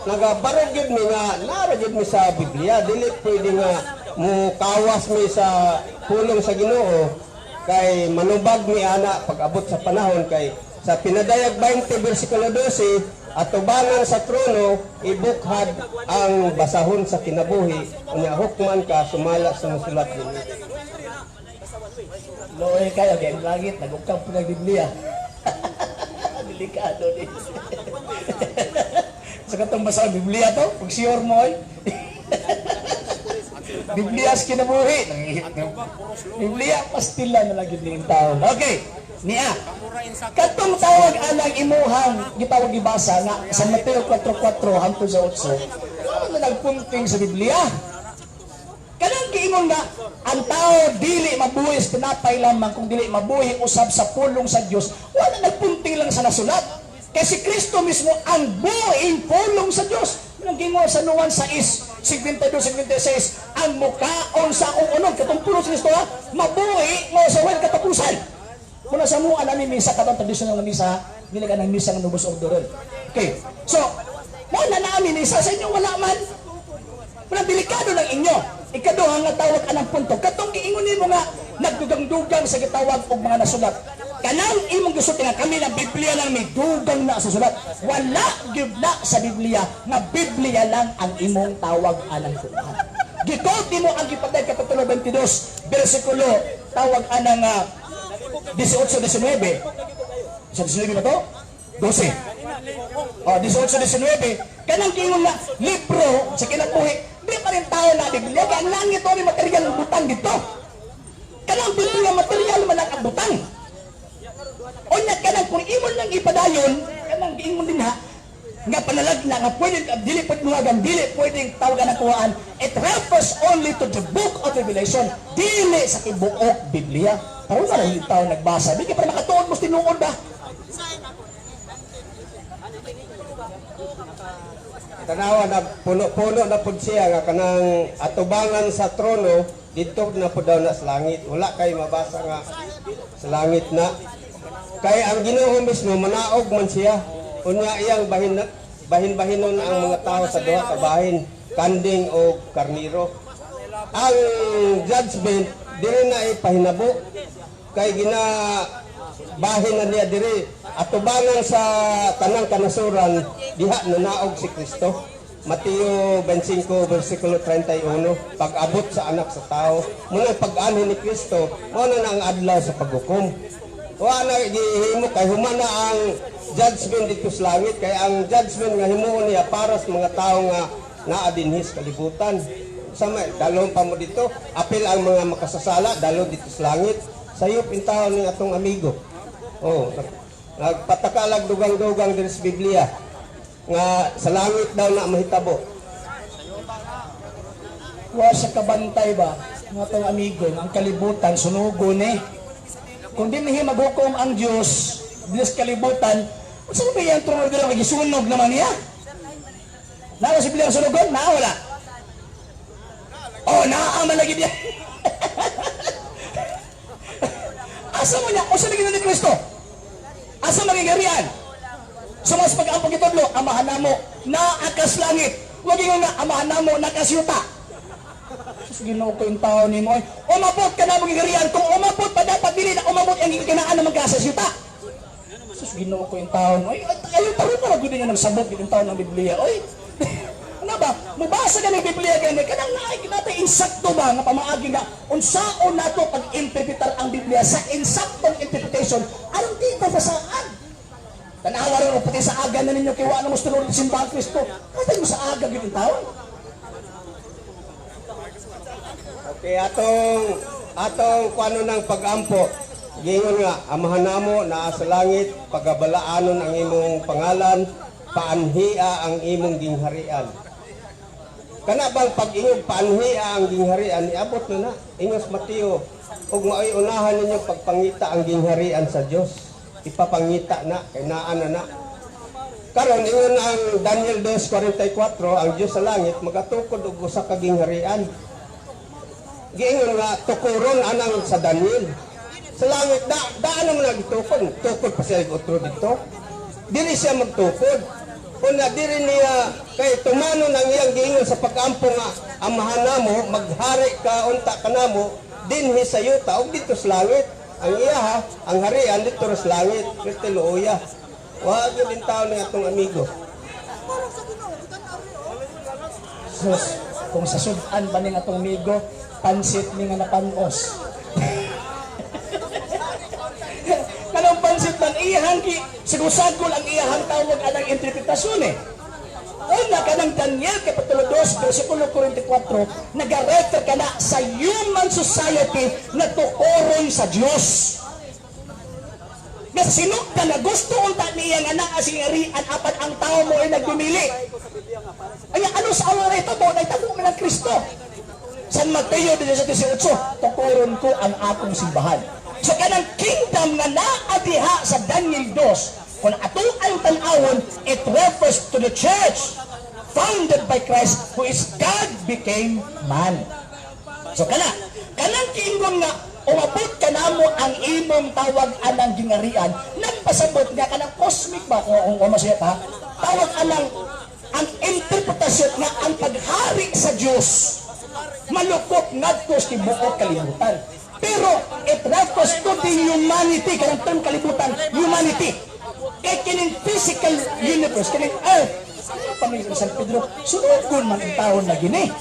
nagabarog gyud mi nga nara gyud mi sa Biblia, dili pwede nga mukawas mi sa pulong sa Ginoo kay manubag mi ana pag-abot sa panahon, kay sa Pinadayag 20 versikulo 12, atubangan sa trono ibukhad ang basahon sa kinabuhi, unya hukman ka sumala sa nasulat dinhi. Looy kayo, kay ang langit, nagukap po ng Biblia. Delikado din. Sa katong basa ang Biblia to, pag sure mo ay. Biblia sa kinabuhi. Biblia, pastila na lang yun yung taon. Okay, niya. Katong tawag anang imuhang gitawag gibasa nga sa Mateo 4:4 hangtod sa 8. Wala na nagpunting sa Biblia. Kanang giingon nga ang tao dili mabuhi sa tinapay lamang kung dili mabuhi usab sa pulong sa Dios, wala nagpunting lang sa nasulat. Kay si Kristo mismo ang buhing pulong sa Dios. Nang giingon sa Juan 6:52-56, ang mukaon sa akong unog katong pulong sa Kristo ha, mabuhi mo sa well katapusan. Muna sa mua namin misa katong tradisyonal nga misa, dili ka ng misa nga Novus Ordo ron. Okay. So, mo na namin misa sa inyo wala man. Wala delikado ng inyo. Ikaduha nga tawag anang punto. Katong giingon nimo nga nagdugang-dugang sa gitawag og mga nasulat. Kanang imong gisulti nga kami ng Biblia lang may dugang na sa sulat. Wala gyud na sa Biblia nga Biblia lang ang imong tawag anang Quran. Gikot nimo ang gipatay kapitulo 22 bersikulo tawag anang 18 19. Sa 19 ba to? 12. Oh, 18 19. Kanang giingon nga libro sa kinabuhi, di pa rin tao na Biblia kay ang langit may material ang butang dito. Kanang Biblia material man ang butang. Unya kanang kung imon lang ipadayon, kanang giingon din ha, nga panalagna nga pwede dili pwede mga dili pwedeng tawagan ang kuhaan, it refers only to the book of Revelation, dili sa tibuok Biblia. Pero wala yung tao nagbasa, di ka para makatuon mo sa tinuod ba? Tanawa na puno-puno na pud siya nga kanang atubangan sa trono didto na pud daw na sa langit. Wala kay mabasa nga sa langit na. Kay ang Ginoo mismo manaog man siya. Unya iyang bahin-bahinon ang mga tao sa duha ka bahin, kanding o karniro. Ang judgment diri na ipahinabo kay gina bahin na niya diri atubangan sa tanang kanasuran diha nanaog si Kristo. Mateo 25 versikulo 31, pag-abot sa anak sa tao, muna pag-anhi ni Kristo, mao na ang adlaw sa paghukom. Wa na gihimo kay humana ang judgment dito sa langit, kay ang judgment nga himuon niya para sa mga tao nga naa dinhi sa kalibutan. Sa may dalon pa mo dito, apil ang mga makasasala dalon dito sa langit. Sayop intawon ning atong amigo. Oh, nagpatakalag dugang-dugang diri sa Biblia nga sa langit daw na mahitabo. Wa sa kabantay ba nga atong amigo nga ang kalibutan sunugon eh. Kung dinhi maghukom ang Dios dinis kalibutan, unsa ba iyang trono dira magisunog naman niya? Naa si Biblia sunugon? Naa wala? Oh, naa man lagi niya. Asa mo niya? Unsa lagi ni Kristo? Asa man gingharian? So mas pag-ampo gitudlo, Amahan namo naa kas langit. Wag ingon nga Amahan namo naa kas yuta. Sus, Ginoo ko yung tao nimo oy. Umabot ka na gingharian, kung umabot pa dapat dili na umabot ang kinaan na magkasa yuta. Sus, Ginoo ko yung tao mo. Ay, ayaw taro para gud nga nagsabot gid yung tao ng Biblia. Oy. Ano ba? Mubasa ka ng Biblia gani kanang naay kinatay insakto ba nga pamaagi nga unsaon nato pag-interpretar ang Biblia sa insaktong interpretation aron di ta basaan. Tanawa ron pati sa aga na ninyo kay wa na mo sa simbahan Kristo. Katay mo sa aga gid yung tao. Okay, atong atong kuano ng pag-ampo. Gingon nga, Amahan namo naa sa langit, pagabalaanon ang imong pangalan, paanhia ang imong gingharian. Kana bang pag-ingog paanhia ang gingharian, iabot na na. Ingos Mateo, ug maoy unahan ninyo pagpangita ang gingharian sa Dios. Ipapangita na, kay naa na na. Karon ingon ang Daniel 2:44, ang Dios sa langit magatukod og usa ka gingharian. Giingon nga tukuron anang sa Daniel. Sa langit da daan naman nagtukod, tukod pa siya og otro dito. Dili siya magtukod. Una diri niya kay tumano nang iyang giingon sa pag-ampo nga Amahan namo maghari ka unta kanamo dinhi sa yuta ug dito sa langit. Ang iya ha, ang harian dito sa langit, Kristo luoya. Wa gyud din taon ng atong amigo. Sus, kung sa sudan ba ning atong migo, pansit ni nga napanos. Kanang pansit man iyahang ki sigusagol ang iyahang tawag anang interpretasyon eh. Una kanang Daniel kapitulo 2 versikulo 44 nagarefer ka na sa human society na tukoron sa Dios. Nga sinugdan na gusto unta niya nga naa singarian apan ang tao mo ay nagdumili. Ay ano sa awa na ito mo, naitabo man ang Kristo. San Mateo 17:18, tukuron ko ang akong simbahan. So kanang kingdom nga naa diha sa Daniel 2, kung ato ang tan-awon, it refers to the church founded by Christ who is God became man. So kana, kanang kiingon nga umabot ka namo ang imong tawag anang gingarian, nagpasabot nga kanang cosmic ba kung masaya pa, tawag anang ang interpretasyon nga ang paghari sa Dios malukop ngadto sa tibuok kalibutan. Pero it refers to the humanity, kanang term kalibutan, humanity. Kay kining physical universe, kining earth, pa San Pedro, sunugon man ang taon na gini.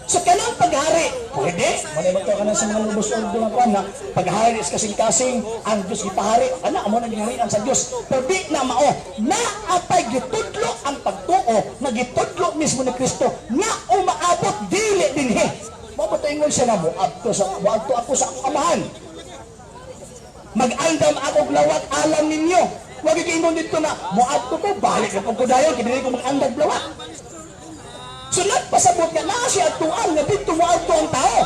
So kanang paghari, pwede, malay mo ka na sa mga lubos o nga kuan na paghari is kasing-kasing, ang Diyos gipahari, ana amo na gingharian sa Diyos. Pero di na mao, naapay gitudlo ang pagtuo, nga gitudlo mismo ni Kristo, nga umaabot dili dinhi. Mao ba ingon siya na moadto sa moadto ako sa akong amahan. Mag-andam ako og lawak alam ninyo. Wag giingon dito na moadto ko balik na ko dayon kay dili ko mag-andam lawak. So nagpasabot nga naa siya atuan nga dito moadto ang tao.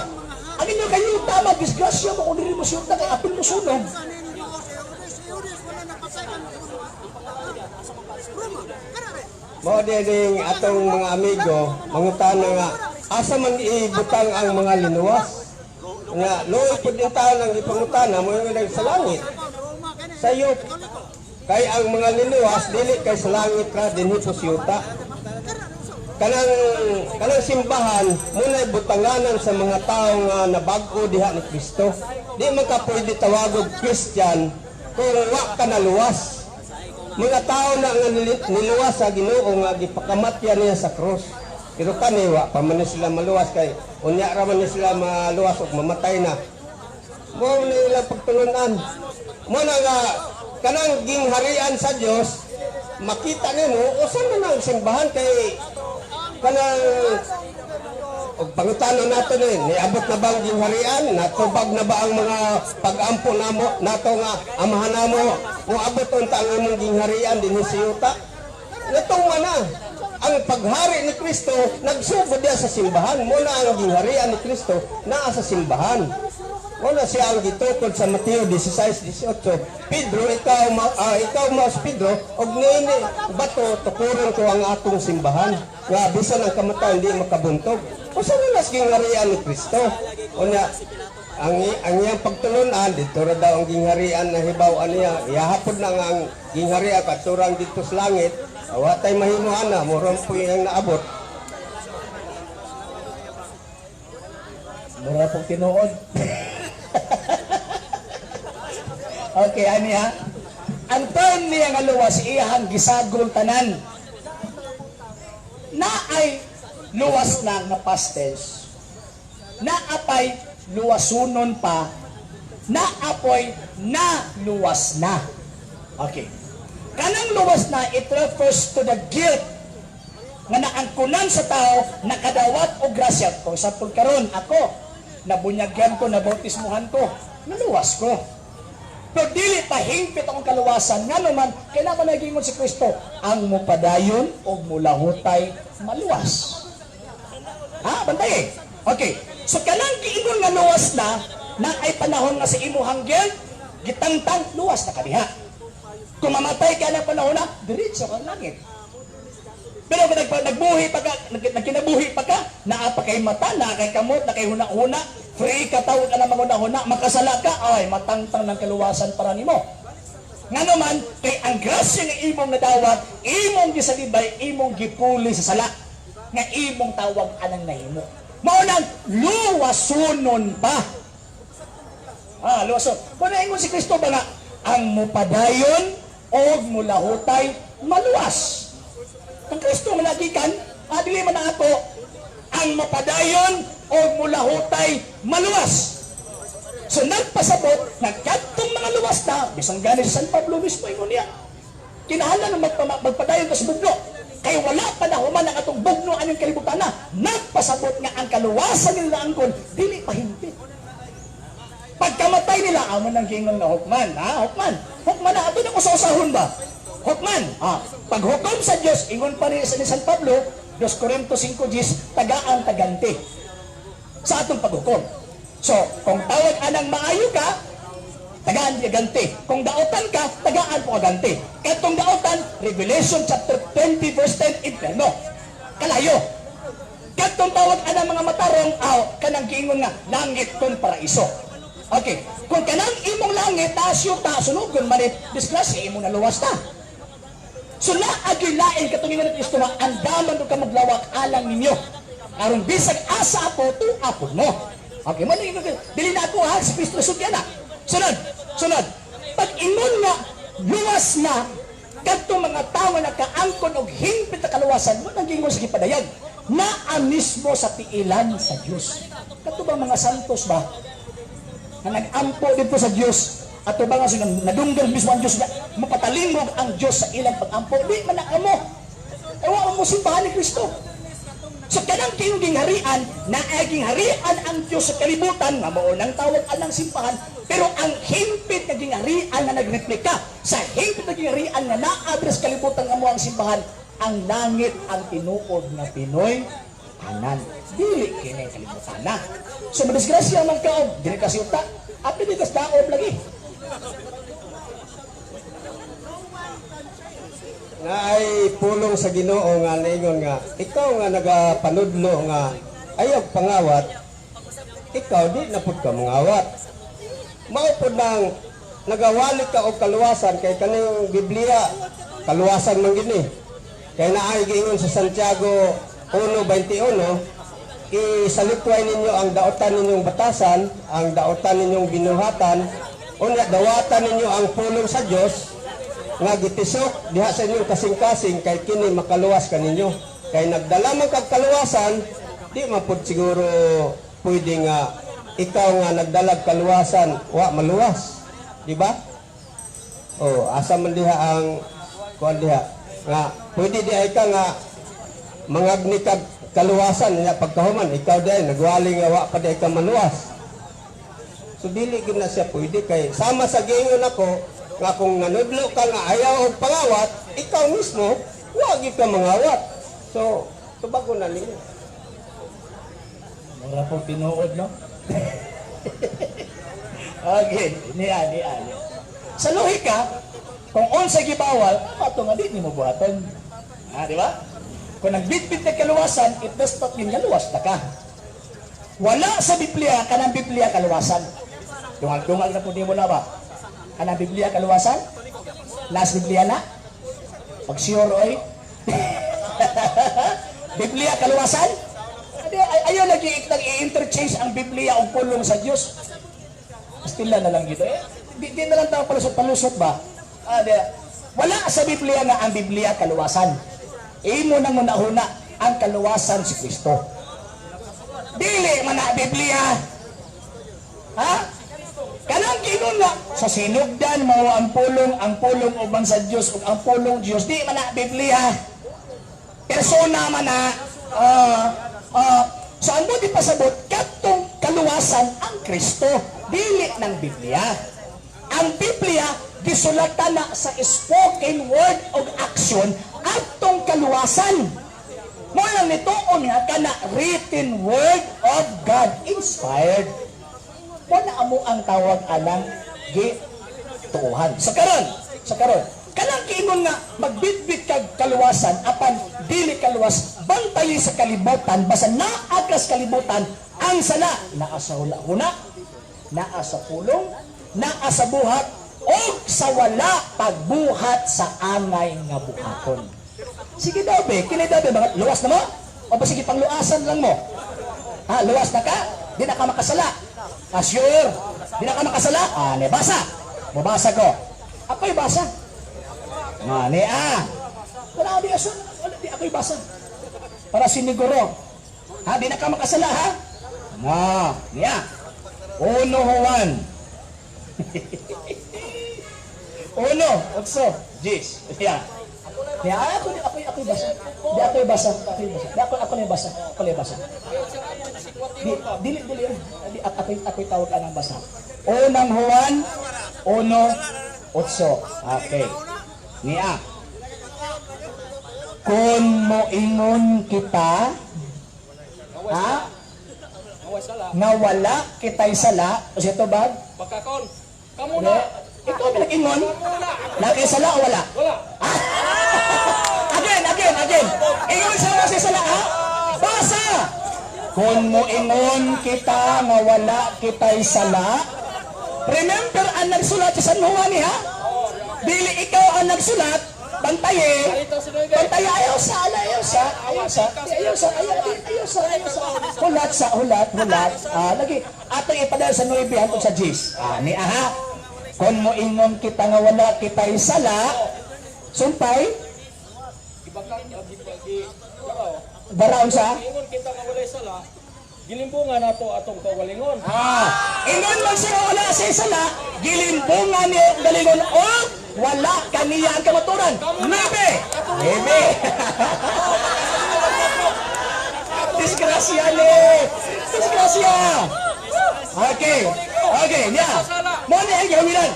Ang inyo kayo tama disgrasya mo kung dili mo siyuta kay apil mo sunog. Mao ding atong mga amigo mangutana nga asa man ibutang ang mga linuwas. Nga luoy pud yung tao nang ipangutana mo yung sa langit. Sa yut. Kay ang mga linuwas dili kay sa langit ra dinhi po siyuta. Kanang kanang simbahan muna'y butanganan sa mga tao nga nabag-o diha ni Kristo. Di man ka pwede tawagog Christian kung wa ka naluwas. Mga tao na nga niluwas sa Ginoo nga gipakamatya niya sa krus. Pero kani wa pa man sila maluwas kay unya ra man sila maluwas ug mamatay na. Mao na ilang pagtulunan. Mo na nga kanang gingharian sa Dios makita nimo usa na nang simbahan kay kanang og pangutana nato ni niabot na ba ang gingharian, natubag na ba ang mga pag-ampo namo nato nga amahan namo, moabot unta ang imong gingharian dinhi sa yuta? Natungma na ang paghari ni Kristo, nagsugod diya sa simbahan. Muna ang gingharian ni Kristo naa sa simbahan. Muna siya ang gitukod sa Mateo 16:18. Pedro, ikaw ikaw mas Pedro, og nini bato tukuron ko ang atong simbahan nga bisan ang kamatayon di makabuntog. Usa na nas gingharian ni Kristo. Unya Ang iyang pagtulunan dito ra daw ang gingharian na hibaw niya. Iyahapon na nga ang gingharian katurang dito sa langit. Wa tay mahimo ana, murang po iyang naabot. Mura pong tinuod. Okay, ani ha? Ang term niya nga luwas, iyahang gisagol tanan. Na ay luwas na nga past tense. Na apay luwasunon pa. Na apoy na luwas na. Okay. Kanang luwas na, it refers to the guilt nga naangkunan sa tao nakadawat og grasya. Kung sa karon ako, nabunyagyan ko, nabautismuhan ko, naluwas ko. Pero dili pa hingpit akong kaluwasan. Nga naman, kailangan nagingon si Kristo, ang mupadayon og mulahutay maluwas. Ha? Bantay eh. Okay. So kanang giingon nga luwas na, na ay panahon nga sa imuhang guilt, gitangtang, luwas na kaniha. Kung mamatay ka ng panahon na, diretso kang langit. Pero kung nagbuhi pa ka, nagkinabuhi pa ka, naa pa kay mata, naa kay kamot, naa kay huna-huna, free ka tawag ka na manghuna-huna, makasala ka, ay, matangtang ng kaluwasan para nimo. Nga naman, kay ang grasya nga imong nadawat, imong gisalibay, imong gipuli sa sala, nga imong tawag anang nahimo. Mao nang luwasunon pa. Ah, luwason. Kung naingon si Kristo ba nga, ang mupadayon og mulahutay maluwas. Ang Kristo nga nagikan, dili man na ako, ang mapadayon og mulahutay maluwas. So nagpasabot nga kadtong mga luwas na, bisan gani si San Pablo mismo ingon niya. Kinahanglan na magpadayon ka sa bugno. Kay wala pa na human ang atong bugno aning kalibutan na. Nagpasabot nga ang kaluwasan nila angkon dili pa hingpit. Pagkamatay nila, amo nang giingon nga hukman, ha? Hukman. Hukman na ato na usahon ba? Hukman. Ha? Paghukom sa Dios, ingon pa ni San Pablo, 2 Corinto 5:10, tagaan taganti sa atong paghukom. So, kung tawag anang maayo ka, tagaan ka ganti. Kung daotan ka, tagaan po ka ganti. Katong daotan, Revelation chapter 20 verse 10, inferno. Kalayo. Katong tawag anang mga matarong, aw, kanang giingon nga, langit kon paraiso. Okay. Kung kanang imong langit, taas yung ta, sunugon man eh, disgrasya, imong naluwas ta. So naagi lain katong ingon ni Kristo nga andaman ka maglawak alang ninyo. Aron bisag asa ako, tuapod mo. Okay, mo ingon dili na ako ha, si Kristo sugyan na. Sunod, sunod. Pag ingon nga luwas na kadtong mga tawo na kaangkon og hingpit na kaluwasan mo nang giingon sa gipadayag naa mismo sa tiilan sa Dios. Kadto ba mga santos ba nga nag-ampo dito sa Dios? Ato ba nga nadunggan mismo ang Dios nga mapatalingog ang Dios sa ilang pag-ampo? Di man na amo. Ewa mo simbahan ni Kristo. So kanang kayong gingharian, naaging harian ang Dios sa kalibutan, nga mao nang tawag anang simbahan, pero ang hingpit nga gingharian nga nagreplika sa hingpit nga gingharian nga naa-address kalibutan nga mo ang simbahan, ang langit ang tinuod nga Pinoy anan. Dili kini kalibutan na. So madisgrasya man ka og dili ka siyuta, api di kas daob lagi. Nga ay pulong sa Ginoo nga naingon nga ikaw nga nagapanudlo nga ayaw pangawat, ikaw di na pud ka mangawat. Mao pud nang nagawali ka og kaluwasan kay kaning Biblia kaluwasan man gini. Kay naay giingon sa Santiago 1:21, isalikway ninyo ang daotan ninyong batasan, ang daotan ninyong binuhatan, unya dawatan ninyo ang pulong sa Dios nga gitisok diha sa inyong kasing-kasing kay kini makaluwas kaninyo. Kay nagdala man kag kaluwasan, di man pud siguro pwede nga ikaw nga nagdalag kaluwasan wa maluwas, di ba? Oh, asa man diha ang kuan diha nga pwede di ay ka nga mangagni kag kaluwasan niya pagkahuman ikaw di ay nagwali nga wa pa di ay ka maluwas. So dili gyud na siya pwede kay sama sa giingon ako nga kung nanudlo ka nga ayaw og pangawat, ikaw mismo wa gyud ka mangawat. So tubago na ninyo. Mura pong tinuod, no? Okay, niya, niya, niya. Sa lohika, kung unsa gibawal, ato nga di nimo buhaton. Ha, di ba? Kung nagbitbit na kaluwasan, it does not mean nga luwas na ka. Wala sa Biblia kanang Biblia kaluwasan. Dungal-dungal na po di mo na ba? Kanang Biblia kaluwasan? Last Biblia na? Pag sure, oy. Biblia kaluwasan? Adi, ayaw lagi nag-i-interchange ang Biblia o pulong sa Diyos. Pastila na lang gito. Eh, di na lang tao palusot-palusot ba? Ah, di, wala sa Biblia nga ang Biblia kaluwasan. Imo nang huna ang kaluwasan si Kristo. Dili man na Biblia. Ha? Kanang giingon nga sa sinugdan mao ang pulong uban sa Dios ug ang pulong Dios, di man na Biblia. Persona man na. So ang di pasabot katong kaluwasan ang Kristo, dili ng Biblia. Ang Biblia gisulatan na sa spoken word og action atong kaluwasan. Mo lang nito niya kana written word of God inspired. Mo na amo ang tawag anang gituohan. Sa karon, kanang kiingon nga magbitbit kag kaluwasan apan dili kaluwas, bantay sa kalibutan, basta naa kas kalibutan ang sala naa sa huna-huna, naa sa pulong, naa sa buhat o sa wala pagbuhat sa angay nga buhaton. Sige daw be, kini daw be, mga luwas na mo? O ba sige, pangluasan lang mo? Ha, luwas na ka? Di na ka makasala. Ah, sure. Di na ka makasala? Ah, ne, basa. Mabasa ko. Ako'y basa. Nga, ne, ah. Wala, di, aso, wala, di, ako'y basa. Para siniguro. Ha, di na ka makasala, ha? Nga, niya. Uno Juan. 1:8. Jis. Yeah. Ya, ako basa. Di ako basa, ako basa. Di ako lang basa, ako lang basa. Di dili dili di ako tawag anang basa. Unang Juan 1:8. Okay. Niya. Kung moingon kita, ha? Nga wala kita'y sala, o siya to bag? Bakakon. Kamu na. Ikaw pinag-ingon? Laki sala o wala? Wala. Again, again, again. Ingon sa mga sala, ha? Basa! Kung moingon kita nga wala kita'y sala, remember ang nagsulat sa San Juan, eh, ha? Dili ikaw ang nagsulat, bantaye, bantaye, ayaw sa, ayaw sa, ayaw sa, ayaw sa, ayaw, ayaw sa, ayaw sa, hulat sa, hulat, hulat, ah, lagi, atong ipadala sa 9 hantod sa 10. Ah, ni aha, kung moingon kita nga wala kita'y sala, sumpay, baraon sa, Ingon kita nga walay sala, gilimbungan nato atong kaugalingon. Ah, ingon man siya wala sa sala, gilimbungan niya ang galingon o wala kaniya ang kamaturan. Nuebe! Nuebe! Disgrasya ni! Disgrasya! Okay. Okay, niya. Mo ni ang gawinan.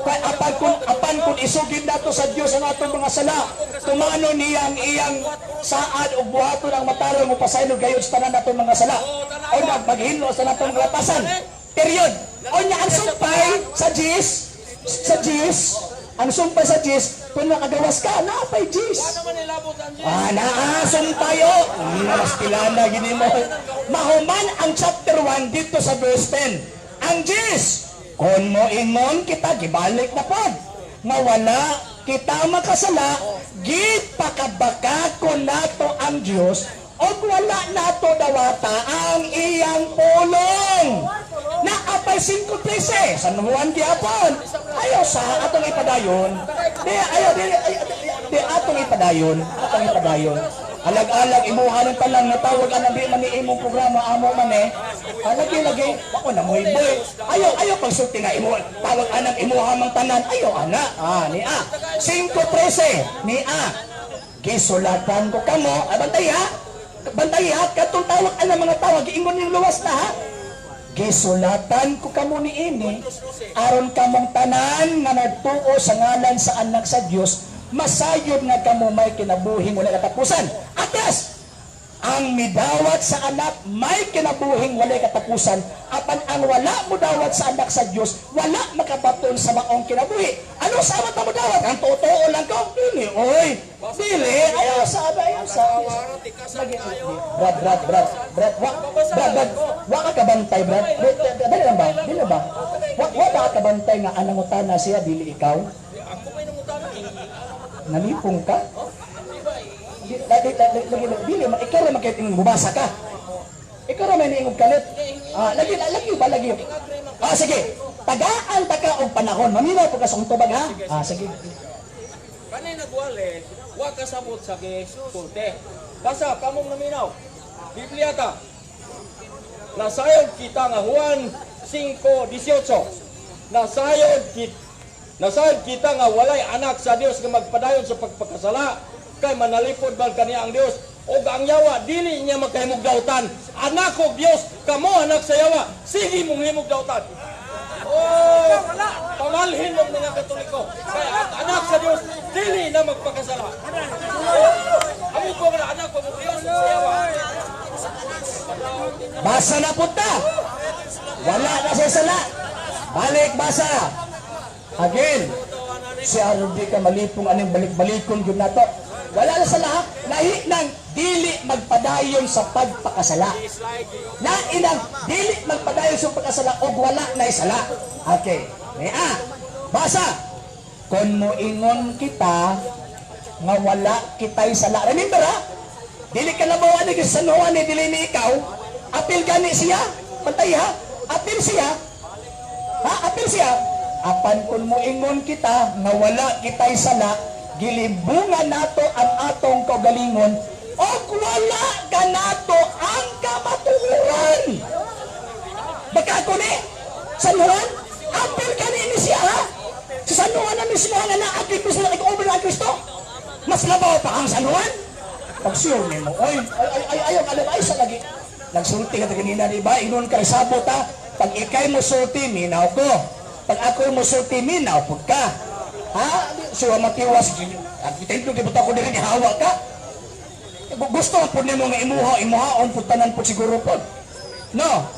Apan kung isugid nato sa Dios ang atong mga sala, tumano niya ang iyang saad ug buhaton ang matarong mo pasaylo gayud sa tanan natong mga sala. O nagmaghinlo sa natong kalapasan. Period. O nya ang sumpay sa Jis, sa Jis, ang sumpay sa Jis, kung nakagawas ka, naapay Jis. Ano man nilabot ang Diyos? Ah, naa, sumpayo. Mas gini mo. Mahuman ang chapter 1 dito sa verse 10. Ang Diyos, kung mo ingon kita, gibalik na pod. Nga wala kita makasala, gipakabaka ko nato ang Diyos, og wala nato dawata ang iyang pulong. Naapay 5:13, San Juan gyapon. Ayaw sa atong ipadayon. Di, ayaw, di, ayaw, di, di atong ipadayon. Atong ipadayon. Alag-alag, imuha ng talang natawag ang di man ni imong programa, amo man eh. Alagi, lagi, ako na mo'y boy. Ayaw, ayaw pagsulti nga imo, tawag anang imuha mang tanan. Ayaw, ana. Ah, ni A. 5:13, ni A. Gisulatan ko kamo. Ah, bantay ha. Bantay ha. Katong tawag anang mga tawag, giingon yung luwas na ha. Gisulatan ko kamo ni ini aron kamong tanan nga nagtuo sa ngalan sa anak sa Dios, masayod nga kamo may kinabuhi wala katapusan. Atras! Ang midawat sa Anak may kinabuhing walay katapusan, apan ang wala modawat sa Anak sa Dios wala makabaton sa maong kinabuhi. Ano sa amat na modawat? Ang totoo lang ko? Dili, oy. Dili, ayaw sa ayaw sa. Lagi, Brad, Brad, Brad, Brad, wa, Brad, Brad, wa ka kabantay, Brad. Dili lang ba? Dili ba? Wa ba ka kabantay nga anang utana siya, dili ikaw? Ako may nangutana. Nalipong ka? Lagi, lagi, lagi, dili, ikaw ra man kay mubasa ka. Ikaw ra may niingog kalit. Ah, lagi, lagi ba, lagi? Ah, sige. Tagaan ta ka og panahon. Maminaw po ka sa akong tubag, ha? Ah, sige. Kanay nagwali, wa kasabot sa gisulti. Basa kamong naminaw. Biblia ta. Nasayod kita nga Juan 5:18. Nasayod kita nga walay anak sa Dios nga magpadayon sa pagpakasala kay manalipod man kaniya ang Dios ug ang yawa dili niya makahimog dautan. Anak og Dios, kamo anak sa yawa, sige mong himog dautan. Oh, pamalhin mong mga Katoliko. Kaya ang anak sa Dios dili na magpakasala. Amo ko nga anak ko Dios sa yawa. Basa na punta. Wala na siya sala. Balik, basa. Again. Si Ardi ka malipong aning balik-balikon yun nato. Wala na sa lahat. Lahi ng dili magpadayon sa pagpakasala. Lahi ng dili magpadayon sa pagpakasala og wala na sala. Okay. Mea. Basa. Kung moingon kita nga wala kita'y sala. Remember ha? Dili ka na ba ani sa San Juan ni dili ni ikaw? Apil gani siya. Pantay ha? Apil siya. Ha? Apil siya. Apan kung moingon kita nga wala kita'y sala, gilibungan nato ang atong kaugalingon og wala kanato ang kamatuoran. Baka ako ni San Juan, apil gani ni siya ha? Sa San Juan na mismo nga naagri ko sila over na Kristo. Mas labaw pa ang San Juan. Pag sure nimo, oy, ay, ay, ay, ayaw, alam, ay, sa lagi. Nagsulti ka kanina, di ba? Ingon ka, sabot ha. Pag ikay mo sulti, minaw ko. Pag ako mo sulti, minaw pud ka. Ha? Sure, matiwas. Ang di ba ako diri ni hawa ka? Gusto po nimo nga imuha, imuhaon pud tanan pud siguro pod. No.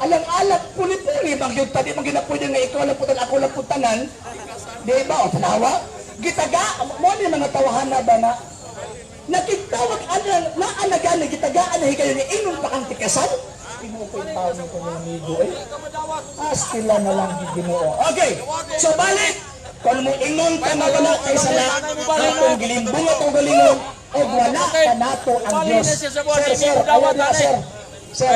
Alang-alang puli-puli bang gyud ta di man gina pwede nga ikaw lang pud ako lang pud tanan. Di ba? O tanawa? Gitaga mo ni mga tawhana ba na nakitawag ana naanagan na gitagaan na higayon ni ingon pa kang tikasan? Imo ko yung tao nito ng amigo eh. Astila na lang Ginoo. Okay. So balik kung mo ingon ka na wala kay sala, atong gilimbong atong galingon og wala ka nato ang Dios. Sir, sir, ayaw na sir. Sir,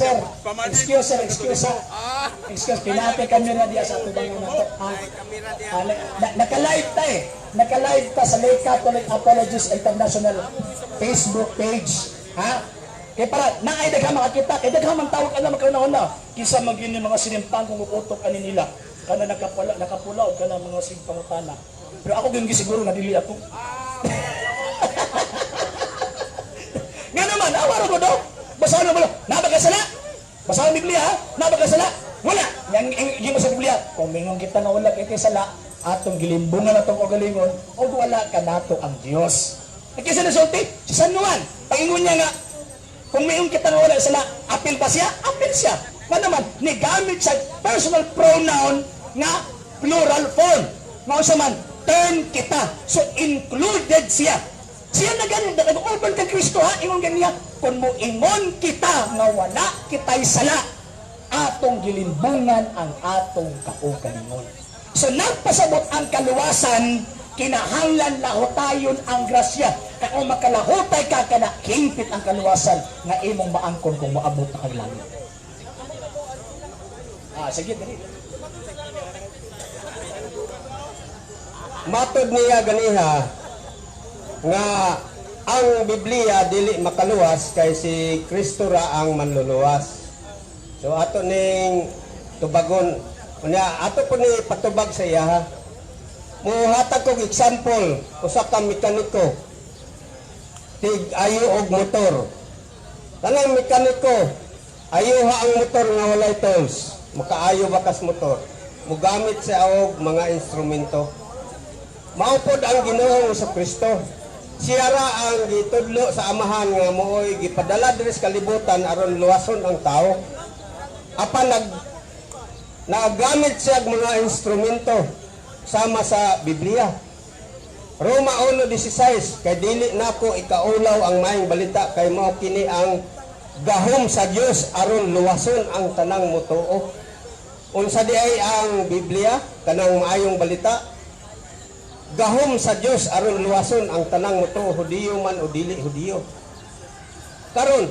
sir, excuse sir, excuse sir. Excuse, pinate kamera diya sa atubangan nato. Ah, ah, naka-live ta eh. Naka-live ta sa Lay Catholic Apologists International Facebook page. Ha? Kaya para naay daghan makakita, kay daghan man tawag ana magkauna-una. Kinsa man gyud ni mga sinimpang kung utok ani nila. Kana nakapula, nakapula og kana mga sig pangutana. Pero ako gyud siguro nga dili ako. Nga naman, awa ra ko do. Basahan mo na ba kasala? Basahan ang Biblia ha? Na ba kasala? Wala. Yang yung sa Biblia, kung mingon kita nga wala kay sala, atong gilimbungan atong kaugalingon og wala kanato ang Dios. Kinsa nasulti? Si San Juan. Paingon niya nga, kung mingon kita nga wala sala, apil ba siya? Apil siya. Nga naman, nigamit sa personal pronoun nga plural form. Nga unsa man, turn kita. So included siya. Siya na ganun, nag-uban kang Kristo ha, ingon ganiya, kung mo ingon kita nga wala kita'y sala, atong gilimbungan ang atong kaugalingon. So nagpasabot ang kaluwasan, kinahanglan lahotayon ang grasya. Kaya kung makalahotay ka, kana hingpit ang kaluwasan nga imong maangkon kung moabot na kag langit. Ah, sige, dali. Matod niya ganiha nga ang Biblia dili makaluwas kay si Kristo ra ang manluluwas. So ato ning tubagon unya ato po ni patubag sa iya ha. Muhatag kog example usa ka mekaniko tig ayo og motor. Tanang mekaniko ayo ha ang motor nga walay tools. Makaayo ba kas motor? Mugamit siya og mga instrumento. Mao pod ang Ginoong sa Kristo. Siya ra ang gitudlo sa Amahan nga mooy gipadala diri sa kalibutan aron luwason ang tao. Apan nagamit siya og mga instrumento sama sa Biblia. Roma 1:16, "Kay dili nako ikaulaw ang maayong balita, kay mao kini ang gahom sa Dios aron luwason ang tanang motuo." Unsa di ay ang Biblia? Kanang maayong balita. Gahom sa Dios aron luwason ang tanang motuo, Hudiyo man o dili Hudiyo. Karon,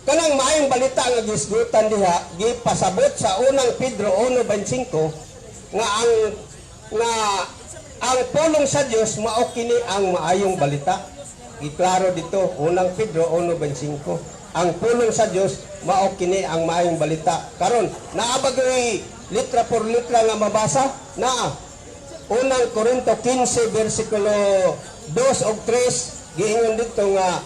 kanang maayong balita nga gisgutan diha, gipasabot sa Unang Pedro 1:25 nga ang pulong sa Dios mao kini ang maayong balita. Giklaro dito, Unang Pedro 1:25. Ang pulong sa Dios mao kini ang maayong balita. Karon, naa ba gyud litra por litra nga mabasa? Naa. Unang Korinto 15 versikulo 2 ug 3, giingon dito nga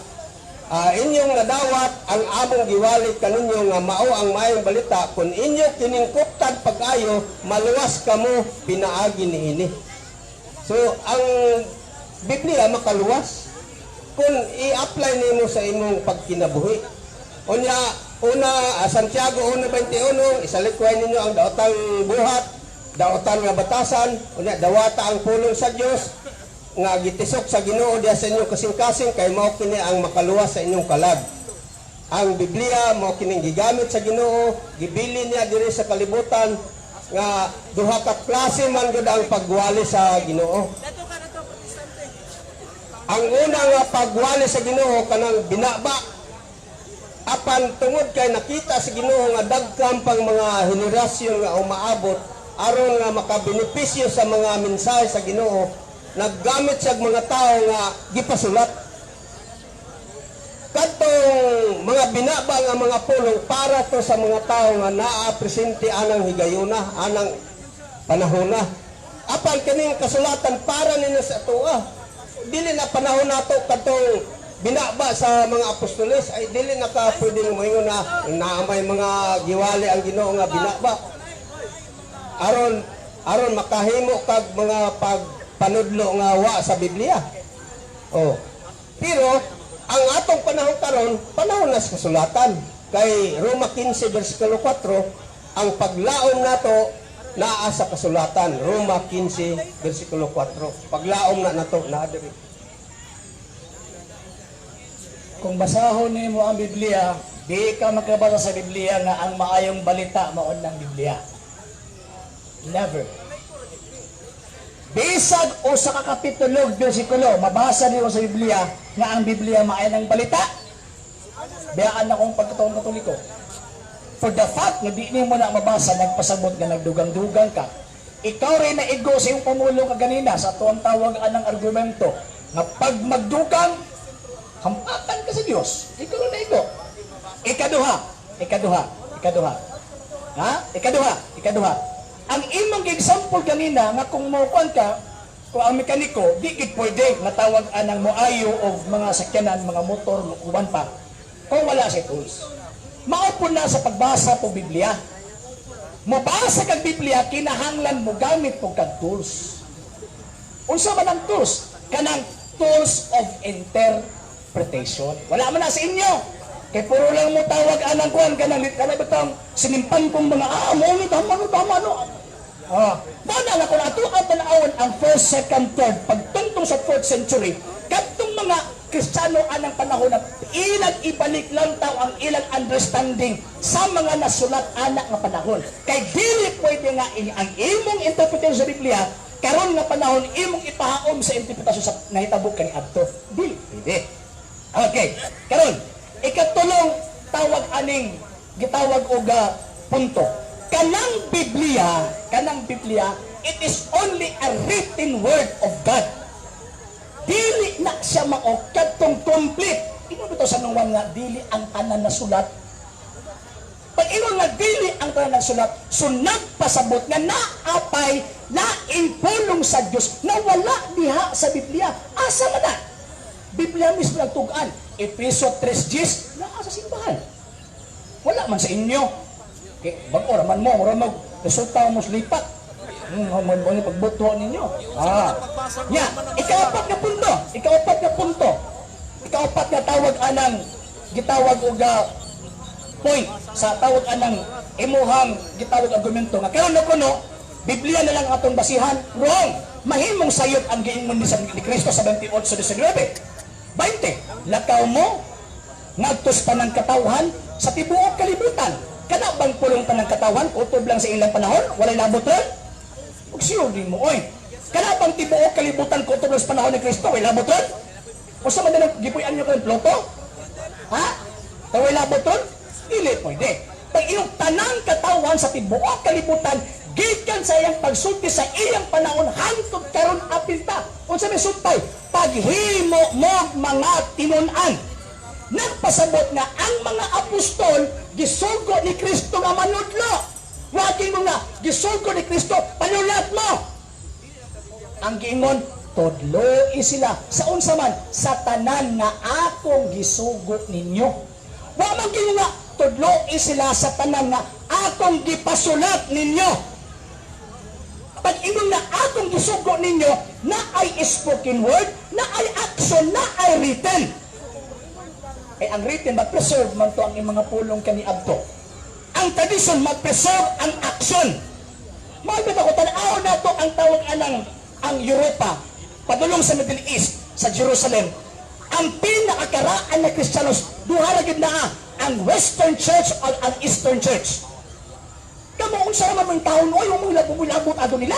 inyong nadawat ang among giwali kaninyo nga mao ang maayong balita. Kung inyo kining kuptan pag-ayo, maluwas kamo pinaagi niini. So ang Biblia makaluwas kung i-apply nimo sa imong pagkinabuhi. Unya una Santiago 1:21, "Isalikway ninyo ang daotang buhat, daotan nga batasan, unya dawata ang pulong sa Dios nga gitisok sa Ginoo diha sa inyong kasing-kasing, kay mao kini ang makaluwas sa inyong kalag." Ang Biblia mao kining gigamit sa Ginoo, gibili niya diri sa kalibutan nga duha ka klase man gud ang pagwali sa Ginoo. Ang una nga pagwali sa Ginoo, kanang binaba. Apan tungod kay nakita sa Ginoo nga daghan pang mga henerasyon nga umaabot aron nga makabenepisyo sa mga mensahe sa Ginoo, naggamit siya og mga tao nga gipasulat. Kadtong mga binaba nga mga pulong, para to sa mga tao nga naa presente anang higayuna, anang panahona. Apan kining kasulatan, para nila sa atoa. Dili na panahon nato kadtong binaba sa mga apostoles, ay dili na ka pwedeng moingon na naa may mga giwali ang Ginoo nga binaba aron aron makahimo kag mga pagpanudlo nga wa sa Biblia. Oh. Pero ang atong panahon karon, panahon na sa kasulatan. Kay Roma 15 versikulo 4, ang paglaom nato naa sa kasulatan. Roma 15 versikulo 4. Paglaom na nato naa diri. Kung basahon nimo ang Biblia, di ka makabasa sa Biblia nga ang maayong balita mao ng Biblia. Never. Bisag usa ka kapitulo, bersikulo, mabasa niyo sa Biblia nga ang Biblia maayo ng balita. Biyaan akong pagkatoong Katoliko. For the fact nga di nimo na mabasa, nagpasabot nga nagdugang-dugang ka. Ikaw rin na igo sa iyong pamulong kaganina sa atuang tawag anang argumento nga pag magdugang, hampakan ka sa Dios. Ikaw rin na igo. Ikaduha, ikaduha, ikaduha. Ha? Ikaduha, ikaduha. Ang imong example kanina nga kung mokuan ka, kung ang mekaniko, di gid pwede natawag anang moayo og mga sakyanan, mga motor, uban pa, kung wala siya tools. Mao po na sa pagbasa po Biblia. Mobasa kag Biblia, kinahanglan mo gamit po kag tools. Unsa man ang tools? Kanang tools of interpretation. Wala man na sa inyo. Kay puro lang mo tawag anang kuan kanang kanang bitang sinimpan kong mga mo ni tama no, tama no. Mao na nga kung ato ang tanawon ang first, second, third, pagtungtong sa fourth century, kadtong mga Kristiyano anang panahon na ilang ibalik lang tao ang ilang understanding sa mga nasulat ana nga panahon. Kay dili pwede nga ang imong interpretation sa Biblia karon nga panahon imong ipahaom sa interpretasyon sa nahitabo kaniadto. Dili pwede. Okay, karon ikatulong tawag aning gitawag og punto. Kanang Biblia, it is only a written word of God. Dili na siya mao kadtong complete. Ingon bitaw sa nungwan nga dili ang tanan na sulat. Pag ingon nga dili ang tanan na sulat, so nagpasabot nga naapay laing pulong sa Dios na wala diha sa Biblia. Asa man na? Biblia mismo nagtugan. Efeso 3:10 naa sa simbahan. Wala man sa inyo. Okay, bag-o raman mo, mura mag resulta mo lipat. Mo mo ni pagbuto ninyo. Ah. Ya, ikaapat nga punto, ikaapat nga punto. Ikaapat nga tawag anang gitawag og point sa tawag anang imuhang gitawag argumento nga karon na kuno Biblia na lang atong basihan. Wrong. Mahimong sayop ang giingon ni Kristo sa 28:19. 20. Lakaw mo ngadto sa tanang katawhan sa tibuok kalibutan. Kana bang pulong tanang katawhan kutob lang sa ilang panahon? Walay labot ron? Ug sure din mo oy. Kana bang tibuok kalibutan kutob lang sa panahon ni Kristo? Walay labot ron? Usa man din gipuy-an niyo karon Pluto? Ha? Walay labot ron? Dili pwede. Pag iyong tanang katawhan sa tibuok kalibutan gikan sa iyang pagsulti sa iyang panahon hangtod karon apil ta. Unsa may sumpay? Paghimo mo mga tinun-an. Nagpasabot nga ang mga apostol gisugo ni Kristo nga manudlo. Wagin mo nga gisugo ni Kristo, panulat mo. Ang giingon, tudloi sila sa unsa man sa tanan nga akong gisugo ninyo. Wa man giingon nga tudloi sila sa tanan nga akong gipasulat ninyo. Pag ingon na akong gisugo ninyo, na ay spoken word, na ay action, na ay written. Ay ang written, mag-preserve man to ang imong mga pulong kaniadto. Ang tradition, mag-preserve ang action. Mga ko, tanaw na to ang tawag anang ang Europa, padulong sa Middle East, sa Jerusalem. Ang pinakakaraan na Kristiyanos, duha ra gyud naa, ang Western Church o ang Eastern Church. Kamo unsa man mong taon oy, mong labot ato nila.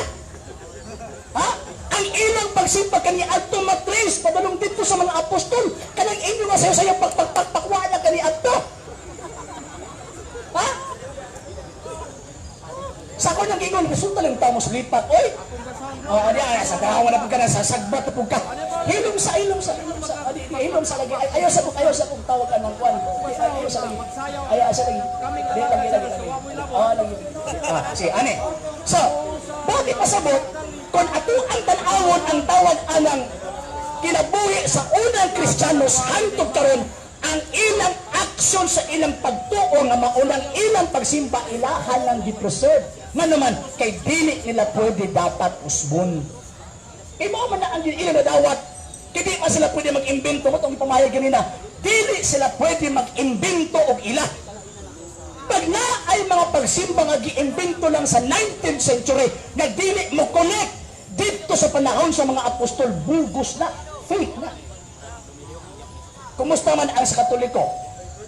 Ha? Ang ilang pagsimba kani adto matrace padulong didto sa mga apostol, kanang inyo nga sayo-sayo pagpagpagpakwa na kani adto. Ha? Sa ako nang ingon, resulta lang tao mo sa lipat, oy. Oh, di ay sa dawa na pud ka na sa sagbat na pud ka. Hilom sa hilom sa hilom sa adi, di, hilom sa lagi. Ay, ayaw sa kung tawag ka ng kwan. Di, ayaw sa lagi. Ayaw sa lagi. Di lagi lagi lagi. Ah, lagi. Ah, si ane. So, bakit pasabot kung ato ang tan-awon ang tawag anang kinabuhi sa unang Kristiyanos hantod karon ang ilang aksyon sa ilang pagtuo nga maunang ilang pagsimba ilahan lang gi-preserve. Nga naman kay dili nila pwede dapat usbon. Kay mao man na ang ilang nadawat. Kay di man sila pwede mag-imbento mo itong ipamayag ganina. Dili sila pwede mag-imbento og ila. Pag na ay mga pagsimba nga giimbento lang sa 19th century nga dili mo connect dito sa panahon sa mga apostol, bugos na, fake na. Kumusta man ang sa Katoliko?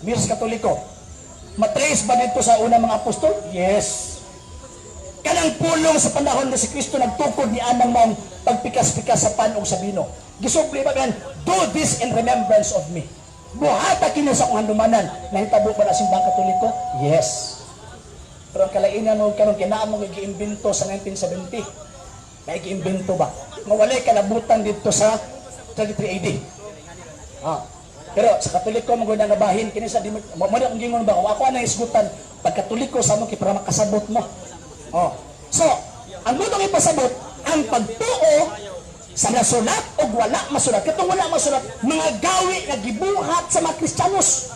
Mirs Katoliko. Matrace ba dito sa unang mga apostol? Yes. Kanang pulong sa panahon na si Kristo nagtukod ni anang maong pagpikas-pikas sa pan o sa bino. Gisubli ba gan, do this in remembrance of me. Buhata kini sa akong handumanan. Nahitabo ba na simbang Katoliko? Yes. Pero ang kalainan mo karon kinaa mo giimbento sa 1970. May giimbento ba? Nga walay kalabutan dito sa 33 AD. Ah. Pero sa Katoliko mo nga bahin kini sa mo mo na akong gingon ba kung ako ang isgutan pag Katoliko sa mo kay para makasabot mo. Oh. So, ang mutong ipasabot ang pagtuo sa nasulat o wala masulat. Katong wala masulat, mga gawi nga gibuhat sa mga Kristiyanos.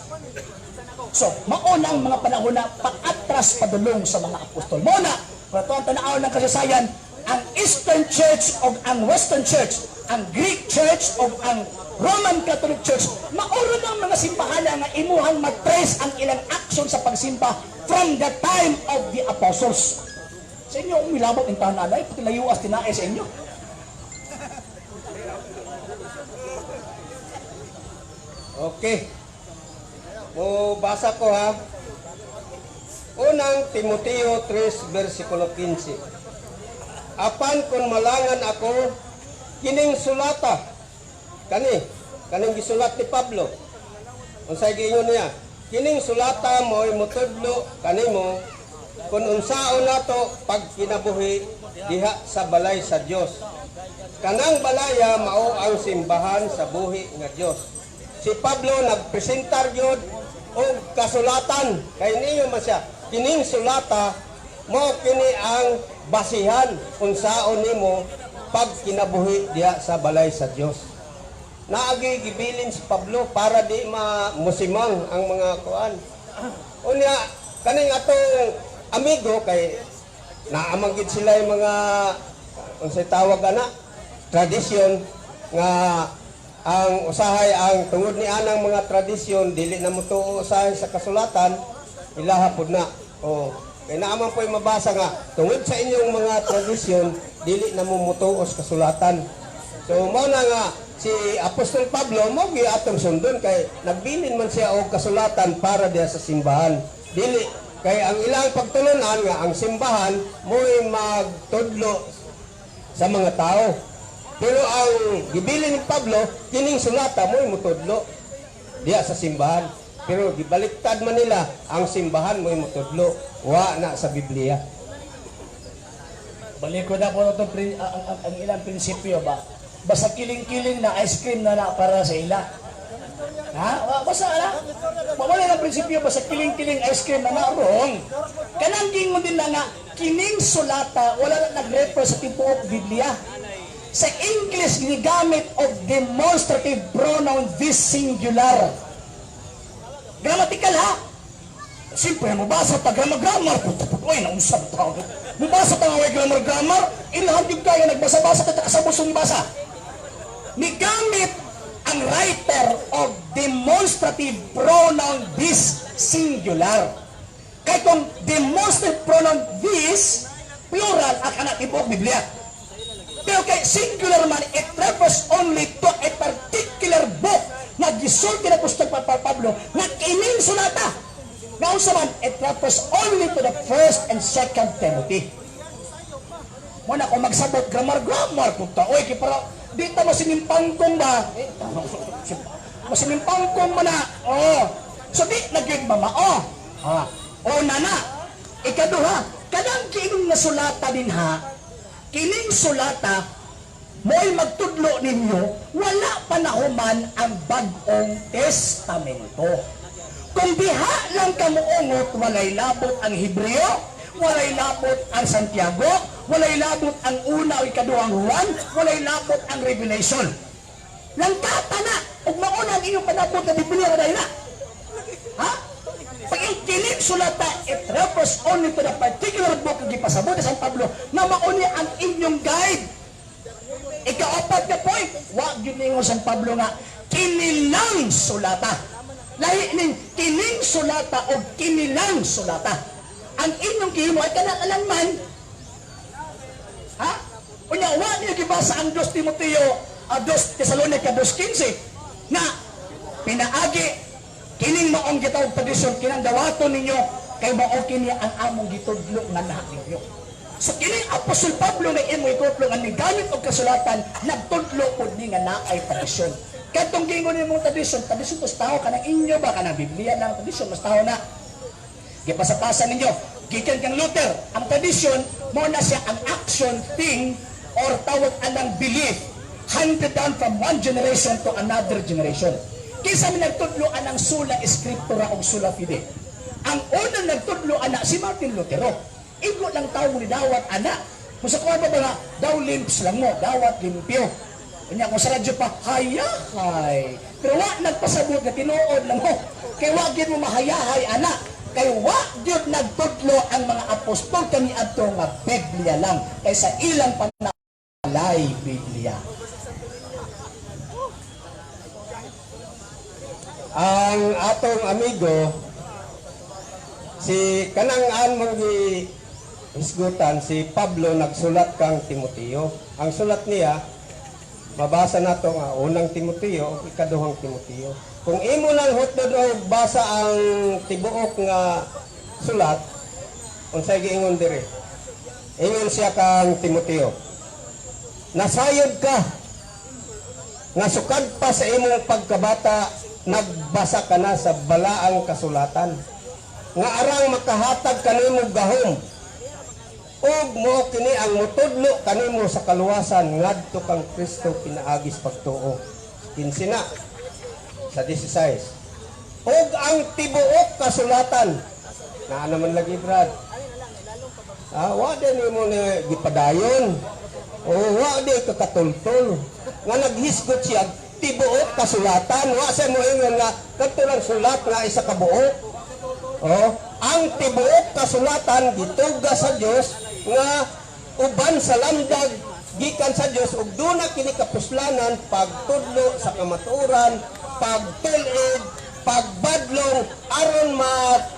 So, mauna ang mga panahon na paatras padulong sa mga apostol. Muna, pero ito ang tanaw ng kasaysayan, ang Eastern Church o ang Western Church, ang Greek Church o ang Roman Catholic Church, mauro ng mga simbahan nga imuhang matrace ang ilang action sa pagsimba from the time of the apostles. Sa inyo, kung milabot ng taon anay, pati layuas tinae sa inyo. Okay. Mo basa ko ha. Unang Timoteo 3 versikulo 15. Apan kung malangan ako kining sulata kani kaning gisulat ni Pablo. Unsay giingon niya? Kining sulata mo'y motudlo kanimo kung unsaon nato pagkinabuhi diha sa balay sa Dios. Kanang balaya mao ang simbahan sa buhi nga Dios. Si Pablo nagpresentar gyud og kasulatan kay niyo man siya. Kining sulata mao kini ang basihan unsaon nimo pagkinabuhi diha sa balay sa Dios. Naagi gibilin si Pablo para di mamusimang ang mga kuan. Unya kaning atong amigo kay Naa man gid sila yung mga, unsay tawag ana, tradisyon nga ang usahay ang tungod ni anang mga tradisyon dili na motuo usahay sa kasulatan, ilaha pud na. Oh, kay naa man po'y mabasa nga tungod sa inyong mga tradisyon dili na mo motuo sa kasulatan. So mao na nga si Apostol Pablo mo gi atong sundon kay nagbilin man siya og kasulatan para diha sa simbahan. Dili kay ang ilang pagtulunan nga ang simbahan mo'y magtudlo sa mga tao. Pero ang gibilin ni Pablo, kining sulata mo'y mutudlo diha sa simbahan. Pero gibaliktad man nila, ang simbahan mo'y mutudlo, wa na sa Biblia. Balik ko na po itong ang ilang prinsipyo ba? Basta kiling-kiling na ice cream na na para sa ila. Ha? Basta ala. Wala lang prinsipyo basta kiling-kiling ice cream na na wrong. Kanang gingon din na nga kining sulata wala na nag-refer sa tibuok Biblia. Sa English gigamit og demonstrative pronoun this singular. Grammatical ha. Siyempre, mabasa ta grammar grammar. Puta po, uy, nausap tao. Mabasa ta nga grammar grammar. Ilahan yung kaya nagbasa-basa ta kasabot sa basa. Nigamit ang writer of demonstrative pronoun this singular. Kay kung demonstrative pronoun this plural ang anak tibuok Biblia. Pero kay singular man, it refers only to a particular book na gisulti na Apostol Pablo nga kining sulata. Nga unsa man, it refers only to the First and Second Timothy. Muna kung magsabot grammar grammar puta oy kay para di ta masinimpangkong ba? Eh, masinimpangkong man na. Oh. So di na gyud mamao. Ha. Una na. Ikaduha, kanang kining nga sulata din ha. Kining sulata mo'y magtudlo ninyo, wala pa nahuman ang Bagong Testamento. Kung diha lang ka muungot, walay labot ang Hebreo, walay labot ang Santiago, walay labot ang Una o Ikaduhang Juan, walay labot ang Revelation. Langkata na, ug mauna ang inyong panabot na Biblia na na. Ha? Pag yung kining sulata, it refers only to the particular book nga gipasabot ni San Pablo na mauni ang inyong guide. Ikaapat na point, wa gyud ningon San Pablo nga kinilang sulata. Lahi ning kining sulata o kinilang sulata. Ang inyong gihimo ay kanang alang man. Ha? Unya wa niyo gibasa ang 2 Timoteo, 2 Tesalonica 2:15 na pinaagi kining maong gitawag tradisyon kinang dawaton ninyo kay mao kini ang among gitudlo nga lahat ninyo. So kining Apostol Pablo nga imo itutlo nga nigamit og kasulatan, nagtudlo pud ni nga naay tradisyon. Kadtong giingon nimong tradisyon, tradisyon tos tao kanang inyo ba, kanang Biblia lang tradisyon mas tao na. Gipasapasa ninyo gikan kang Luther, ang tradisyon mo na siya ang action, thing or tawag anang belief handed down from one generation to another generation. Kinsa man nagtudlo anang sola scriptura o sola fide? Ang unang nagtudlo ana si Martin Lutero. Igo lang tao ni dawat ana. Kung sa kuha ba nga, daw limps lang mo, dawat limpyo. Unya kung sa radyo pa, hayahay. Pero wa nagpasabot nga tinuod lang mo. Kay wa gyud mo mahayahay ana. Kay wa gyud nagtudlo ang mga apostol kani adto nga Biblia lang. Kay sa ilang panalay Biblia. Ang atong amigo si kanang an mong gi hisgutan si Pablo nagsulat kang Timoteo. Ang sulat niya mabasa nato nga Unang Timoteo ug Ikaduhang Timoteo. Kung imo lang hutdon og basa ang tibuok nga sulat, unsay giingon diri? Ingon siya kang Timoteo. Nasayod ka nga sukad pa sa imong pagkabata nagbasa ka na sa balaang kasulatan nga arang makahatag kanimo gahom ug mo kini ang mutudlo kanimo sa kaluwasan ngadto kang Kristo pinaagis pagtuo. 15 na sa 16. Ug ang tibuok kasulatan naa naman lagi, Brad. Ah, wa din nimo na gipadayon. O wa di ka katultol. Nga naghisgot siya tibuok kasulatan, wa sa mo ingon nga kadto lang sulat nga isa ka buok. Oh, ang tibuok kasulatan gituga sa Dios. nga uban sa lamdag gikan sa Dios ug duna kini kapuslanan pagtudlo sa kamatuoran, pagtul-id, pagbadlong, aron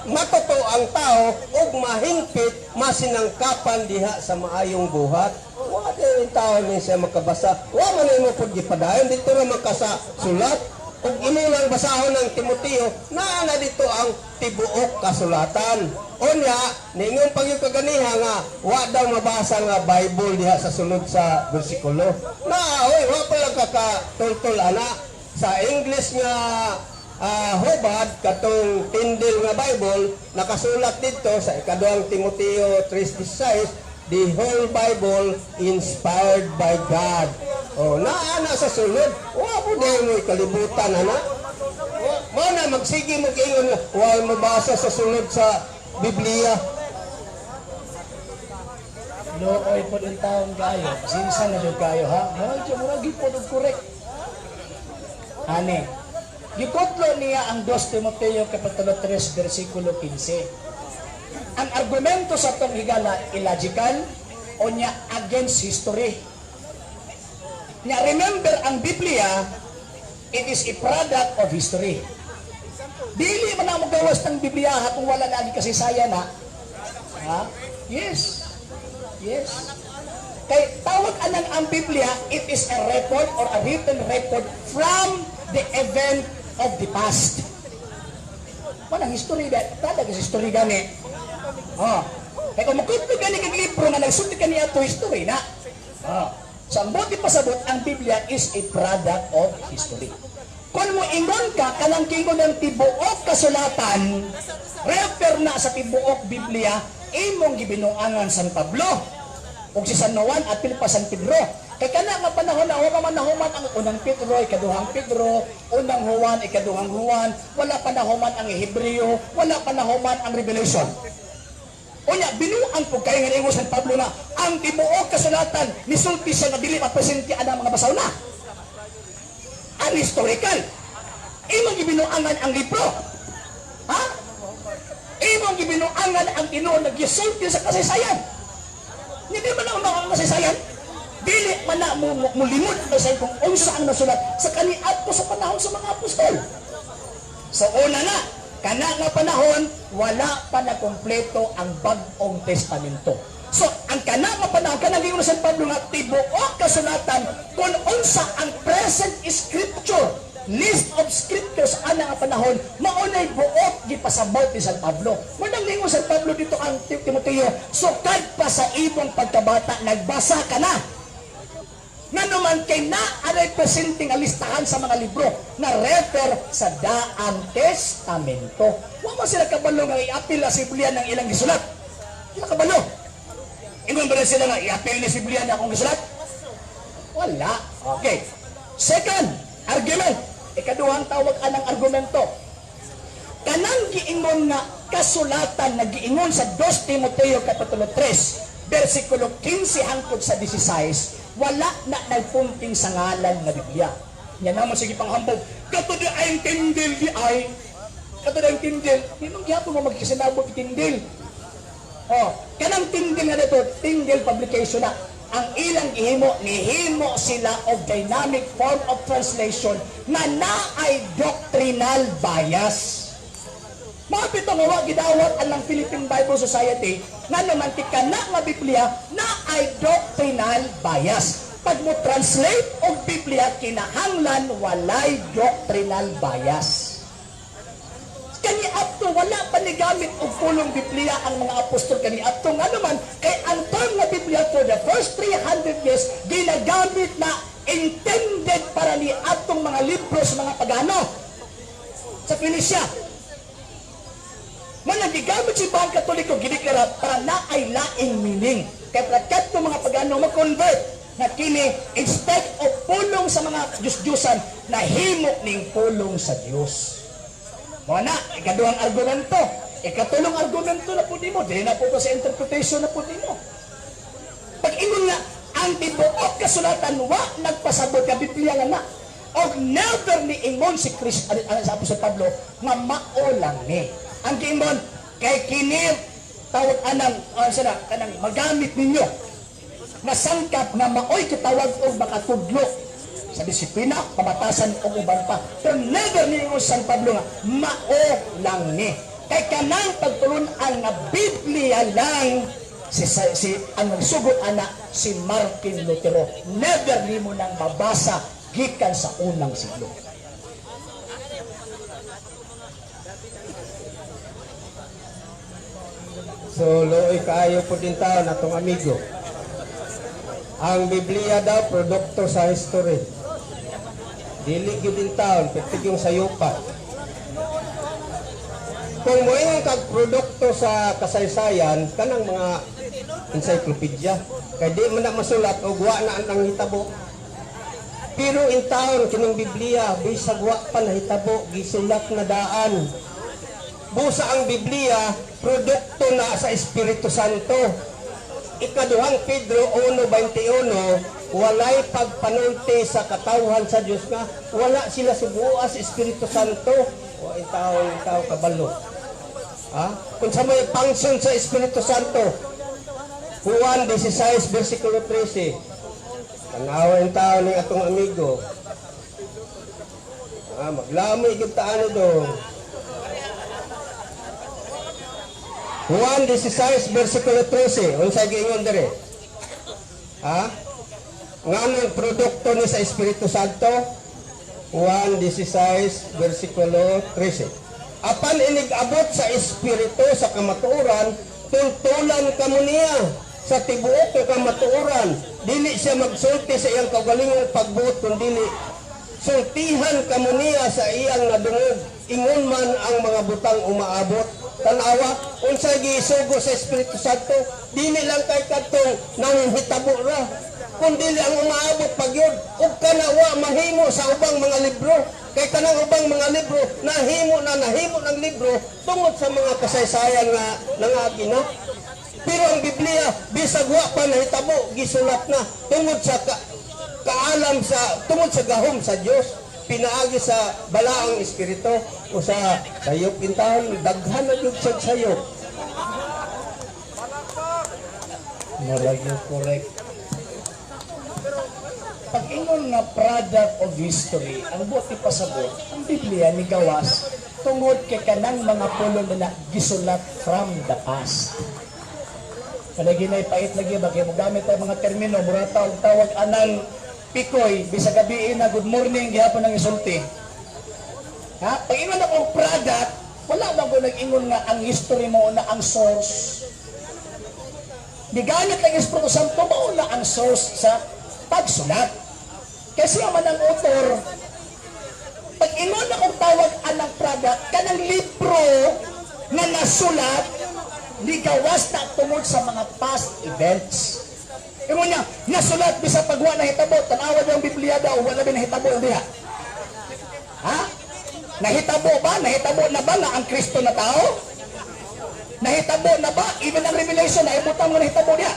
matuto ang tao ug mahingpit, masinangkapan diha sa maayong buhat. Wa din tao ni siya makabasa. Wa man imo pud gipadayon dito ra man ka sa sulat ug imo lang basahon ng Timoteo, naa na dito ang tibuok kasulatan. Unya, ningon pag yung kaganiha nga wa daw mabasa nga Bible diha sa sulod sa bersikulo. Na oy, wa pa lang kakatultol ana sa English nga hubad katong Tyndale nga Bible, nakasulat dito sa ikaduhang Timoteo 3:16, "The whole Bible inspired by God." Oh, naa na sa sulod. Wa po dahil mo ikalibutan ana. Mo na magsige mo ingon nga wa mabasa sa sulod sa Biblia. Looy po din taon kayo. Pasensya na jud kayo ha. Murag murag gyud po og correct. Ane. Gikutlo niya ang 2 Timoteo Kapitulo 3 versikulo 15. Ang argumento sa tong higala illogical o niya against history. Nya remember, ang Biblia, it is a product of history. Dili man na magawas ng Biblia ha kung wala lagi kasaysayan na. Ha? Yes. Yes. Kay tawag anang ang Biblia, it is a record or a written record from the event of the past. Walang history ba? Tada kasi history gani. Oh. Kay kung makutlo gani kag libro nga nagsulti kani ato, history na. Oh. So ang buti pasabot, ang Biblia is a product of history. Kung mo ingon ka, kanang kingon ng tibuok kasulatan, refer na sa tibuok Biblia, imong gibinuangan San Pablo ug si San Juan, apil pa San Pedro. Kay kana nga panahon na human man nahuman ang unang Pedro, ikaduhang Pedro, unang Juan, ikaduhang Juan, wala pa nahuman ang Hebreo, wala pa nahuman ang Revelation. Unya, binuang po kayo nga ningon San Pablo na ang tibuok kasulatan, nisulti siya nga dili mapresente ang mga basaw na. Unhistorical. Imong gibinuangan ang libro. Ha? Imong gibinuangan ang tinuod naggisulti sa kasaysayan. Hindi man na umaw ang kasaysayan. Dili man na mo limod ang kasaysayan kung unsa ang nasulat sa kaniadto sa panahon sa mga apostol. So una na, kana nga panahon, wala pa na kompleto ang Bagong Testamento. So, ang kana nga panahon, kanang giingon sa Pablo nga tibuok kasulatan, kung unsa ang present scripture, list of scriptures ana nga panahon, maunay buot gipasabot ni San Pablo. Mo nang ningon San Pablo dito ang Timoteo, sukad pa sa imong pagkabata, nagbasa ka na. Nga naman kay na representing ang listahan sa mga libro na refer sa Daang Testamento. Wa man sila kabalo nga i-apil sa Biblia ng ilang gisulat. Sila kabalo. Ingon ba rin sila nga i-apil ni si Biblia na akong gisulat? Wala. Okay. Second argument. Ikaduhang tawag anang argumento. Kanang giingon nga kasulatan na giingon sa 2 Timoteo Kapitulo 3, versikulo 15 hangtod sa 16, wala na nagpunting sa ngalan nga Biblia. Yan naman sige panghambog. Kato di ay Tyndale di ay. Kato di ang Tyndale. Di man gihapon mo magkisinabot Tyndale. Oh, kanang Tyndale nga dito, Tyndale publication na. Ang ilang gihimo, nihimo sila og dynamic form of translation na naay doctrinal bias. Mga pito nga wa gidawat ang Philippine Bible Society nga naman ti kana nga Biblia na ay doctrinal bias. Pag mo translate og Biblia, kinahanglan walay doctrinal bias. Kani adto wala pa ni gamit og pulong Biblia ang mga apostol kani adto, nga naman kay ang term nga Biblia for the first 300 years ginagamit na intended para ni atong mga libro sa mga pagano sa Phoenicia. Man ang gigamit si Bang Katoliko, gideklara para na ay laing meaning. Kay para kadto mga pagano ma-convert na kini instead of pulong sa mga Diyos-Diyosan, nahimo ning pulong sa Dios. Mo na, ikaduhang argumento. Ikatulong argumento na po nimo, dili na po ko sa interpretation na po nimo. Pag ingon nga, ang tibuok kasulatan wa nagpasabot ka Biblia nga na. Og never ni ingon si Chris, ano, sa Apostol Pablo nga mao lang ni. Ang giingon kay kini tawag anang sila kanang magamit ninyo nga sangkap nga maoy kitawag og makatudlo sa disiplina, pamatasan o uban pa. Pero never niingon San Pablo nga mao lang ni. Kay kanang pagtulun-an nga Biblia lang si ang nagsugot ana si Martin Lutero. Never nimo nang mabasa gikan sa unang siglo. So, luoy kaayo po din taon atong amigo. Ang Biblia daw, produkto sa history. Dili gyud din taon, pertig yung sayupa. Kung moingon kag produkto sa kasaysayan, kanang mga encyclopedia, kay di man na masulat og wa na ang hitabo. Pero in taon kining Biblia, bisag wa pa nahitabo, gisulat na daan. Busa ang Biblia, produkto na sa Espiritu Santo. Ikaduhang Pedro 1:21, walay pagpanulti sa katawhan sa Dios nga wala sila subuha sa Espiritu Santo. O in taon tao kabalo. Ha? Kung sa may function sa Espiritu Santo, Juan 16 versikulo 13. Tanawa in taon ning atong amigo. Ah, maglamoy gyud ta ano do. Juan 16 versikulo 13. Unsay giingon dire? Ha? Nganong produkto ni sa Espiritu Santo? Juan 16 versikulo 13. Apan inig-abot sa Espiritu sa kamatuoran, tultulan kamo niya sa tibuok nga kamatuoran. Dili siya magsulti sa iyang kaugalingong pagbuot kundi sultihan kamo niya sa iyang nadungog. Ingon man ang mga butang umaabot. Tanawa, unsay gisugo sa Espiritu Santo, dili lang kay kadtong nanghitabo ra, kundi ang umaabot pagyud ug kana wa mahimo sa ubang mga libro. Kay kanang ubang mga libro nahimo na nahimo ng libro tungod sa mga kasaysayan nga nangagi na. Pero ang Biblia bisag wa pa nahitabo, gisulat na tungod sa kaalam sa tungod sa gahom sa Dios, pinaagi sa balaang espiritu o sa sayop intaon daghan na gyud sa sayop. Murag yung correct. Pag ingon nga product of history, ang buti pasabot, ang Biblia ni gawas tungod kay kanang mga pulong nila gisulat from the past. Palagi na ipait lagi ba kay mogamit ang mga termino, mura tawag tawag anang pikoy bisag gabi na good morning gihapon ang isulti. Ha? Pag ingon akong product, wala ba ko nag-ingon nga ang history mo na ang source. Gigamit lang Espiritu Santo mao na ang source sa pagsulat. Kasi man ang author, pag ingon akong tawag anang product, kanang libro nga nasulat, ligawas na tungod sa mga past events. Ingon niya, nasulat bisa pagwa na hitabo, tanawa yung Biblia daw, wala ba nahitabo ang diha? Ha? Nahitabo ba? Nahitabo na ba nga ang Kristo na tao? Nahitabo na ba? Even ang Revelation, naibutang mo nahitabo niya.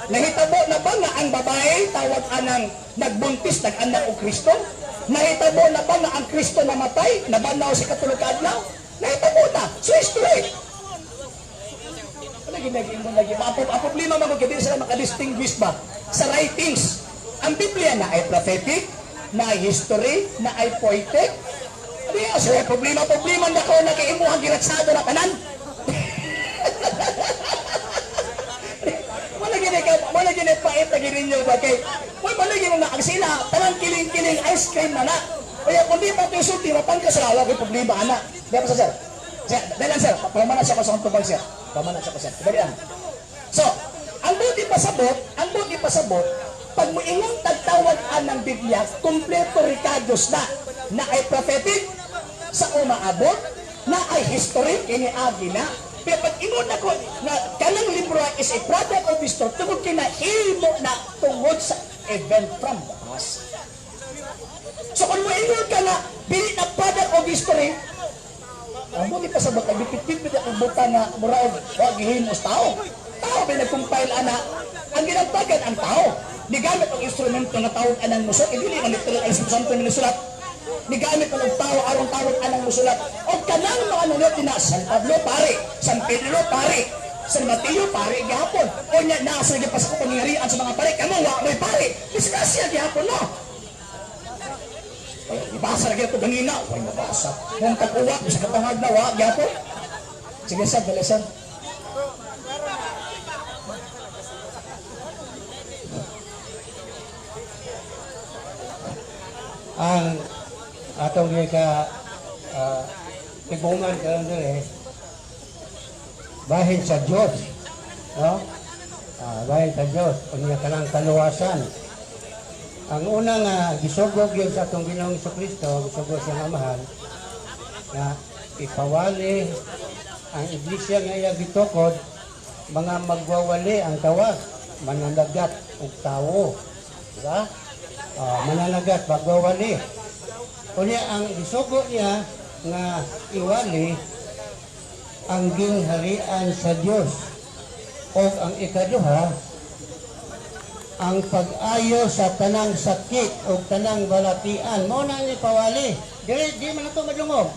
Nahitabo na ba nga ang babae tawag anang nagbuntis, nag-anak og Kristo? Nahitabo na ba nga ang Kristo namatay, nabanaw sa katulog kaadlaw? Nahitabo na. So history. Wala ginag-ingon lagi. Ang problema man kung hindi sila makadistinguish ba sa writings. Ang Biblia na ay prophetic, na ay history, na ay poetic. Di, so, problema, problema na ko na kay imuhang giratsado na tanan. Wala gini ka, wala gini pait na gini ninyo ba kay wala gini na ang sila tanan kiling-kiling ice cream na na. Kaya kung di pa ito sulti, mapangka sa wala kay problema ana. Di ba sir? Sir, dahil lang sir, pamana siya ko sa tubag sir. Pamana siya ko sir. Dali lang. So, ang buti pasabot, ang buti pasabot, pag moingon tagtawag anang Biblia, kumpleto rikados na na ay prophetic sa umaabot, na ay history kiniagi na. Pero pag ingon ako na kanang libro is a product of history tungod kinahimo na tungod sa event from the past. So kung moingon ka na dili na product of history, ang buti pa sa bata, bipit-pit ang buta nga mura og wa gihimo sa tao. Tao ba nag-compile ana? Ang ginagtagan ang tao. Nigamit ang instrumento nga tawag anang musulat, dili man literal ang Espiritu Santo nga nisulat. Nigamit ang tao aron tawag anang musulat. O kanang mga nulat na San Pablo pare, San Pedro pare. San Mateo, pare gihapon. O nya, nasa gyud pa sa kapangyarihan sa mga pare. Kamo, wa mo'y pare. Disgrasya gihapon, no? Ay, ibasa na gyud ganina. Way mabasa. Kung tag-uwa, sa katangag na, wa gihapon. Sige, sir, dali, sir. Ang atong ka tiguman karon diri bahin sa Dios, no? Bahin sa Dios unya kanang kaluwasan. Ang una nga gisugog yun sa atong Ginoong Kristo, gisugog siyang Amahan nga ipawali ang iglesia nga iya gitukod, mga magwawali ang tawag, mananagat og tawo, di ba? Mananagat, magwawali. Unya ang gisugo niya nga iwali ang gingharian sa Dios. O ang ikaduha, ang pag-ayo sa tanang sakit o tanang balatian. Mao na ang ipawali. Dili di man ato madungog.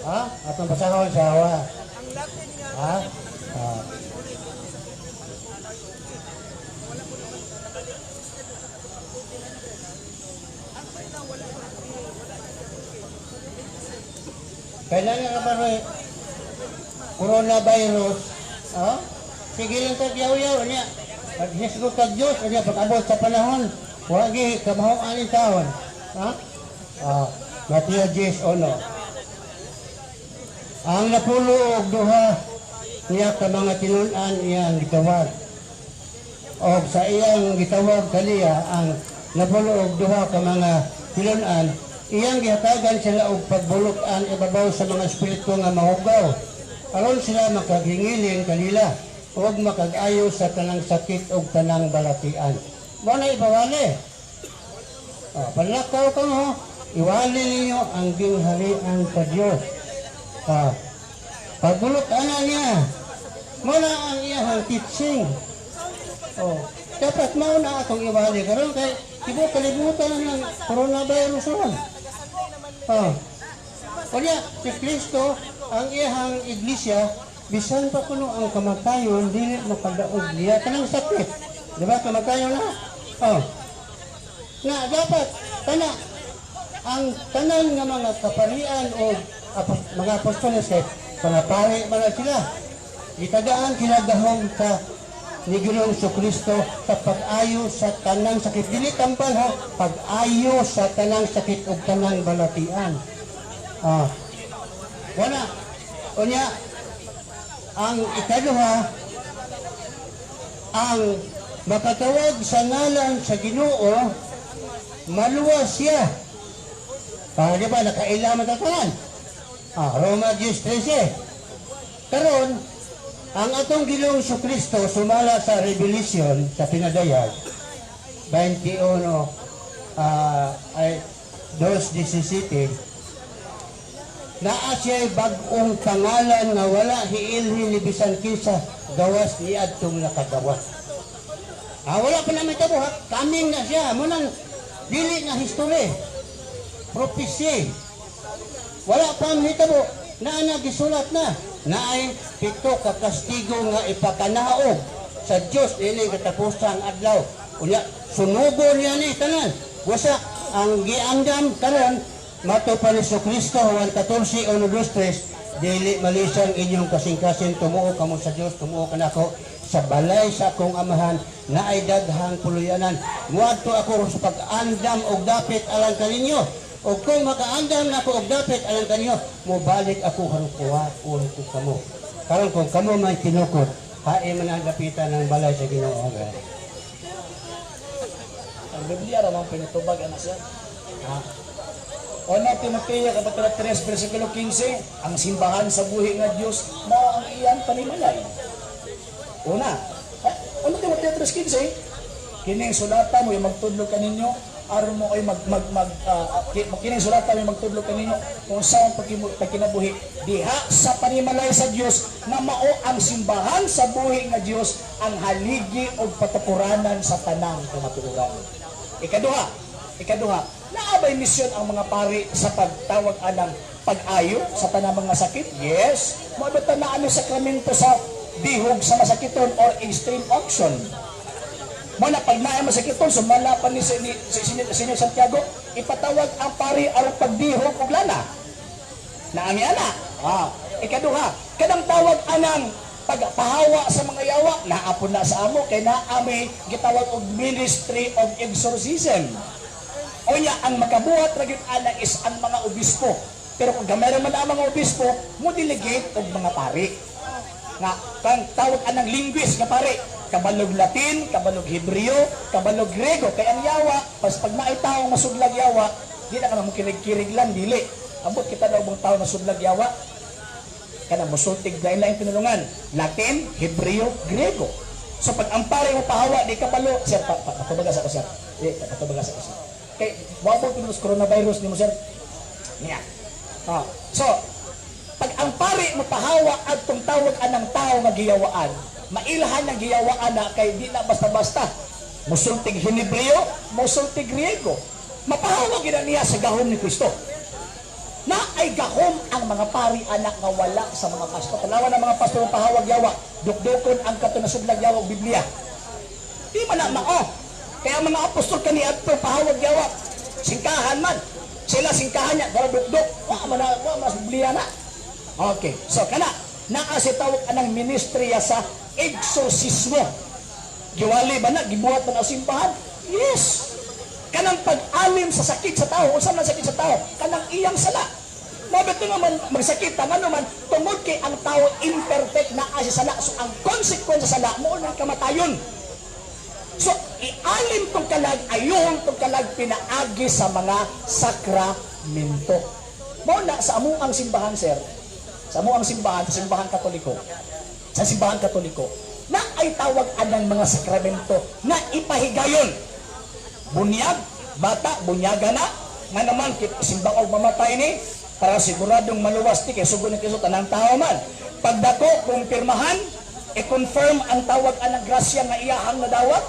Ha? Atong basahon sa hawa. Ha? Ah. Kailangan ka ba rin coronavirus? Ha? Sige lang tag yaw-yaw niya. Paghisgot kag Diyos, niya pag-abot sa panahon, wagi kamahoan ni taon. Ha? Mateo 10:1. Ang napulo og duha niya ka mga tinun-an iyang gitawag. Og sa iyang gitawag kaniya ang napulo og duha ka mga tinun-an, iyang gihatagan sila og pagbulok-an ibabaw sa mga espiritu nga mahugaw, aron sila makagingilin kanila ug makag-ayo sa tanang sakit ug tanang balatian. Mao na ipawali. Palakaw ka mo, iwali ninyo ang gingharian sa Dios. Pagbulok-an niya. Mao na ang iyang teaching. Oh, dapat mao na atong iwali karon kay tibuok kalibutan ng coronavirus ron. Oh. Unya, si Kristo, ang iyang iglesia, bisan pa kuno ang kamatayon, dili makadaog niya. Kanang sakit. Di ba? Kamatayon na. Oh. Na, dapat, kana, ang tanan nga mga kaparian o mga apostoles, kay mga pare man na sila. Gitagaan sila dahong sa ni Ginoong Kristo sa pag-ayo sa tanang sakit. Dili tambal ha, pag-ayo sa tanang sakit ug tanang balatian. Wala. Unya, ang ikaduha, ang makatawag sa ngalan sa Ginoo, maluwas siya. Para di ba, nakaila man tanan. Roma 10:13. Karon, ang atong Ginoong Kristo sumala sa Revelation sa pinadayag 21 ay 2:17, naa siya'y bag-ong pangalan nga wala hiilhin ni bisan kinsa gawas ni adtong nakagawas. Wala pa namin tabo ha, coming na siya, mo nang dili na history, prophecy. Wala pa mahitabo, naa na gisulat na, naay pito ka kastigo nga ipakanaog sa Dios dili katapusang adlaw. Unya sunugo niya ni tanan. Wasa ang giandam karon mato pa ni Kristo Juan 14:1-3, dili malisang inyong kasing-kasing, tumuo kamo sa Dios, tumuo kanako sa balay sa akong amahan naay daghang puluyanan. Muadto ako sa pag-andam og dapit alang kaninyo. O kung makaandam na ako og dapit alang kaninyo, mobalik ako karon kuwaon ko kamo. Karon kung kamo may tinukod, hae man ang dapitan ng balay sa Ginoo. Ang Biblia ra man pinatubag ana siya. Ha? Una Timoteo kapitulo 3 bersikulo 15, ang simbahan sa buhi nga Dios mao ang iyang panimalay. Una, ha? Una Timoteo 3:15, kining sulata mo magtudlo kaninyo aron mo ay mag mag mag kining sulata mo magtudlo kaninyo kung saan pagkinabuhi diha sa panimalay sa Dios nga mao ang simbahan sa buhi nga Dios ang haligi og patukuranan sa tanang kamatuoran. Ikaduha, naa bay misyon ang mga pari sa pagtawag anang pag-ayo sa tanang mga sakit? Yes. Mao ba ta naa ni sakramento sa Dihog sa masakiton or extreme unction. Mo na pag naay masakiton, sumala pa ni Senyor Santiago, ipatawag ang pari aron pagdihog og lana. Naami ana. Ah, ikaduha, kanang tawag anang pagpahawa sa mga yawa, naapon na sa amo kay naami gitawag og ministry of exorcism. Unya, ang makabuhat ra gyud ana is ang mga obispo. Pero kung gamay man ang mga obispo, mo delegate og mga pari. Nga kang tawag anang linguist nga pari, kabalog Latin, kabalog Hebreo, kabalog Grego, kay ang yawa, pas pag naay tawo masudlag yawa, di na ka mo kirig-kirig lang, dili. Ambot kita daw mong tao nasudlag yawa, kana musultig lain lain pinulungan, Latin, Hebreo, Grego. So pag ang pare mo pahawa, di kabalo, sir, pa, patubaga sa ko, sir. Di, patubaga sa ko, sir. Kay, wabo pinus coronavirus ni mo, sir. Niya. Ah. So, pag ang pare mo pahawa at tong tawag anang tao nga giyawaan, mailhan ang giyawaan na kay di na basta-basta. Musultig Hebreo, musultig Griego. Mapahawa gid niya sa gahom ni Kristo. Na ay gahom ang mga pari anak nga wala sa mga pastor. Tanawa ng mga pastor ang pahawag yawa, dukdukon ang kato nasudlag yawa og Biblia. Di man na mao. Kaya ang mga apostol kani adto pahawag yawa, singkahan man. Sila singkahan niya, dara dukduk. Wa man na sa Biblia na. Okay. So kana naa si tawag anang ministriya sa exorcismo. Giwali ba na gibuhat ba na ang simbahan? Yes. Kanang pag-alim sa sakit sa tao, unsa man sakit sa tao? Kanang iyang sala. Mabit nga man magsakit ta ngano man tungod kay ang tao imperfect na sa sala. So ang consequence sa sala mao nang kamatayon. So ialim tong kalag, ayon tong kalag pinaagi sa mga sakramento. Mao na sa amuang simbahan, sir. Sa amuang simbahan, sa simbahan Katoliko. Sa simbahan Katoliko, na ay tawag anang mga sakramento na ipahigayon. Bunyag, bata, bunyaga na, nga naman, simba og mamatay ni, para siguradong maluwas ti kay sugo ni Kristo tanang tao man. Pagdako, kumpirmahan, i-confirm ang tawag anang grasya nga iyahang nadawat,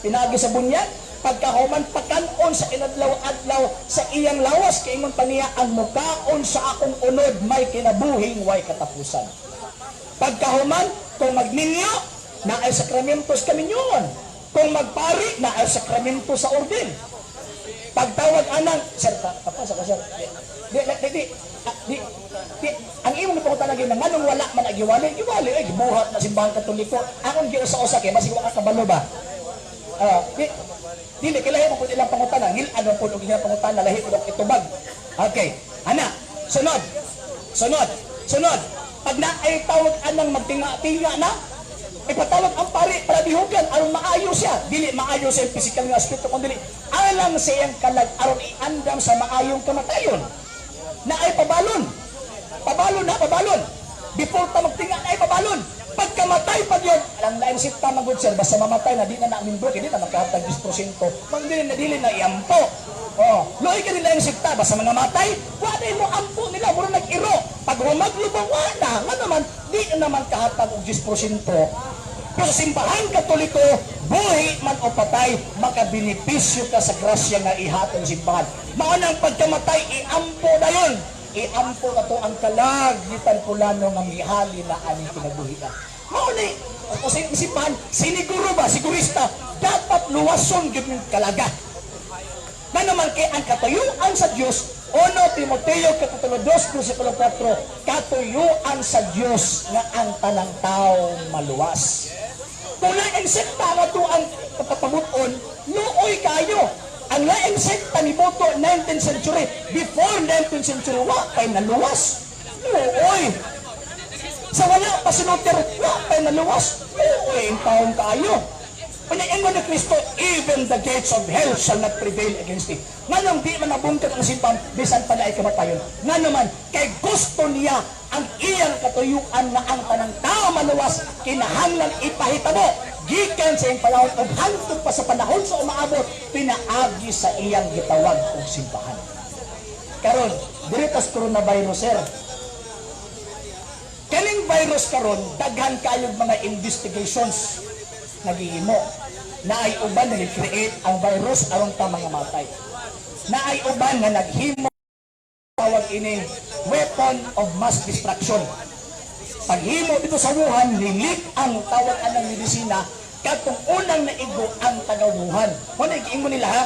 pinaagi sa bunyag, pagkahuman pakanon sa inadlaw-adlaw sa iyang lawas, kaingon pa niya ang mukaon sa akong unod may kinabuhing way katapusan. Pagkahuman, kung magminyo, na ay sakramentos kaminyoon. Kung magpari, na ay sakramento sa orden. Pagtawag anang, sir, tapasa ka, sir. Di, di, di, di, ah, di, di, ang imong ipangutana lagi na nganong wala man ang giwali, giwali, ay gibuhat na simbahan Katoliko. Akong giusa-usa kay basig wa ka kabalo ba? Ah, di, dili kay lahi mo pud ilang pangutana, ngil ano pud og ilang pangutana, lahi pud og itubag. Okay, ana, sunod. Sunod, sunod. Pag na ay tawag anang magtinga-tinga na, ipatawag ang pari para dihugan aron maayo siya. Dili maayo sa physical nga aspeto kun dili alang sa iyang kalag aron iandam sa maayong kamatayon. Na ay pabalon. Pabalon na, pabalon. Before ta magtinga na ay pabalon. Pagkamatay pag yun, alam na yung sita magud, sir, basta mamatay na di na namin bro, hindi na makahatag 10%. Mang dili na dili na iampo. Oh, luoy ka nila yung sikta, basta mga matay, wa na mo ampo nila, mura nag-iro. Pag humaglubong, wa na. Nga naman, di na naman kahatag og 10%. Pero sa simbahan Katoliko, buhi man o patay, makabenepisyo ka sa grasya nga ihatag sa simbahan. Mao nang pagkamatay, iampo na yun. Iampo na to ang kalag ni Tanpulano nga mihali na aning kinabuhian. Mao ni, o sa simbahan, siniguro ba, sigurista, dapat luwason gyud yung kalaga. Na naman kay ang katuyuan sa Dios, 1 Timoteo Kapitulo 2 versikulo 4, katuyuan sa Dios nga ang tanang tao maluwas. Kung laing sekta nga to ang papamuton, luoy kayo. Ang laing sekta ni Boto 19th century, before 19th century, wa pa'y naluwas. Luoy. Sa wala pa si Luther, wa pa'y naluwas. Luoy ang taong kaayo. Pinaingon ni Kristo, "Even the gates of hell shall not prevail against it." Nganong di man nabungkag ang simbahan, bisan pa na ay kamatayon? Nga naman, kay gusto niya ang iyang katuyuan nga ang tanang tao maluwas, kinahanglan ipahitabo. Gikan sa iyang panahon, ug hangtod pa sa panahon sa umaabot, pinaagi sa iyang gitawag og simbahan. Karon, diri tas coronavirus, sir. Kaning virus karon, daghan kayog mga investigations nagihimo. Na ay uban na create ang virus aron ta mga matay. Na ay uban nga naghimo tawag ining weapon of mass destruction. Paghimo dito sa Wuhan, nilik ang tawag anang medisina katong unang naigo ang taga Wuhan. Mao na giingon nila ha,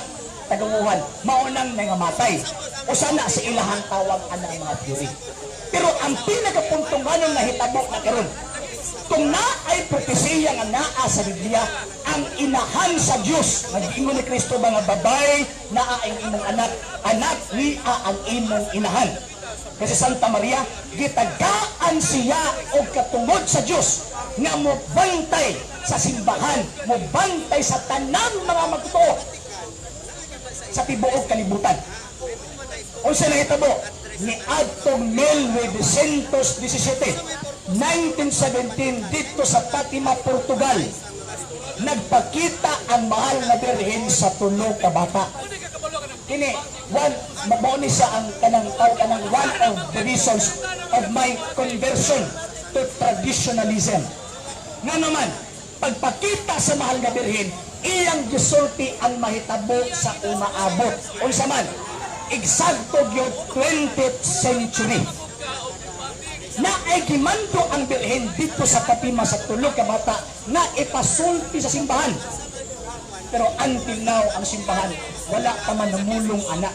taga Wuhan, maunang nangamatay. Usa na sa ilahang tawag anang mga theory. Pero ang pinakapuntong nganong nahitabo na karon, kung naay propesiya nga naa sa Biblia, ang inahan sa Dios, nag-ingon ni Kristo, "Mga babay, naa ang imong anak, anak, niya ang imong inahan." Kasi Santa Maria, gitagaan siya og katungod sa Dios nga mobantay sa simbahan, mobantay sa tanang mga magtotoo sa tibuok kalibutan. Unsa nahitabo? Ni adtong 1917, 1917 dito sa Fatima, Portugal, nagpakita ang Mahal na Birhen sa tulo ka bata. Kini, one, mao ni siya ang kanang tawag kanang one of the reasons of my conversion to traditionalism. Nga naman, pagpakita sa Mahal na Birhen, iyang gisulti ang mahitabo sa umaabot. Unsa man, eksakto gyud 20th century na ay gimando ang Birhen dito sa Fatima sa tulo ka bata na ipasulti sa simbahan. Pero until now, ang simbahan, wala pa man namulong ana.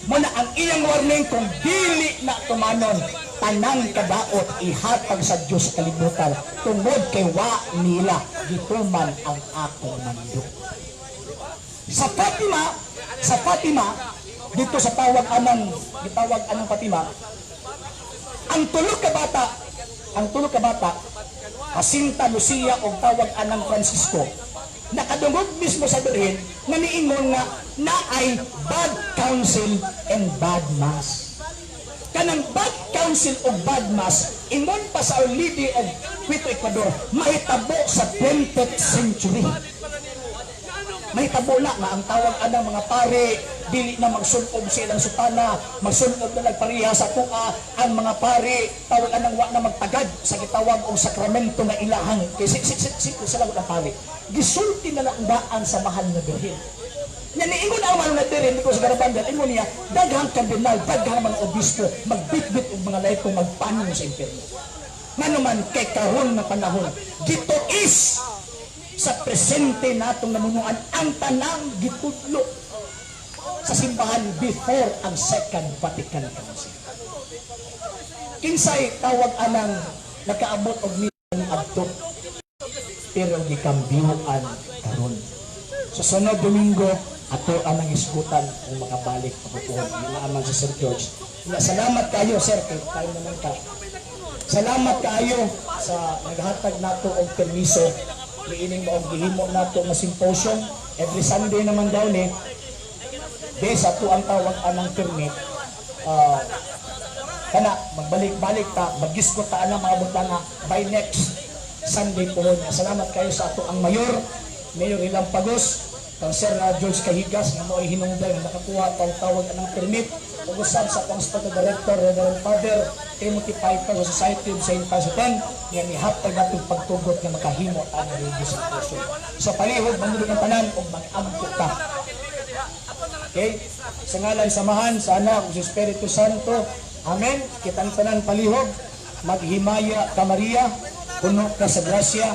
Muna ang iyang warning, kung dili na tumanon, tanang kadaot ihatag sa Diyos sa kalibutan tungod kay wa nila gituman ang akong mando. Sa Fatima, dito sa tawag anang gitawag anang Fatima, ang tulo ka bata, ang tulo ka bata, Jacinta, Lucia og tawag anang Francisco, nakadungog mismo sa Birhen nga niingon nga naay bad council and bad mass. Kanang bad council o bad mass, ingon pa sa Our Lady of Quito, Ecuador, mahitabo sa 20th century. Mahitabo na nga ang tawag anang mga pare dili na magsulob sa ilang sutana, magsulob na nagpareha sa tuwa ang mga pare, tawag anang wa na magtagad sa gitawag og sakramento nga ilahang kay si, si, sila ang pare. Gisulti na lang daan sa Mahal na Birhen. Nya niingon ang Mahal na Birhen dito sa Garabandal, ingon niya, daghang kardinal, daghang mga obispo, magbitbit og mga layko, magpanong sa impyerno. Ngano man, kay karon nga panahon, dito is sa presente natong namunuan ang tanang gitudlo sa simbahan before ang Second Vatican Council. Kinsay tawag anang nakaabot og ning adto, pero gikambyuan karon. Sa sunod Domingo, ato ang isgutan kung makabalik pagpupuhon. Naaman si Sir George. Na, salamat kayo, sir, kay tayo naman ka. Salamat kaayo sa naghatag nato og permiso niining maong gihimo nato nga symposium. Every Sunday naman daw ni base ato ang tawag anang permit, kana magbalik-balik ta, magisgot ta anang mga butanga by next Sunday pohon. Salamat kayo sa ato ang mayor, Mayor Relampagos, kang Sir na George Cahigas nga mo'y hinungdan nga nakakuha pa og tawag anang permit, ug usab sa akong sponsor director, Reverend Father Timothy Piper sa Society of St. Pius X, nga nihatag natong pagtugot nga makahimo ang radio symposium. So palihog manulog ang tanan ug mag-ampo ta. Okay? Sa ngalan sa Amahan, sa Anak, ug sa Espiritu Santo. Amen. Kitang tanan palihog. Maghimaya ka, Maria, puno ka sa grasya,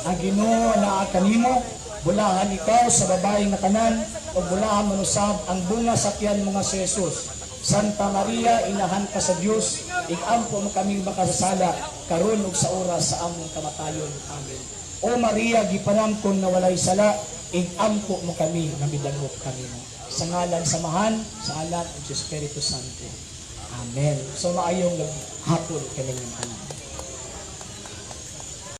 ang Ginoo naa kanimo, bulahan ikaw sa babae nga tanan, ug bulahan man usab ang bunga sa tiyan mo nga si Jesus. Santa Maria, inahan ka sa Dios, igampo mo kaming makasasala, karon ug sa oras sa among kamatayon. Amen. O Maria, gipanamkon na walay sala, igampo mo kami nga midangop kanimo. Sa ngalan sa Amahan, sa Anak, ug sa Espiritu Santo. Amen. So maayong hapon kami ng tanan.